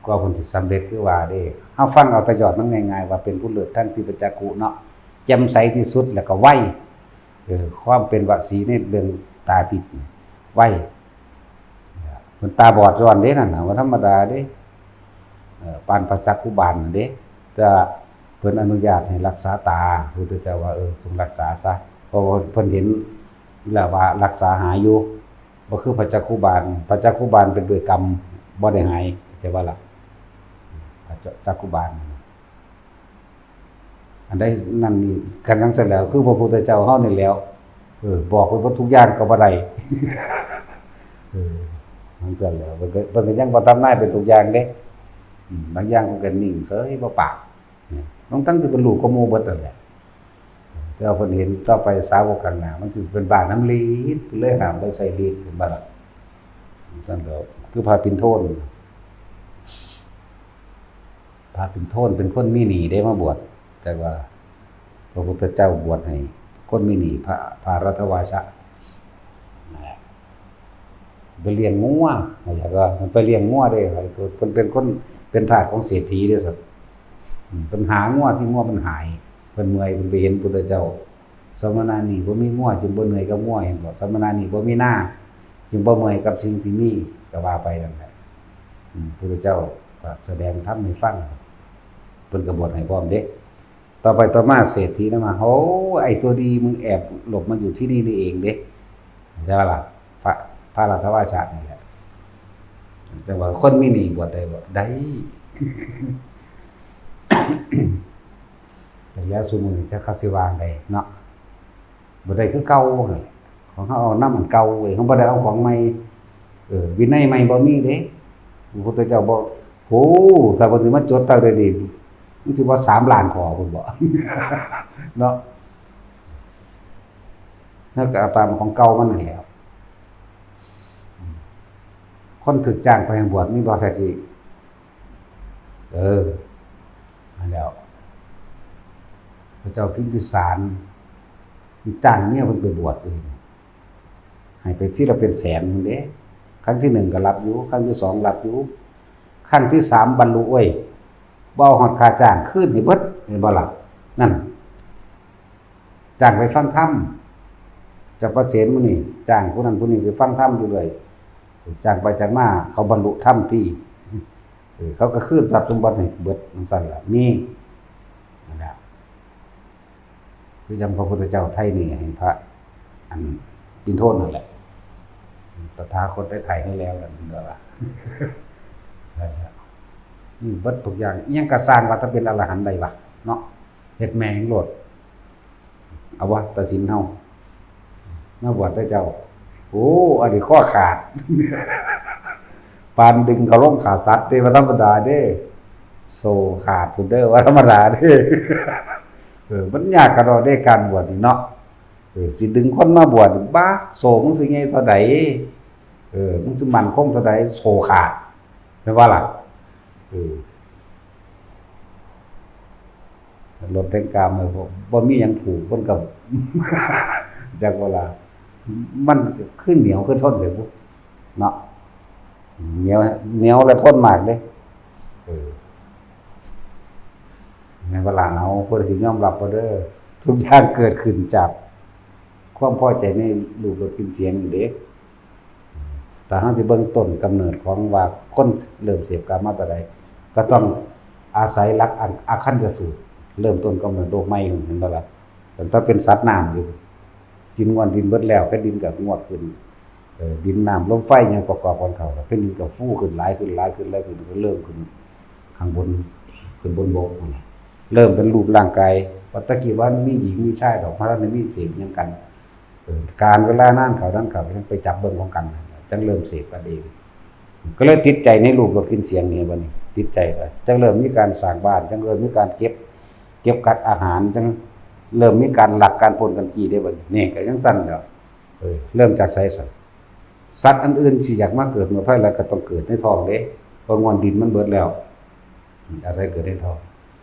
ກວ່າເພິ່ນຊິສຳເລັດ ຄືວ່າເດ້ ເຮົາຟັງເອົາແຕ່ຍອດມັນງ່າຍໆ ວ່າເປັນຜູ້ເລີດທາງທິບປະຈັກຂຸເນາະ ແຈ່ມໃສທີ່ສຸດ ແລ້ວກໍໄວ ເອີ ຄວາມເປັນວະສີໃນເລື່ອງຕາທິບໄວ ເພິ່ນຕາບອດຍ້ອນເດ້ນັ້ນນະ ບໍ່ທຳມະດາເດ້ ເອີ ປານພະຈັກຂຸບານນັ້ນເດ້ ແຕ່ເພິ່ນອະນຸຍາດໃຫ້ລັກສາຕາ ພະພຸດທະເຈົ້າວ່າ ເອີ ຈົ່ງລັກສາຊະ ເພາະວ່າເພິ່ນເຫັນແລ້ວວ່າລັກສາຫາຍຢູ່ ບໍ່ຄືພະຈັກຂຸບານ ພະຈັກຂຸບານເປັນດ້ວຍກຳ ບໍ່ໄດ້ຫາຍ ເຂົ້າໃຈບໍ່ລະ ພະຈັກຂຸບານ ອັນໃດນັ້ນນີ້ ຄັນຈັ່ງຊັ້ນແລ້ວ ຄືພະພຸດທະເຈົ້າເຮົານີ້ແຫຼ້ວ ເອີ ບອກໄປເບິດທຸກຢ່າງກໍບໍ່ໄດ້ ເອີ ຈັ່ງຊັ້ນແຫຼະ ເພິ່ນກໍ ເພິ່ນກໍຍັງບໍ່ທຳນາຍໄປທຸກຢ່າງເດ້ ອືມ ບາງຢ່າງເພິ່ນກໍນິ່ງເສີຍ ບໍ່ປາກ ທັງໆທີ່ເພິ່ນຮູ້ກວ່າໝູ່ເບິດນັ້ນແຫຼະ ແຕ່ວ່າເພິ່ນເຫັນຕໍ່ໄປສາວົກຂ້າງໜ້າ ມັນຊິເປັນບ້ານຳລິດ ເພິ່ນເລີຍຫ້າມບໍ່ໃຊ້ລິດ ເຫັນບໍ່ລະ ຊັ້ນກໍຄືພະປິນໂທນ ພະປິນໂທນເປັນຄົນມີໜີ້ເດ້ມາບວດ ແຕ່ວ່າພະພຸດທະເຈົ້າບວດໃຫ້ຄົນມີໜີ້ ພະ ພະລັດຖະວາຊະ ນັ້ນແຫຼະ ໄປລ້ຽງງົວ ເພິ່ນວ່າໄປລ້ຽງງົວເດ້ ເພິ່ນເປັນຄົນ ເປັນທາດຂອງເສດຖີເດ້ຊັ້ນ ອືມ ເພິ່ນຫາງົວທີ່ງົວມັນຫາຍ ເພິ່ນເມື່ອຍ ເພິ່ນໄປເຫັນພຸດທະເຈົ້າ ສະມະນະນີ້ບໍ່ມີງົວ ຈຶ່ງບໍ່ເມື່ອຍກັບງົວ ເຫັນບໍ່? ສະມະນະນີ້ບໍ່ມີນາ ຈຶ່ງບໍ່ເມື່ອຍກັບສິ່ງທີ່ມີ ກໍວ່າໄປນັ້ນແຫຼະ ອືມ ພຸດທະເຈົ້າກໍສະແດງທຳໃຫ້ຟັງ ເພິ່ນກໍບວດໃຫ້ພ້ອມເດ້ ຕໍ່ໄປຕໍ່ມາເສດຖີນຳມາ ໂອ້ ໄອ້ຕົວດີ ມຶງແອບຫຼົບມາຢູ່ທີ່ນີ້ນີ້ເອງເດ້ ໃຊ່ບໍ່ລະ? ພະ ພະລັດຖະວາຊະນີ້ແຫຼະ ຈັ່ງວ່າຄົນມີໜີ້ບວດໄດ້ບໍ່? ໄດ້ ແຕ່ແລ້ວຊຸມື້ນີ້ຈັກເຂົາຊິວ່າໃດເນາະ ບໍ່ໄດ້ຄືເກົ່າຫັ້ນແຫຼະ ຂອງເຮົາເອົານຳອັນເກົ່າເວີຍ ເຮົາບໍ່ໄດ້ເອົາຂອງໃໝ່ ເອີ ວິໄນໃໝ່ບໍ່ມີເດ້ ພະພຸດທະເຈົ້າບໍ່ ໂອ້ ຖ້າເພິ່ນຊິມາຈົດເທົ່າໃດນີ້ ມັນຊິບໍ່ສາມລ້ານຂໍ້ພຸ້ນບໍ ເນາະ ເຮົາກໍເອົາຕາມຂອງເກົ່າມັນນັ້ນແຫຼ້ວ ຄົນຖືກຈ້າງໄປໃຫ້ບວດມີບໍ່ແທ້ຈິ? ເອີ ນັ້ນແຫຼ້ວ ພະເຈົ້າພິມພິສານ ຈ້າງເມຍເພິ່ນໄປບວດເອງ ໃຫ້ໄປທີລະເປັນແສນພຸ້ນເດ້ ຄັ້ງທີໜຶ່ງກໍຮັບຢູ່ ຄັ້ງທີສອງຮັບຢູ່ ຄັ້ງທີສາມບັນລຸເວີຍ ບໍ່ເອົາຮອດຄ່າຈ້າງ ຄືນໃຫ້ເບິດ ເຫັນບໍ່ລະ? ນັ້ນ ຈ້າງໄປຟັງທຳ ເຈົ້າປະເສນມື້ນີ້ຈ້າງຜູ້ນັ້ນຜູ້ນີ້ໄປຟັງທຳຢູ່ເລື້ອຍ ຈ້າງໄປຈ້າງມາ ເຂົາບັນລຸທຳຕິ ເອີ ເຂົາກໍຄືນຊັບສົມບັດໃຫ້ເບິດ ຈັ່ງຊັ້ນລະ ມີ ນັ້ນລະ ຄືຈັ່ງພະພຸດທະເຈົ້າໄຖ່ໜີ້ໃຫ້ພະ ອັນ ປິນໂທນນັ້ນແຫຼະ ຕະຖາຄົດໄດ້ໄຖ່ໃຫ້ແລ້ວ ນັ້ນເດີລະ ອືມ ເບິດທຸກຢ່າງ ອີ່ຫຍັງກໍສ້າງວ່າ ຖ້າເປັນອະລະຫັນໄດ້ວະ ເນາະ ເຮັດແມ່ງໂລດ ເອົາວະ ຕາສິນເຮົາ ມາບວດເດີເຈົ້າ ໂອ້ ອັນນີ້ຄໍຂາດ ປານດຶງເຂົາລົງຂ້າສັດເດ້ ບໍ່ທຳມະດາເດ້ ໂສ້ຂາດພຸ້ນເດີ ບໍ່ທຳມະດາເດ້ ເອີ ມັນຍາກກັນເນາະເດ້ ການບວດນີ້ເນາະ ເອີ ຊິດຶງຄົນມາບວດນີ້ ບາ ໂສ້ມຶງຊິໃຫຍ່ເທົ່າໃດ ເອີ ມຶງຊິໝັ້ນຄົງເທົ່າໃດ ໂສ້ຂາດ ແມ່ນບໍ່ລະ? ເອີ ລົດແດງກາມ ບໍ່ ບໍ່ມີຫຍັງຜູກ ມັນກໍ ຈັກວ່າລະ ມັນຄືໜຽວຄືທົນໄດ້ບຸເນາະ ໜຽວ ໜຽວ ແລະ ທົນມາກເດ້. ເອີ ແມ່ນບໍ່ລະເນາະ ເພິ່ນຊິຍອມຮັບບໍ່ເດີ ທຸກຢ່າງເກີດຂຶ້ນຈາກຄວາມພໍໃຈໃນຮູບລົດກິ່ນສຽງນີ້ເດ້. ຖ້າເຮົາຊິເບິ່ງຕົ້ນກຳເນີດຂອງວ່າຄົນເລີ່ມເສບກາມມາແຕ່ໃດ ກໍຕ້ອງອາໄສຫຼັກອັນ ອາຄັນຕະສູດ ເລີ່ມຕົ້ນກຳເນີດໂລກໃໝ່ ເຫັນບໍ່ລະ? ຕັ້ງແຕ່ເປັນສັດນ້ຳຢູ່ ດິນງວນດິນເບິດແລ້ວ ແຜ່ນດິນກໍງວດຂຶ້ນ ເອີ ດິນນ້ຳລົມໄຟຫຍັງປະກອບກັນເຂົ້າ ແລ້ວແຜ່ນດິນກໍຟູຂຶ້ນຫຼາຍຂຶ້ນ ຫຼາຍຂຶ້ນ ຫຼາຍຂຶ້ນ ກໍເລີ່ມຂຶ້ນຂ້າງບົນ ຂຶ້ນບົນບົກຫັ້ນນະ ເລີ່ມເປັນຮູບຮ່າງກາຍ ວ່າແຕ່ກີ້ວ່າມີຍິງມີຊາຍດອກ ບໍ່ທັນໄດ້ມີເສກຫຍັງກັນ ເອີ ການເວລານານເຂົ້ານານເຂົ້າ ຈັ່ງໄປຈັບເບິ່ງຂອງກັນ ຈັ່ງເລີ່ມເສບກັນເອງ ກໍເລີຍຕິດໃຈໃນຮູບລົດກິ່ນສຽງນີ້ບັດນີ້ ຕິດໃຈກໍຈັ່ງເລີ່ມມີການສ້າງບ້ານ ຈັ່ງເລີ່ມມີການເກັບ ເກັບກັກອາຫານ ຈັ່ງເລີ່ມມີການລັກການປົນກັນກີ້ເດ້ບັດນີ້ ນີ້ກໍຈັ່ງຊັ້ນແຫຼະ ເອີ ເລີ່ມຈາກໃສຊັ້ນ? ສັດອັນອື່ນຊິຢາກມາເກີດເມືອງໄພລັດກໍຕ້ອງເກີດໃນທ້ອງເດ້ ເພາະງວນດິນມັນເບິດແລ້ວ ອາໄສເກີດໃນທ້ອງ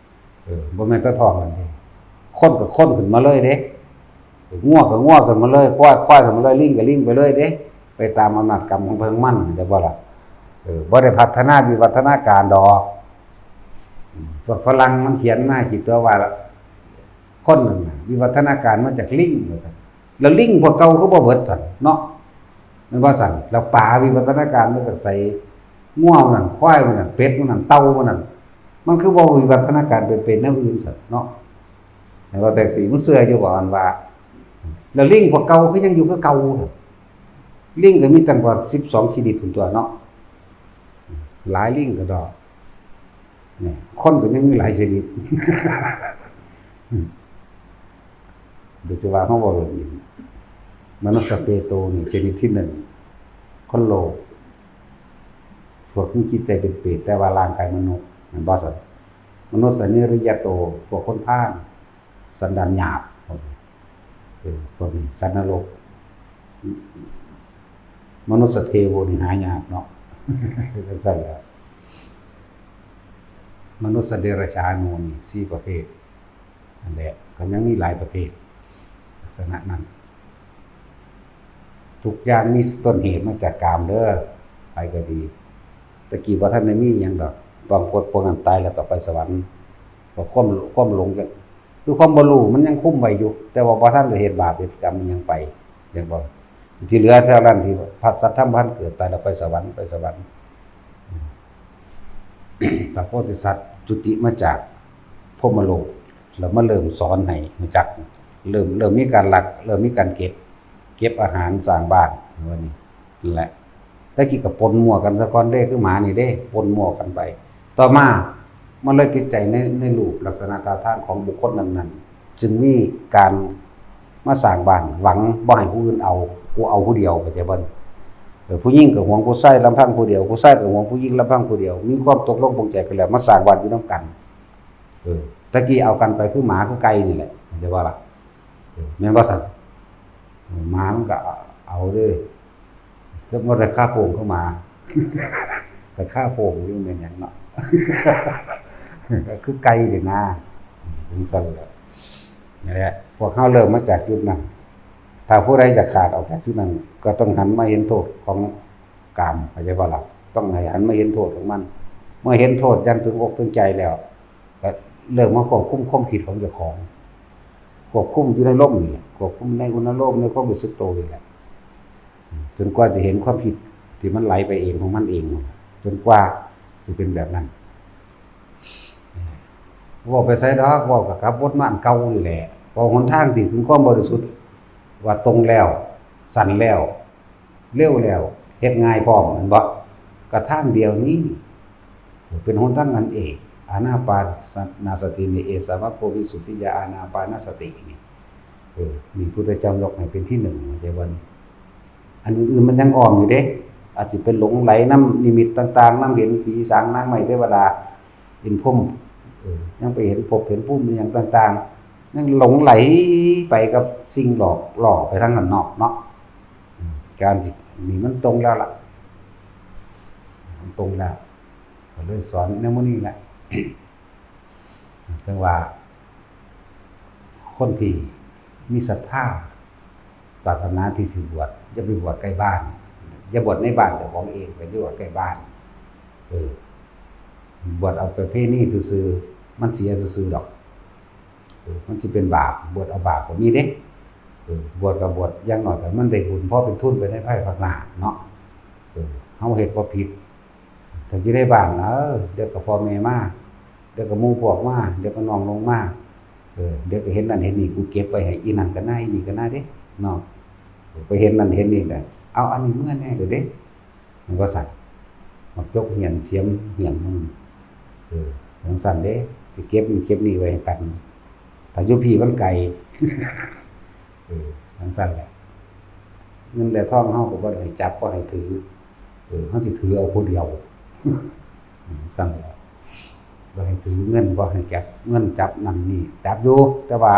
ເອີ ບໍ່ແມ່ນແຕ່ທ້ອງນັ້ນເດ້ ຄົນກໍຄົນຂຶ້ນມາເລີຍເດ້ ງົວກໍງົວຂຶ້ນມາເລີຍ ຄວາຍ ຄວາຍຂຶ້ນມາເລີຍ ລີງກໍລີງໄປເລີຍເດ້ ໄປຕາມອຳນາດກຳຂອງໃຜຂອງມັນ ເຫັນບໍ່ລະ? ເອີ ບໍ່ໄດ້ພັດທະນາວິວັດທະນາການດອກ ພວກຝຣັ່ງມັນຂຽນມາໃຫ້ຄິດຕົວະວ່າ ຄົນນັ້ນນະ ວິວັດທະນາການມາຈາກລີງ ວ່າຊັ້ນ ແລ້ວລີງພວກເກົ່າຄືບໍ່ເບິດຊັ້ນເນາະ ແມ່ນບໍ່ຊັ້ນ? ແລ້ວປາວິວັດທະນາການມາຈາກໃສ? ງົວມັນນັ້ນ ຄວາຍມັນນັ້ນ ເປັດມັນນັ້ນ ເຕົ່າມັນນັ້ນ ມັນຄືບໍ່ວິວັດທະນາການໄປເປັນແນວອື່ນຊັ້ນເນາະ? ແມ່ນບໍ່? ແຕ່ຊິ ມັນເຊື່ອຢູ່ບໍ່ ອັນວ່າ ແລ້ວລີງພວກເກົ່າຄືຍັງຢູ່ຄືເກົ່າ? ລີງກໍມີຕັ້ງກວ່າສິບສອງຊະນິດພຸ້ນຕົວະເນາະ ຫຼາຍລີງກະດອກ ນີ້ ຄົນກໍຍັງມີຫຼາຍຊະນິດ ໂດຍສະເພາະເຮົາເວົ້າເລື່ອງນີ້ ມະນຸດສະເປໂຕນີ້ ຊະນິດທີໜຶ່ງ ຄົນໂລກ ພວກມີຈິດໃຈເປັນເປດ ແຕ່ວ່າຮ່າງກາຍມະນຸດ ແມ່ນບໍ່ຊັ້ນ? ມະນຸດສະນິລິຍະໂຕ ພວກຄົນພານ ສັນດານຫຍາບ ເອີ ພວກນີ້ ສັດນະລົກ ມະນຸດສະເທໂວນີ້ຫາຍາກເນາະ ຈັ່ງຊັ້ນແຫຼະ ມະນຸດສະເດຍລະສານູນີ້ສີ່ປະເພດນັ້ນແຫຼະ ກໍຍັງມີຫຼາຍປະເພດ ລັກສະນະນັ້ນ ທຸກຢ່າງມີຕົ້ນເຫດມາຈາກກາມເດີ ໃຜກໍດີ ແຕ່ກີ້ບໍ່ທັນໄດ້ມີຫຍັງດອກ ບາງຄົນພວກນັ້ນຕາຍແລ້ວກໍໄປສະຫວັນ ກໍຄວາມ ຄວາມຫຼົງ ຄືຄວາມບໍ່ຮູ້ມັນຍັງຄຸມໄວ້ຢູ່ ແຕ່ວ່າບໍ່ທັນໄດ້ເຮັດບາບເຮັດກຳອີ່ຫຍັງໄປ ເຫັນບໍ່? ທີ່ເຫຼືອເທົ່ານັ້ນທີ່ສັດທຳບໍ່ທັນເກີດ ຕາຍແລ້ວໄປສະຫວັນ ໄປສະຫວັນ ພະໂພທິສັດຈຸຕິມາຈາກພົມມະໂລກ ແລ້ວມາເລີ່ມສອນໃຫ້ຮູ້ຈັກ ເລີ່ມ ເລີ່ມມີການລັກ ເລີ່ມມີການເກັບ ເກັບອາຫານ ສ້າງບ້ານ ວ່ານີ້ ນັ້ນແຫຼະ ແຕ່ກີ້ກໍປົນມົ້ວກັນສາກ່ອນເດ້ ຄືໝານີ້ເດ້ ປົນມົ້ວກັນໄປ ຕໍ່ມາມັນເລີຍຕິດໃຈໃນ ໃນຮູບລັກສະນະທ່າທາງຂອງບຸກຄົນນັ້ນໆ ຈຶ່ງມີການມາສ້າງບ້ານ ຫວັງບໍ່ໃຫ້ຜູ້ອື່ນເອົາ ຜູ້ເອົາຜູ້ດຽວ ເຂົ້າໃຈບໍ່? ເອີ ຜູ້ຍິງກໍຫວງຜູ້ຊາຍລຳພັງຜູ້ດຽວ ຜູ້ຊາຍກໍຫວງຜູ້ຍິງລຳພັງຜູ້ດຽວ ມີຄວາມຕົກລົງປົງໃຈກັນແລ້ວ ມາສ້າງບ້ານຢູ່ນຳກັນ ເອີ ແຕ່ກີ້ເອົາກັນໄປຄືໝາຄືໄກ່ນີ້ແຫຼະ ເຂົ້າໃຈບໍ່ລະ? ເອີ ແມ່ນບໍ່ຊັ້ນ? ໝາມັນກໍເອົາເລີຍ ສົມມຸດວ່າຄາໂປ່ງຄືໝາ ກໍຄາໂປ່ງຢູ່ແມ່ນຫຍັງເນາະ ກໍຄືໄກ່ນີ້ນາ ຈັ່ງຊັ້ນແຫຼະ ນັ້ນແຫຼະ ພວກເຮົາເລີ່ມມາຈາກຈຸດນັ້ນ ຖ້າຜູ້ໃດຢາກຂາດອອກຈາກຈຸດນັ້ນ ກໍຕ້ອງຫັນມາເຫັນໂທດຂອງກາມ ເຂົ້າໃຈບໍ່ລະ? ຕ້ອງໃຫ້ຫັນມາເຫັນໂທດຂອງມັນ ເມື່ອເຫັນໂທດຢ່າງເຖິງອົກເຖິງໃຈແລ້ວ ກໍເລີ່ມມາຄວບຄຸມຄວາມຄິດຂອງເຈົ້າຂອງ ຄວບຄຸມຢູ່ໃນລົມນີ້ແຫຼະ ຄວບຄຸມໃນອຸນາໂລມ ໃນຄວາມຮູ້ສຶກໂຕນີ້ແຫຼະ ຈົນກວ່າຈະເຫັນຄວາມຄິດທີ່ມັນໄຫຼໄປເອງຂອງມັນເອງ ຈົນກວ່າຊິເປັນແບບນັ້ນ. ເວົ້າໄປໃສດອກ ເວົ້າກໍກັບວົນມາອັນເກົ່ານີ້ແຫຼະ ເວົ້າຫົນທາງທີ່ເຖິງຄວາມບໍລິສຸດ ວ່າຕົງແລ້ວ ສັ້ນແລ້ວ ເລັວແລ້ວ ເຮັດງ່າຍພ້ອມ ແມ່ນບໍ່? ກໍທາງດຽວນີ້ ເປັນຫົນທາງອັນເອກ ອານາປານະສະຕິນີ້ ເອສະວະໂກວິສຸດທິຍາ ອານາປານະສະຕິນີ້ ເອີ ນີ້ພຸດທະເຈົ້າຍົກໃຫ້ເປັນທີໜຶ່ງ ເຂົ້າໃຈບໍ່ນີ້? ອັນອື່ນໆມັນຍັງອ້ອມຢູ່ເດ້ ອາດຊິໄປຫຼົງໄຫຼນຳນິມິດຕ່າງໆ ນຳເຫັນຜີສາງນາງໄມ້ເທວະດາ ເຫັນພົມ ເອີ ຍັງໄປເຫັນພົບເຫັນພູມອີ່ຫຍັງຕ່າງໆ ຍັງຫຼົງໄຫຼໄປກັບສິ່ງຫຼອກຫຼໍ່ໄປທາງດ້ານນອກເນາະ ການນີ້ມັນຕົງແລ້ວລະ ມັນຕົງແລ້ວ ກໍເລີຍສອນແນວມື້ນີ້ແຫຼະ ຈັ່ງວ່າ ຄົນທີ່ມີສັດທາ ປາດຖະໜາທີ່ຊິບວດ ຢ່າໄປບວດໃກ້ບ້ານ, ຢ່າບວດໃນບ້ານເຈົ້າຂອງເອງ, ໄປບວດໃກ້ບ້ານ. ເອີ ບວດເອົາປະເພນີຊື່ໆ ມັນເສຍຊື່ໆດອກ. ເອີ ມັນຊິເປັນບາບ, ບວດເອົາບາບກໍມີເດ້. ເອີ ບວດກໍບວດ, ຢ່າງໜ້ອຍກໍມັນໄດ້ບຸນ ພໍເປັນທຶນໄປໃນພາຍພາກໜ້າເນາະ. ເອີ ເຮົາເຮັດບໍ່ຜິດ. ຖ້າຢູ່ໃນບ້ານນະ ເອີ ດຽວກໍພໍ່ແມ່ມາ, ດຽວກໍໝູ່ພວກມາ, ດຽວກໍນ້ອງລົງມາ, ເອີ ດຽວກໍເຮັດນັ້ນເຮັດນີ້, ກູເກັບໄວ້ໃຫ້ອີ່ນັ້ນກໍນາ ອີ່ນີ້ກໍນາເດ້ເນາະ. ໄປເຮັດນັ້ນເຮັດນີ້ແຫຼະ, ເອົາອັນນີ້ເມືອແດ່ເດີເດ້, ແມ່ນບໍ່ຊັ້ນ? ບັກຈົກຮຽນ ສຽມຮຽນມັນ, ເອີ ຈັ່ງຊັ້ນເດ້, ຊິເກັບນັ້ນເກັບນີ້ໄວ້ໃຫ້ກັນ, ຖ້າຢູ່ພີ້ມັນໄກ. ເອີ ຈັ່ງຊັ້ນແຫຼະ, ເງິນແລະທອງເຮົາກໍບໍ່ໄດ້ໃຫ້ຈັບ ບໍ່ໃຫ້ຖື, ເອີ ເຮົາຊິຖືເອົາຜູ້ດຽວ. ອືມ ຊັ້ນແຫຼະ, ບໍ່ໃຫ້ຖືເງິນ, ບໍ່ໃຫ້ຈັບເງິນ ຈັບນັ້ນນີ້, ຈັບຢູ່ ແຕ່ວ່າ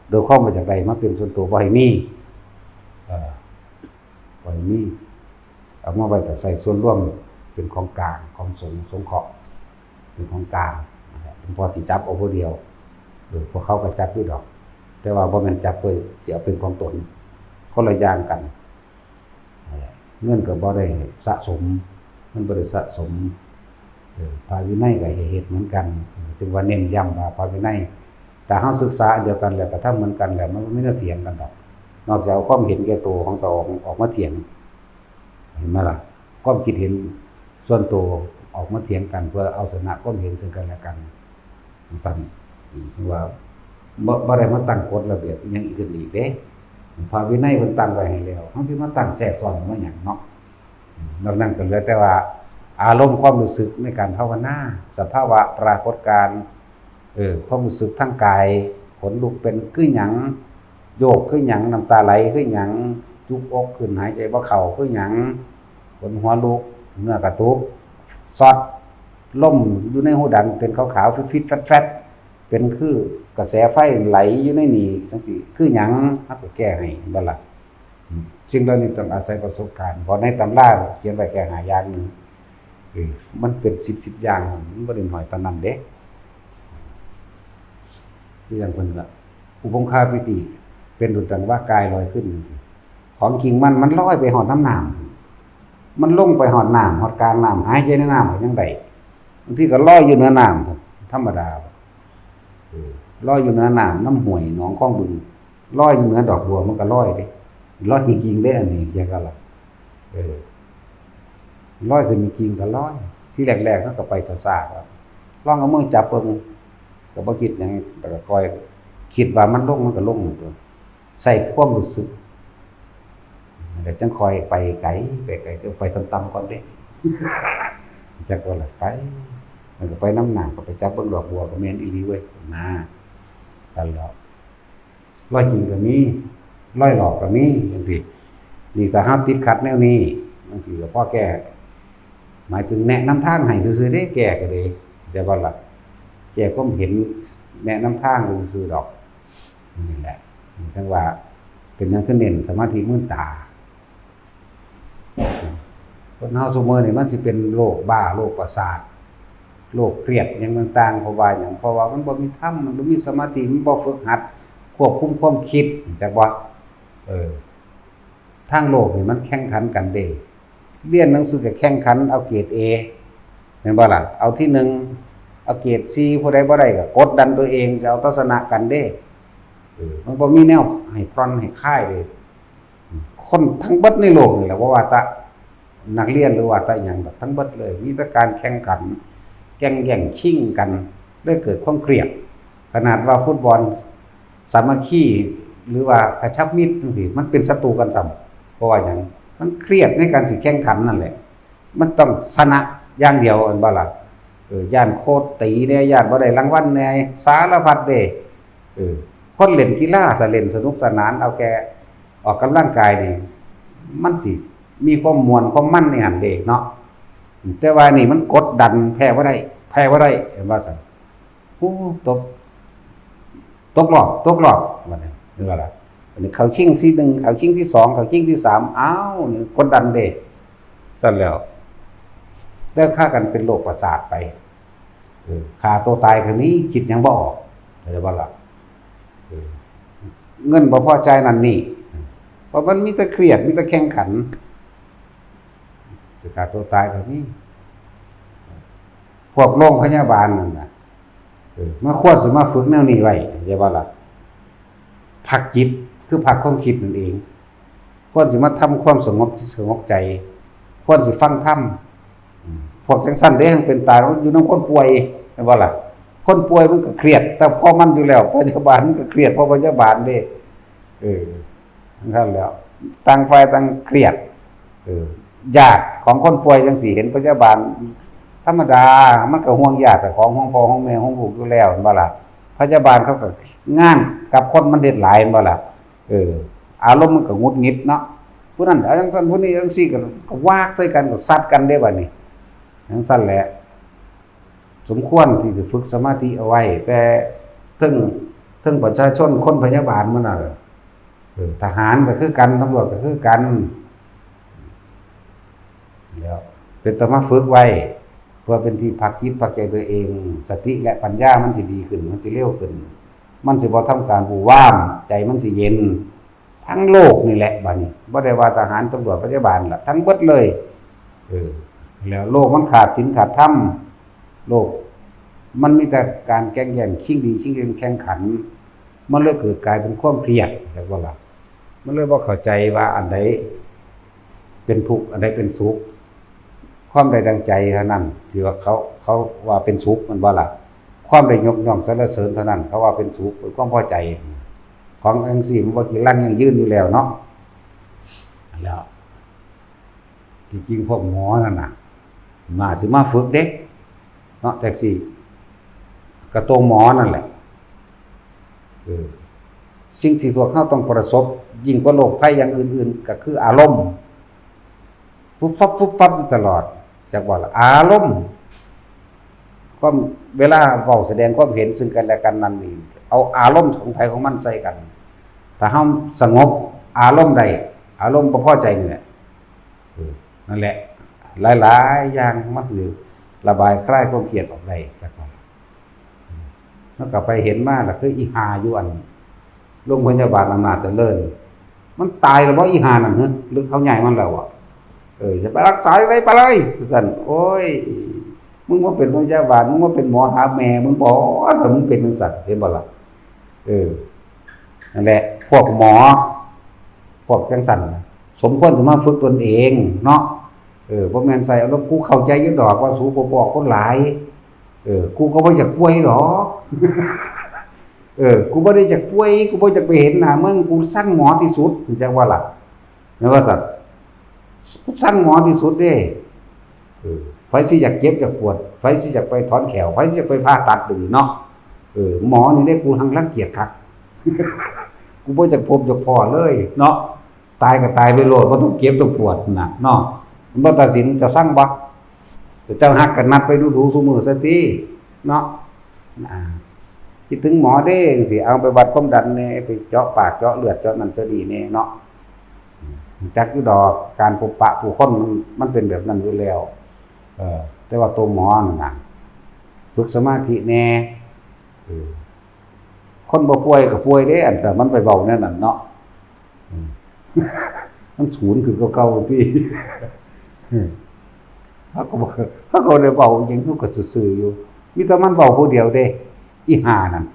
ໂດຍຄວາມວ່າຢາກໄດ້ມາເປັນສ່ວນຕົວ ບໍ່ໃຫ້ມີ, ເອີ ບໍ່ໃຫ້ມີ, ເອົາມາໄວ້ແຕ່ໃຊ້ສ່ວນລວມ, ເປັນຂອງກາງ ຂອງສົງ ສົງເຄາະ, ເປັນຂອງກາງນະຄັບ. ຫຼວງພໍ່ຊິຈັບເອົາຜູ້ດຽວ, ເອີ ພວກເຂົາກໍຈັບຢູ່ດອກ, ແຕ່ວ່າບໍ່ແມ່ນຈັບເພື່ອຊິເອົາເປັນຂອງຕົນ, ຄົນລະຢ່າງກັນ. ເງິນກໍບໍ່ໄດ້ສະສົມ, ມັນບໍ່ໄດ້ສະສົມ. ເອີ ພະວິໄນກໍໃຫ້ເຮັດເໝືອນກັນ, ຈຶ່ງວ່າເນັ້ນຢ້ຳວ່າພະວິໄນ, ຖ້າເຮົາສຶກສາອັນດຽວກັນແລ້ວ ກະທຳເໝືອນກັນແລ້ວ ມັນບໍ່ມີແນວຖຽງກັນດອກ, ນອກຈາກເອົາຄວາມເຫັນແກ່ໂຕຂອງເຈົ້າອອກມາຖຽງ, ເຫັນບໍ່ລະ? ຄວາມຄິດເຫັນສ່ວນໂຕອອກມາຖຽງກັນ ເພື່ອເອົາຊະນະຄວາມເຫັນເຊິ່ງກັນແລະກັນ. ຈັ່ງຊັ້ນ ເຖິງວ່າບໍ່ ບໍ່ໄດ້ມາຕັ້ງກົດລະບຽບອີ່ຫຍັງອີກຂຶ້ນອີກເດ້, ພະວິໄນເພິ່ນຕັ້ງໄວ້ໃຫ້ແລ້ວ, ເຮົາຊິມາຕັ້ງແຊກຊ້ອນມາຫຍັງເນາະ. ນອກນັ້ນກໍເຫຼືອແຕ່ວ່າອາລົມຄວາມຮູ້ສຶກໃນການພາວະນາ, ສະພາວະປາກົດການ, ເອີ ຄວາມຮູ້ສຶກທາງກາຍ, ຂົນລຸກເປັນຄືຫຍັງ, ໂຍກຄືຫຍັງ, ນ້ຳຕາໄຫຼຄືຫຍັງ, ຈຸກອົກຂຶ້ນ, ຫາຍໃຈບໍ່ເຂົ້າຄືຫຍັງ, ຂົນຫົວລຸກ, ເນື້ອກະຕຸກ, ຊັອດ, ລົມຢູ່ໃນຮູດັງເປັນຂາວໆ ຟິດໆ ແຟດໆ ເປັນຄືກະແສໄຟໄຫຼຢູ່ໃນນີ້ ຈັ່ງຊີ້ຄືຫຍັງ? ເຮົາກໍແກ້ໃຫ້ ເຫັນບໍ່ລະ? ອືມ ສິ່ງເຫຼົ່ານີ້ຕ້ອງອາໄສປະສົບການ, ເພາະໃນຕຳລາຂຽນໄວ້ແຄ່ຫ້າຢ່າງໜຶ່ງ, ເອີ ມັນເປັນສິບສິບຢ່າງ, ມັນບໍ່ໄດ້ໜ້ອຍປານນັ້ນເດ້. ຄືຢ່າງເພິ່ນວ່າ ອຸບົງຄາປີຕິ ເປັນດຸດດັ່ງວ່າກາຍລອຍຂຶ້ນຈັ່ງຊີ້, ຂອງຈິງມັນ ມັນລອຍໄປຮອດນຳນ້ຳ, ມັນລົງໄປຮອດນ້ຳ ຮອດກາງນ້ຳ, ຫາຍໃຈໃນນ້ຳກໍຍັງໄດ້, ບາງທີກໍລອຍຢູ່ເໜືອນ້ຳ ທຳມະດາ. ເອີ ລອຍຢູ່ເໜືອນ້ຳ ນຳຫ້ວຍໜອງຄອງບຶງ, ລອຍຢູ່ເໜືອດອກບົວ ມັນກໍລອຍເດ້, ລອຍຈິງໆເດ້. ອັນນີ້ ແຍກກັນລະ ເອີ ລອຍຂຶ້ນຈິງໆກໍລອຍ. ທີແລກໆ ເຮົາກໍໄປຊ້າໆ ກໍລອງເອົາມືຈັບເບິ່ງ, ກໍບໍ່ຄິດຫຍັງ, ແລ້ວກໍຄ່ອຍຄິດວ່າມັນລົງ ມັນກໍລົງ. ໃສ່ຄວາມຮູ້ສຶກ ແລ້ວຈັ່ງຄ່ອຍໄປໄກ ໄປໄກ ກໍໄປຕ່ຳໆກ່ອນເດ້ ຈັກວ່າລະໄປ. ມັນກໍໄປນຳນ້ຳ, ກໍໄປຈັບເບິ່ງດອກບົວ ກໍແມ່ນອີ່ຫຼີເວີຍ ນາ. ຊັ້ນແລ້ວ ລອຍຈິງກໍມີ ລອຍຫຼອກກໍມີ ຈັ່ງຊີ້. ນີ້ຖ້າເຮົາຕິດຂັດແນວນີ້ ບາງທີກໍພໍແກ້, ໝາຍເຖິງແນະນຳທາງໃຫ້ຊື່ໆເດ້, ແກ້ກໍດີ ແຕ່ວ່າລະ ແກ້ຄວາມເຫັນ ແນະນຳທາງຊື່ໆດອກ. ນີ້ແຫຼະ ຈັ່ງວ່າ ເປັນຫຍັງຄືເນັ້ນສະມາທິມືນຕາ? ຄົນເຮົາຊຸມື້ນີ້ມັນຊິເປັນໂລກບ້າ ໂລກປະສາດ ໂລກຄຽດຫຍັງຕ່າງໆ. ເພາະວ່າຫຍັງ? ເພາະວ່າມັນບໍ່ມີທຳ ມັນບໍ່ມີສະມາທິ ມັນບໍ່ຝຶກຫັດຄວບຄຸມຄວາມຄິດ ຮູ້ຈັກບໍ່? ເອີ ທາງໂລກນີ້ມັນແຂ່ງຂັນກັນເດ້, ຮຽນໜັງສືກໍແຂ່ງຂັນເອົາເກຣດເອ ແມ່ນບໍ່ລະ? ເອົາທີໜຶ່ງ ເອົາເກຣດຊີ ຜູ້ໃດບໍ່ໄດ້ກໍກົດດັນຕົວເອງ ຈະເອົາແຕ່ຊະນະກັນເດ້. ເອີ ມັນບໍ່ມີແນວໃຫ້ຜ່ອນໃຫ້ຄາຍເດ້. ຄົນທັງເບິດໃນໂລກນີ້ແຫຼະ ບໍ່ວ່າແຕ່ນັກຮຽນ ຫຼືວ່າແຕ່ຫຍັງດອກ ທັງເບິດເລີຍ ມີແຕ່ການແຂ່ງຂັນ ແກ່ງແຍ່ງຊິງກັນ ເລີຍເກີດຄວາມຄຽດ. ຂະໜາດວ່າຟຸດບອນສາມັກຄີ ຫຼືວ່າກະຊັບມິດຈັ່ງຊີ້ ມັນເປັນສັດຕູກັນຊ້ຳ. ເພາະວ່າຫຍັງ? ມັນຄຽດໃນການຊິແຂ່ງຂັນນັ້ນແຫຼະ. ມັນຕ້ອງຊະນະຢ່າງດຽວ ແມ່ນບໍ່ລະ? ເອີ ຢ້ານໂຄດຕີແດ່ ຢ້ານບໍ່ໄດ້ລາງວັນແດ່ ສາລະພັດເດ້. ເອີ ຄົນຫຼິ້ນກິລາ ຖ້າຫຼິ້ນສະໜຸກສະໜານ ເອົາແກ່ອອກກຳລັງກາຍນີ້ ມັນຊິມີຄວາມມ່ວນຄວາມມັນໃນຫັ້ນເດ້ເນາະ. ແຕ່ວ່ານີ້ມັນກົດດັນ ແພ້ບໍ່ໄດ້ ແພ້ບໍ່ໄດ້ ເຫັນວ່າຊັ້ນ. ໂອ້ ຕົກ ຕົກຮອບ ຕົກຮອບ ບັດນີ້ ເຫັນບໍ່ລະ? ບັດນີ້ເຂົ້າຊິງທີໜຶ່ງ ເຂົ້າຊິງທີສອງ ເຂົ້າຊິງທີສາມ ອ້າວ ນີ້ກົດດັນເດ້. ຊັ້ນແລ້ວ ແລ້ວພາກັນເປັນໂລກປະສາດໄປ. ເອີ ຂ້າຕົວຕາຍກໍມີ ຄິດຫຍັງບໍ່ອອກ ເຫັນບໍ່ລະ? ເອີ ເງິນບໍ່ພໍຈ່າຍນັ້ນນີ້ ເພາະມັນມີແຕ່ຄຽດ ມີແຕ່ແຂ່ງຂັນ ຈະຂ້າຕົວຕາຍກໍມີ. ພວກໂຮງພະຍາບານນັ້ນນະ ເອີ ມັນຄວນຊິມາຝຶກແນວນີ້ໄວ້ ເຫັນບໍ່ລະ? ພັກຈິດ ຄືພັກຄວາມຄິດນັ້ນເອງ ຄວນຊິມາທຳຄວາມສະຫງົບຈິດສະຫງົບໃຈ ຄວນຊິຟັງທຳ. ອືມ ພວກຈັ່ງຊັ້ນເດ້ ຈັ່ງເປັນຕາຍ ມັນຢູ່ນຳຄົນປ່ວຍ ແມ່ນບໍ່ລະ? ຄົນປ່ວຍມັນກໍຄຽດ ແຕ່ພໍມັນຢູ່ແລ້ວ ພະຍາບານມັນກໍຄຽດ ເພາະພະຍາບານເດ້. ເອີ ຈັ່ງຊັ້ນແຫຼະ ຕ່າງຝ່າຍຕ່າງຄຽດ. ເອີ ຍາດຂອງຄົນປ່ວຍຈັ່ງຊີ້ ເຫັນພະຍາບານ ທຳມະດາ ມັນກໍຫ່ວງຍາດເຈົ້າຂອງ ຫ່ວງພໍ່ ຫ່ວງແມ່ ຫ່ວງລູກຢູ່ແລ້ວ ແມ່ນບໍ່ລະ? ພະຍາບານເຂົາກໍງານກັບຄົນມັນເຮັດຫຼາຍ ແມ່ນບໍ່ລະ? ເອີ ອາລົມມັນກໍຫງຸດຫງິດເນາະ ຜູ້ນັ້ນເອົາຈັ່ງຊັ້ນ ຜູ້ນີ້ຈັ່ງຊີ້ ກໍ ກໍວາກໃສ່ກັນ ກໍຊັດກັນເດ້ບາດນີ້. ຈັ່ງຊັ້ນແຫຼະ ສົມຄວນທີ່ຈະຝຶກສະມາທິເອົາໄວ້ ແຕ່ເທິງ ເທິງປະຊາຊົນ ຄົນພະຍາບານໝົດນັ້ນ ເອີ ທະຫານກໍຄືກັນ ຕຳຫຼວດກໍຄືກັນ ແລ້ວເປັນຕາມາຝຶກໄວ້ ເພື່ອເປັນທີ່ພັກຈິດພັກໃຈຕົວເອງ ສະຕິ ແລະ ປັນຍາມັນຊິດີຂຶ້ນ ມັນຊິເລັວຂຶ້ນ ມັນຊິບໍ່ທຳການວູບວາມ ໃຈມັນຊິເຢັນ. ທັງໂລກນີ້ແຫຼະບາດນີ້ ບໍ່ໄດ້ວ່າທະຫານ ຕຳຫຼວດ ພະຍາບານລະ ທັງເບິດເລີຍ. ເອີ ແລ້ວໂລກມັນຂາດສິນຂາດທຳ ໂລກມັນມີແຕ່ການແກ່ງແຍ່ງ ຊິງດີຊິງເດັ່ນ ແຂ່ງຂັນ ມັນເລີຍເກີດກາຍເປັນຄວາມຄຽດ ເຫັນບໍ່ລະ? ມັນເລີຍບໍ່ເຂົ້າໃຈວ່າອັນໃດເປັນທຸກ ອັນໃດເປັນສຸກ. ຄວາມໄດ້ດັ່ງໃຈເທົ່ານັ້ນ ທີ່ວ່າເຂົາ ເຂົາວ່າເປັນສຸກ ແມ່ນບໍ່ລະ? ຄວາມໄດ້ຍົກຍ້ອງສັນລະເສີນເທົ່ານັ້ນ ເຂົາວ່າເປັນສຸກ ເປັນຄວາມພໍໃຈ. ຂອງຈັ່ງຊີ້ມັນບໍ່ຈີລັງຢັ້ງຢືນຢູ່ແລ້ວເນາະ. ແລ້ວທີ່ຈິງພວກໝໍນັ້ນນະ ມາ ຊິມາຝຶກເດ້ເນາະ ແທັກຊີ ກະໂຕໝໍນັ້ນແຫຼະ. ເອີ ສິ່ງທີ່ພວກເຮົາຕ້ອງປະສົບ ຍິ່ງກວ່າໂລກໄພຢ່າງອື່ນໆ ກໍຄືອາລົມ ຟຸບຟັບ ຟຸບຟັບຢູ່ຕະຫຼອດ ຈັກວ່າລະ ອາລົມ. ຄວາມ ເວລາເວົ້າສະແດງຄວາມເຫັນຊຶ່ງກັນແລະກັນນັ້ນນີ້ ເອົາອາລົມຂອງໃຜຂອງມັນໃສ່ກັນ. ຖ້າເຮົາສະຫງົບອາລົມໄດ້ ອາລົມບໍ່ພໍໃຈນີ້ແຫຼະ ເອີ ນັ້ນແຫຼະ ຫຼາຍໆຢ່າງມັນຄືລະບາຍຄລາຍຄວາມຄຽດອອກໄດ້ ຈັກວ່າ ມັນກໍໄປເຫັນມາລະ ຄືອີ່ຫ່າຢູ່ອັນໂລງພະຍາບານອຳນາດຈະເລີນ ມັນຕາຍແລ້ວບໍ່ອີ່ຫ່ານັ້ນ ຫຼືເຂົາຍ້າຍມັນແລ້ວບໍ່? ເອີ ຈະໄປຮັກສາຢູ່ໃດໄປເລີຍ ວ່າຊັ້ນ. ໂອ້ຍ ມຶງມາເປັນພະຍາບານ ມຶງມາເປັນໝໍຫາແມ່ມຶງບໍ ຖ້າມຶງເປັນຈັ່ງຊັ້ນ ເຫັນບໍ່ລະ? ເອີ ນັ້ນແຫຼະ ພວກໝໍ ພວກຈັ່ງຊັ້ນ ສົມຄວນຈະມາຝຶກຕົນເອງເນາະ. ເອີ ບໍ່ແມ່ນໃສ່ອາລົມ ກູເຂົ້າໃຈຢູ່ດອກວ່າສູບໍ່ພໍຄົນຫຼາຍ ເອີ ກູກໍບໍ່ຢາກປ່ວຍດອກ ເອີ ກູບໍ່ໄດ້ຢາກປ່ວຍ ກູບໍ່ຢາກໄປເຫັນໜ້າມຶງ ກູຊັງໝໍທີ່ສຸດ ຮູ້ຈັກບໍ່ລະ? ແມ່ນວ່າຊັ້ນ ຊັງໝໍທີ່ສຸດເດ້. ເອີ ໃຜຊິຢາກເຈັບຢາກປວດ ໃຜຊິຢາກໄປຖອນແຂ້ວ ໃຜຊິຢາກໄປຜ່າຕັດ ດຽວນີ້ເນາະ. ເອີ ໝໍນີ້ເດ້ ກູຮັ່ງລັງກຽດຄັກ ກູບໍ່ຢາກພົບຢາກພໍ້ເລີຍເນາະ. ຕາຍກໍຕາຍໄປໂລດ ບໍ່ຕ້ອງເຈັບຕ້ອງປວດນະເນາະ. ມັນບໍ່ຕັດສິນ ເຈົ້າຊັງບໍ່? ເຈົ້າຮັກກໍນັດໄປດູໆ ຊຸມື້ຊະຕິເນາະ. ອາ ຄິດເຖິງໝໍເດ້ ຈັ່ງຊີ້ ເອົາໄປວັດຄວາມດັນແດ່ ໄປເຈາະປາກເຈາະເລືອດເຈາະນັ້ນເຈາະນີ້ແດ່ເນາະ. ຮູ້ຈັກຢູ່ດອກ ການພົບປະຜູ້ຄົນມັນ ມັນເປັນແບບນັ້ນຢູ່ແລ້ວ. ເອີ ແຕ່ວ່າໂຕໝໍນັ້ນນະ ຝຶກສະມາທິແດ່. ເອີ ຄົນບໍ່ປ່ວຍກໍປ່ວຍເດ້ ອັນ ຖ້າມັນໄປເວົ້າແນວນັ້ນເນາະ. ອືມ ມັນສູນຄືເກົ່າໆຕິ. ເຮົາກໍບໍ່ ເຮົາກໍບໍ່ໄດ້ເວົ້າຫຍັງ ເຮົາກໍຊື່ໆຢູ່. ມີແຕ່ມັນເວົ້າຜູ້ດຽວເດ້ ອີ່ຫ່ານັ້ນ.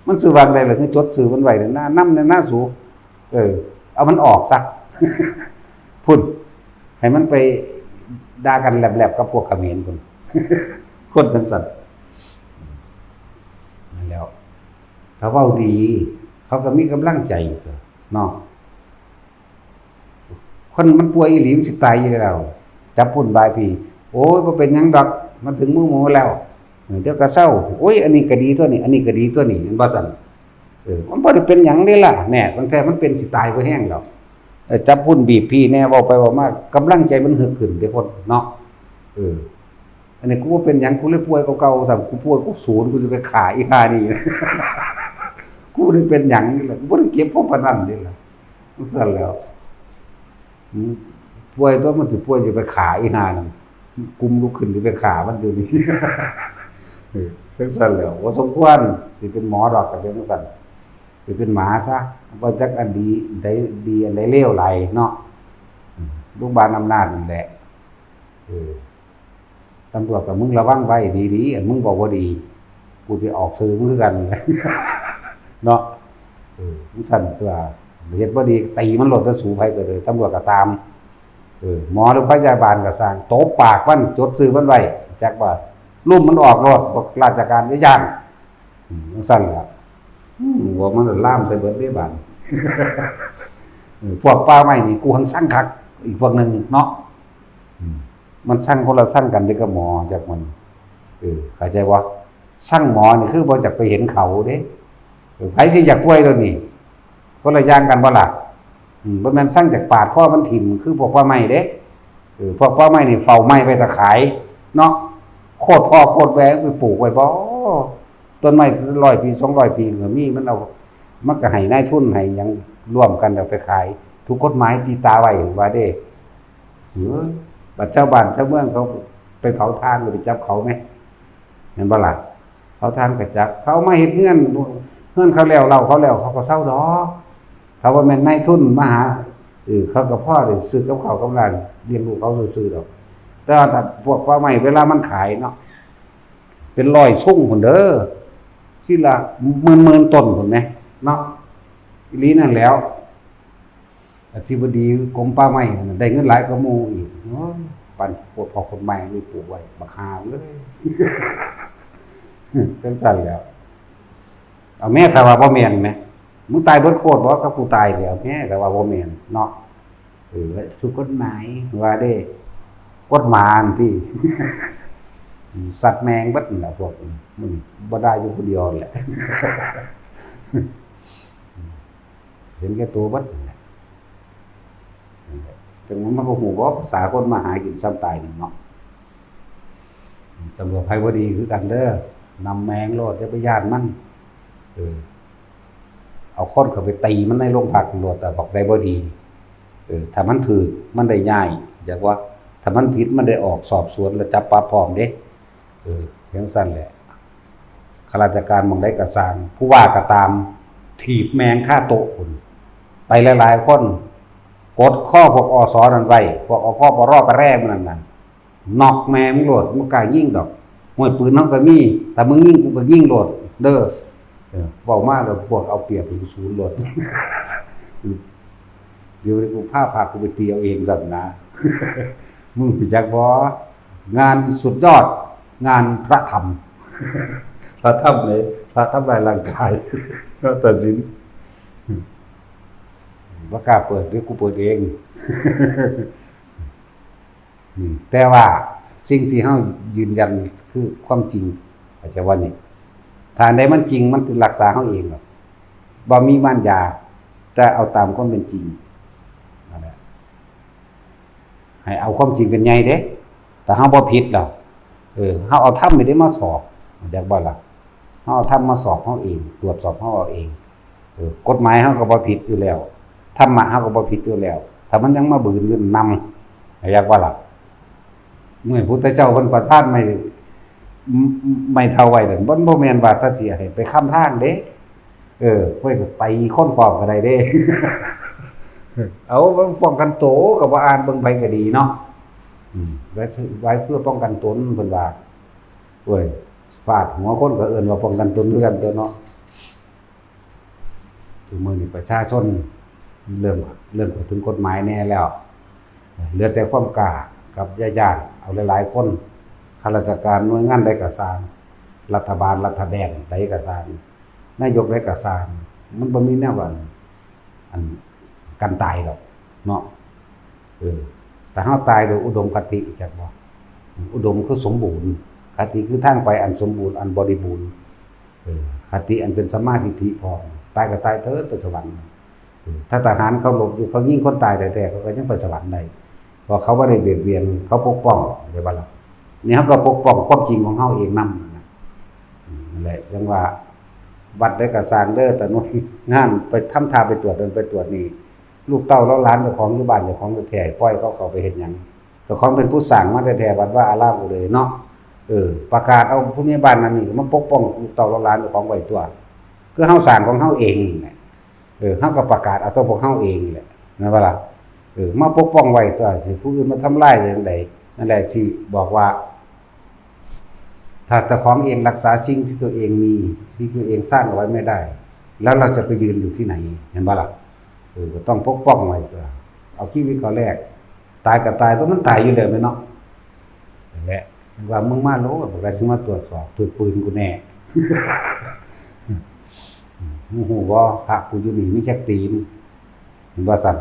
ມັນຊື່ວ່າໃດລະ ຄືຈົດຊື່ມັນໄວ້ນະ ນຳແດ່ນະສູ. ເອີ ເອົາມັນອອກຊະ ພຸ້ນ ໃຫ້ມັນໄປດ່າກັນແລັບໆກັບພວກຂະເໝນພຸ້ນ ຄົນຈັ່ງຊັ້ນ. ນັ້ນແຫຼ້ວ ຖ້າເວົ້າດີ ເຂົາກໍມີກຳລັງໃຈເນາະ. ຄົນມັນປ່ວຍອີ່ຫຼີ ມັນຊິຕາຍຢູ່ແລ້ວ ຈັບພຸ້ນບາຍພີ້ ໂອ້ຍ ບໍ່ເປັນຫຍັງດອກ ມາເຖິງມືໝໍແລ້ວ ເອີ ດຽວກໍເຊົາ ໂອ້ຍ ອັນນີ້ກໍດີຕົວນີ້ ອັນນີ້ກໍດີຕົວນີ້ ແມ່ນບໍ່ຊັ້ນ? ເອີ ມັນບໍ່ໄດ້ເປັນຫຍັງເດ້ລະ ແນ່ ບາງເທື່ອມັນເປັນຊິຕາຍພໍແຮງແລ້ວ. ເອີ ຈັບພຸ້ນບີບພີ້ແນ່ ເວົ້າໄປເວົ້າມາ ກຳລັງໃຈມັນຮຶກຂຶ້ນເດ້ຄົນເນາະ. ເອີ ອັນນີ້ກູບໍ່ເປັນຫຍັງ ກູເລີຍປ່ວຍກວ່າເກົ່າຊ້ຳ ກູປ່ວຍກູສູນ ກູຈະໄປຂ້າອີ່ຫ່ານີ້ ກູບໍ່ໄດ້ເປັນຫຍັງນີ້ລະ ກູບໍ່ໄດ້ເຈັບພໍປານນັ້ນນີ້ລະ ຈັ່ງຊັ້ນແຫຼ້ວ. ອືມ ປ່ວຍຕົວະ ມັນຊິປ່ວຍ ຊິໄປຂ້າອີ່ຫ່ານັ້ນ ກຸມລຸກຂຶ້ນຊິໄປຂ້າມັນຢູ່ນີ້. ເອີ ຈັ່ງຊັ້ນແຫຼ້ວ ບໍ່ສົມຄວນຊິເປັນໝໍດອກ ກໍເປັນຈັ່ງຊັ້ນ. ໄປເປັນໝາຊະ ບໍ່ຈັກອັນດີອັນໃດດີ ອັນໃດເລວຫຼາຍເນາະ. ອືມ ໂຮງບານອຳນາດນັ້ນແຫຼະ. ເອີ ຕຳຫຼວດກໍ ມຶງລະວັງໄວ້ດີໆ ອັນມຶງເວົ້າບໍ່ດີ ກູຊິອອກຊື່ມຶງຄືກັນ ເນາະ. ເອີ ມັນຊັ້ນຕົວະ ເຮັດບໍ່ດີຕີມັນໂລດ ເດີ ສູ້ໃຜກໍເດີ ຕຳຫຼວດກໍຕາມ. ເອີ ໝໍ ຫຼື ພະຍາບານກໍຊ່າງ ຕົບປາກມັນ ຈົດຊື່ມັນໄວ້ ຈັກວ່າລຸມມັນອອກໂລດ ພວກລາຊະການຢ່າຢ້ານ. ອືມ ຈັ່ງຊັ້ນລະ ອືມ ວ່າມັນລາມໃສ່ເບິດເດ້ບາດນີ້. ເອີ ພວກປ່າໄມ້ນີ້ ກູຫັ້ນຊັງຄັກ ອີກພວກໜຶ່ງເນາະ. ອືມ ມັນຊັງຄົນລະຊັ້ນກັນເດ້ກັບໝໍ ຈັກມັນ ເອີ ເຂົ້າໃຈບໍ່? ຊັງໝໍນີ້ຄືບໍ່ຢາກໄປເຫັນເຂົາເດ້. ເອີ ໃຜຊິຢາກປ່ວຍໂລດນີ້ ຄົນລະຢ່າງກັນບໍ່ລະ? ອືມ ບໍ່ແມ່ນຊັງຢາກປາດຄໍມັນຖິ້ມ ຄືພວກປ່າໄມ້ເດ້. ເອີ ພວກປ່າໄມ້ນີ້ເຝົ້າໄມ້ໄວ້ຖ້າຂາຍເນາະ. ໂຄດພໍ່ໂຄດແມ່ໄປປູກໄວ້ບໍ? ຕົ້ນໄມ້ຮ້ອຍປີ ສອງຮ້ອຍປີກໍມີ ມັນເອົາ ມັນກໍໃຫ້ນາຍທຶນໃຫ້ຫຍັງລວມກັນເອົາໄປຂາຍ ຖືກກົດໝາຍຕີຕາໄວ້ວ່າເດ້. ເອີ ບັດຊາວບ້ານຊາວເມືອງເຂົາໄປເຜົາຖ່ານ ແລ້ວໄປຈັບເຂົາແມ້ ແມ່ນບໍ່ລະ? ເຜົາຖ່ານກໍຈັບ ເຂົາເອົາມາເຮັດເຮືອນ ເຮືອນເຂົາແລ້ວ ເລົ້າເຂົາແລ້ວ ເຂົາກໍເຊົາດອກ. ຖ້າວ່າແມ່ນນາຍທຶນມາຫາ ເອີ ເຂົາກໍພໍໄດ້ຊື້ກັບເຂົ້າກັບນ້ຳລ້ຽງລູກເຂົາຊື່ໆດອກ. ແຕ່ວ່າຖ້າພວກປ່າໄມ້ ເວລາມັນຂາຍເນາະ ເປັນຮ້ອຍຊຸງພຸ້ນເດີ ທີລະໝື່ນໆຕົ້ນພຸ້ນແໝເນາະ. ອີ່ຫຼີນັ້ນແຫຼ້ວ ອະທິບໍດີກົມປ່າໄມ້ນັ້ນໄດ້ເງິນຫຼາຍກວ່າໝູ່ອີກ. ໂອ້ຍ ປານພວກພໍ່ຄົນໃໝ່ນີ້ປູກໄວ້ ບັກຫ່າເອີຍ. ຈັ່ງຊັ້ນແຫຼ້ວ ເອົາແມ້ ຖ້າວ່າບໍ່ແມ່ນແມ້ ມຶງຕາຍເບິດໂຄດບໍ ກັບກູຕາຍນີ້ ເອົາແມ້ ຖ້າວ່າບໍ່ແມ່ນເນາະ. ເອີ ຖືກກົດໝາຍວ່າເດ້ ກົດໝານຕິ ສັດແມງເບິດນັ້ນແຫຼະ ພວກນີ້ ມັນບໍ່ໄດ້ຢູ່ຜູ້ດຽວແຫຼະ. ເຫັນແກ່ໂຕເບິດນັ້ນແຫຼະ. ຈັ່ງວ່າມັນບໍ່ຮູ້ບໍ ພາສາຄົນມາຫາກິນຊ່ຳຕາຍນີ້ເນາະ. ຕຳຫຼວດໄພບໍ່ດີຄືກັນເດີ ນຳແມງໂລດ ຢ່າໄປຢ້ານມັນ. ເອີ ເອົາຄົນເຂົ້າໄປຕີມັນໃນໂລງພັກໂລດ ແຕ່ບັກໃດບໍ່ດີ. ເອີ ຖ້າມັນຖືກ ມັນໄດ້ຍ້າຍ ຈັກວ່າ ຖ້າມັນຜິດ ມັນໄດ້ອອກ ສອບສວນ ແລະ ຈັບປັບພ້ອມເດ້. ເອີ ຈັ່ງຊັ້ນແຫຼະ ຂ້າລາຊະການໝ່ອງໃດກໍຊ່າງ ຜູ້ວ່າກໍຕາມ ຖີບແມ່ງຄາໂຕະພຸ້ນ ໄປຫຼາຍໆຄົນ ກົດຄໍພວກ ອສ ນັ້ນໄວ້ ພວກ ອພ ປຣ ປະແຣ ໝູ່ນັ້ນນະ ນັອກແມ່ມຶງໂລດ ບໍ່ກ້າຍິງດອກ. ຫ້ວຍ ປືນເຮົາກໍມີ ຖ້າມຶງຍິງ ກູກໍຍິງໂລດເດີ. ເອີ ເວົ້າມາແລ້ວ ພວກເອົາປຽບໃຫ້ກູສູນໂລດ. ດຽວນີ້ກູພາພາກູໄປຕີເອົາເອງຊັ້ນນະ. ມຶງຮູ້ຈັກບໍ່? ງານສຸດຍອດ ງານພະທຳ ພະທຳໃດ? ພະທຳລາຍຮ່າງກາຍ ພະຕັດສິນ. ບໍ່ກ້າເປີດເດ້ ກູເປີດເອງ. ອືມ ແຕ່ວ່າສິ່ງທີ່ເຮົາຢືນຢັນຄືຄວາມຈິງ ເຂົ້າໃຈບໍ່ນີ້? ຖ້າອັນໃດມັນຈິງ ມັນຈະຮັກສາເຮົາເອງດອກ ບໍ່ມີມານຢາ ແຕ່ເອົາຕາມຄວາມເປັນຈິງ ນັ້ນແຫຼະ. ໃຫ້ເອົາຄວາມຈິງເປັນໃຫຍ່ເດ້ ຖ້າເຮົາບໍ່ຜິດລະ ເອີ ເຮົາເອົາທຳນີ້ເດ້ມາສອບ ເຂົ້າໃຈບໍ່ລະ? ເຮົາເອົາທຳມາສອບເຮົາເອງ ກວດສອບເຮົາເອົາເອງ. ເອີ ກົດໝາຍເຮົາກໍບໍ່ຜິດຢູ່ແລ້ວ ທຳມະເຮົາກໍບໍ່ຜິດຢູ່ແລ້ວ ຖ້າມັນຍັງມາບືນຢູ່ນຳ ເຂົ້າໃຈບໍ່ລະ? ເມື່ອພຸດທະເຈົ້າເພິ່ນປະທານໄມ້ ໄມ້ເຖົ້າໄວ້ນັ້ນ ມັນບໍ່ແມ່ນວ່າຖ້າຊິໃຫ້ໄປຄຳທາງເດ້. ເອີ ໄວ້ກໍໄປຄົນພ້ອມກໍໄດ້ເດ້. ເອົາ ປ້ອງກັນໂຕ ກໍບໍ່ອ່ານເບິ່ງໃຜກໍດີເນາະ. ອືມ ໄວ້ ໄວ້ເພື່ອປ້ອງກັນຕົນ ເພິ່ນວ່າ. ໂອ້ຍ ຟາດຫົວຄົນກໍເອີ້ນວ່າປ້ອງກັນຕົນຄືກັນຕົວະເນາະ. ທຸກມື້ນີ້ປະຊາຊົນເລີ່ມ ເລີ່ມເຂົ້າເຖິງກົດໝາຍແດ່ແລ້ວ ເຫຼືອແຕ່ຄວາມກ້າກັບຢ່າຢ້ານ. ເອົາຫຼາຍໆຄົນ ຂ້າລາຊະການໜ່ວຍງານໃດກໍຊ່າງ ລັດຖະບານ ລັດຖະແບນໃດກໍຊ່າງ ນາຍົກໃດກໍຊ່າງ ມັນບໍ່ມີແນວອັນ ອັນກັນຕາຍດອກເນາະ. ເອີ ຖ້າເຮົາຕາຍໂດຍອຸດົມຄະຕິ ຈັກບໍ່? ອຸດົມຄືສົມບູນ ຄະຕິຄືທາງໄປອັນສົມບູນ ອັນບໍລິບູນ. ເອີ ຄະຕິອັນເປັນສຳມາທິດຖິພ້ອມ ຕາຍກໍຕາຍເທີດ ໄປສະຫວັນ. ເອີ ຖ້າທະຫານເຂົາລົບຢູ່ ເຂົາຍິງຄົນຕາຍແທ້ໆ ເຂົາກໍຍັງໄປສະຫວັນໄດ້ ເພາະເຂົາບໍ່ໄດ້ບຽດບຽນ ເຂົາປົກປ້ອງ ເຫັນບໍ່ລະ? ນີ້ເຮົາກໍປົກປ້ອງຄວາມຈິງຂອງເຮົາເອງນຳນະ. ອືມ ນັ້ນແຫຼະ ຈັ່ງວ່າວັດໃດກໍຊ່າງເດີ ຕາໜ່ວຍງານໄປທຳທ່າໄປຕວດນັ້ນໄປຕວດນີ້ ລູກເຕົ້າເຫຼົ່າຫຼານເຈົ້າຂອງຢູ່ບ້ານເຈົ້າຂອງແທ້ໆ ປ່ອຍເຂົາເຂົ້າໄປເຮັດຫຍັງ? ເຈົ້າຂອງເປັນຜູ້ສ້າງມາແທ້ໆ ວັດວາອາຣາມກໍເລີຍເນາະ. ເອີ ປະກາດເອົາຜູ້ໃຫຍ່ບ້ານນັ້ນນີ້ມາປົກປ້ອງລູກເຕົ້າເຫຼົ່າຫຼານເຈົ້າຂອງໄວ້ຕົວະ ຄືເຮົາສ້າງຂອງເຮົາເອງນີ້ແຫຼະ. ເອີ ເຮົາກໍປະກາດເອົາຕົວພວກເຮົາເອງນີ້ແຫຼະ ແມ່ນບໍ່ລະ? ເອີ ມາປົກປ້ອງໄວ້ຕົວະ ຊິຜູ້ອື່ນມາທຳລາຍຈັ່ງໃດ? ນັ້ນແຫຼະ ຊິບອກວ່າ ຖ້າເຈົ້າຂອງເອງລັກສາສິ່ງທີ່ຕົວເອງມີ ສິ່ງທີ່ຕົວເອງສ້າງເອົາໄວ້ໄມ່ໄດ້ ແລ້ວເຮົາຈະໄປຢືນຢູ່ທີ່ໃນ? ແມ່ນບໍ່ລະ? ເອີ ກໍຕ້ອງປົກປ້ອງໄວ້ຕົວະ ເອົາຊີວິດເຂົາແລກ ຕາຍກໍຕາຍຕົວະ ມັນຕາຍຢູ່ແລ້ວແມ່ນເນາະ. ນັ້ນແຫຼະ ຈັ່ງວ່າ ມຶງມາໂລດ ບັກໃດຊິມາຕວດສອບ ຖືກປືນກູແນ່. ມຶງຮູ້ບໍ່ ພະກູຢູ່ນີ້ມີຈັກຕີນ? ເຫັນບໍ່ຊັ້ນ?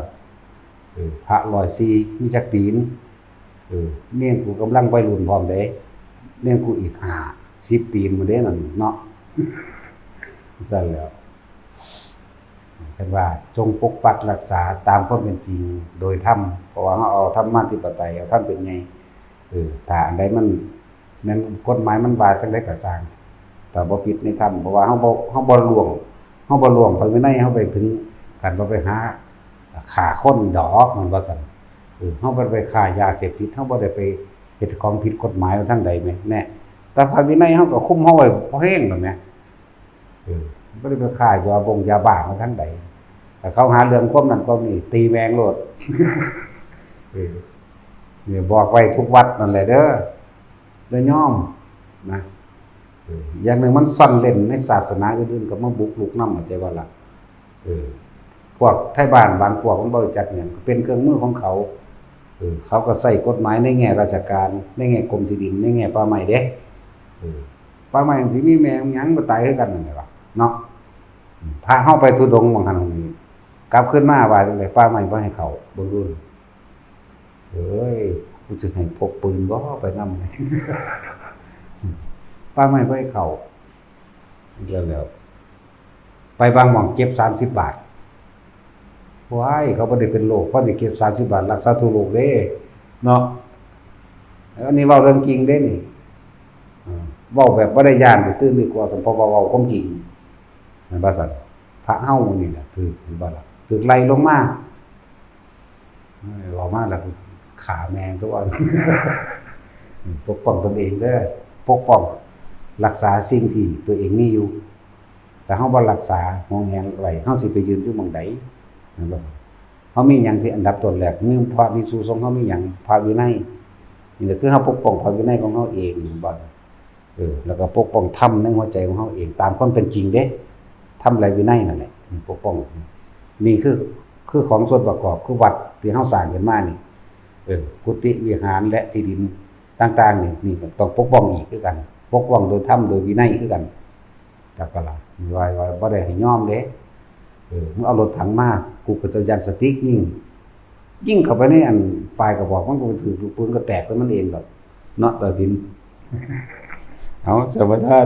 ເອີ ພະຮ້ອຍສີ່ ມີຈັກຕີນ? ເອີ ເນນກູກຳລັງໄວລຸ້ນພ້ອມເດ້ ເນນກູອີກຫ້າສິບປີນພຸ້ນເດ້ນັ້ນເນາະ. ຊັ້ນແລ້ວ ເພິ່ນວ່າ ຈົ່ງປົກປັກຮັກສາຕາມຄວາມເປັນຈິງໂດຍທຳ ເພາະວ່າເຮົາເອົາທຳມາທິປະໄຕ ເອົາທຳເປັນໃຫຍ່. ເອີ ຖ້າອັນໃດມັນແມ່ນ ກົດໝາຍມັນວ່າຈັ່ງໃດກໍຊ່າງ ຖ້າບໍ່ຜິດໃນທຳ ເພາະວ່າເຮົາບໍ່ ເຮົາບໍ່ລ່ວງ ເຮົາບໍ່ລ່ວງພະວິໄນ ເຮົາໄປເຖິງຂັ້ນວ່າໄປຫາຂ້າຄົນດອກ ແມ່ນບໍ່ຊັ້ນ? ເອີ ເຮົາບໍ່ໄດ້ໄປຄ້າຢາເສບຕິດ ເຮົາບໍ່ໄດ້ໄປເຮັດຂອງຜິດກົດໝາຍທາງໃດແມ ແນ່ ແຕ່ພະວິໄນເຮົາກໍຄຸມເຮົາໄວ້ພໍແຮງແລ້ວແມ. ເອີ ບໍ່ໄດ້ໄປຄ້າຢາບົງຢາບ້າມາທາງໃດ ຖ້າເຂົາຫາເລື່ອງຄວາມນັ້ນຄວາມນີ້ ຕີແມ່ງໂລດ. ເອີ ນີ້ບອກໄວ້ທຸກວັດນັ້ນແຫຼະເດີ ຢ່າຍອມນະ. ເອີ ຢ່າງໜຶ່ງມັນຊ່ອນເຫຼັ້ນໃນສາສະໜາອື່ນໆ ກໍມາບຸກລຸກນຳ ເຂົ້າໃຈບໍ່ລະ? ເອີ ພວກໄທບ້ານບາງພວກມັນບໍ່ຮູ້ຈັກຫຍັງ ກໍເປັນເຄື່ອງມືຂອງເຂົາ. ເອີ ເຂົາກໍໃຊ້ກົດໝາຍໃນແງ່ລາຊະການ ໃນແງ່ກົມທີ່ດິນ ໃນແງ່ປ່າໄມ້ເດ້. ເອີ ປ່າໄມ້ມັນຊິມີແມ່ນຫຍັງ ກໍຕາຍຄືກັນນັ້ນແຫຼະວະເນາະ. ພະເຮົາໄປທຸດົງຫວ່າງຫັ້ນຫວ່າງນີ້ ກັບຄືນມາວ່າຈັ່ງໃດ? ປ່າໄມ້ບໍ່ໃຫ້ເຂົ້າ ເບິ່ງດູ. ເອີຍ ກູຊິໃຫ້ພົກປືນບໍ່ໄປນຳ? ປ່າໄມ້ບໍ່ໃຫ້ເຂົ້າ. ແລ້ວ ແລ້ວໄປບາງໝ່ອງເກັບສາມສິບບາດ. ໂອ້ຍ ເຂົາບໍ່ໄດ້ເປັນໂລກ ເຂົາຊິເກັບສາມສິບບາດ ລັກສາທົ່ວໂລກເດ້ເນາະ. ອັນນີ້ເວົ້າເລື່ອງຈິງເດ້ນີ້ ເວົ້າແບບບໍ່ໄດ້ຢ້ານ ຕື່ນດີກວ່າ ສຳເພາະວ່າເວົ້າຄວາມຈິງ ແມ່ນບໍ່ຊັ້ນ? ພະເຮົານີ້ແຫຼະຖືກ ເຫັນບໍ່ລະ? ຖືກໄລ່ລົງມາ. ເອີ ເວົ້າມາແລ້ວຂ້າແມ່ງຊະວ່າ. ປົກປ້ອງຕົນເອງເດີ ປົກປ້ອງ ຮັກສາສິ່ງທີ່ຕົວເອງມີຢູ່. ຖ້າເຮົາບໍ່ຮັກສາຫວງແຫນໄວ້ ເຮົາຊິໄປຢືນຢູ່ໝ່ອງໃດ? ແມ່ນບໍ່? ເຮົາມີຫຍັງທີ່ອັນດັບຕົ້ນແລກ? ມີພະພິກຂຸສົງ ເຮົາມີຫຍັງ? ພະວິໄນ. ນີ້ແຫຼະ ຄືເຮົາປົກປ້ອງພະວິໄນຂອງເຮົາເອງ ເຫັນບໍ່? ເອີ ແລ້ວກໍປົກປ້ອງທຳໃນຫົວໃຈຂອງເຮົາເອງ ຕາມຄວາມເປັນຈິງເດ້ ທຳ ແລະ ວິໄນນັ້ນແຫຼະ ປົກປ້ອງ. ນີ້ຄື ຄືຂອງສ່ວນປະກອບ ຄືວັດທີ່ເຮົາສ້າງຂຶ້ນມານີ້ ເອີ ກຸຕິວິຫານ ແລະ ທີ່ດິນຕ່າງໆນີ້ ນີ້ກໍຕ້ອງປົກປ້ອງອີກຄືກັນ ປົກປ້ອງໂດຍທຳ ໂດຍວິໄນຄືກັນ. ຈັກກະລະ ວ່າ ວ່າບໍ່ໄດ້ໃຫ້ຍອມເດ້. ເອີ ມຶງເອົາລົດຖັງມາ ກູກໍຈະຍັງສະຕິກຍິງ ຍິງເຂົ້າໄປໃນອັນປາຍກະບອກ ມັນກໍໄປຖືກລູກປືນກໍແຕກໃສ່ມັນເອງດອກເນາະ ຕາສິນ. ເອົາ ສະປະທານ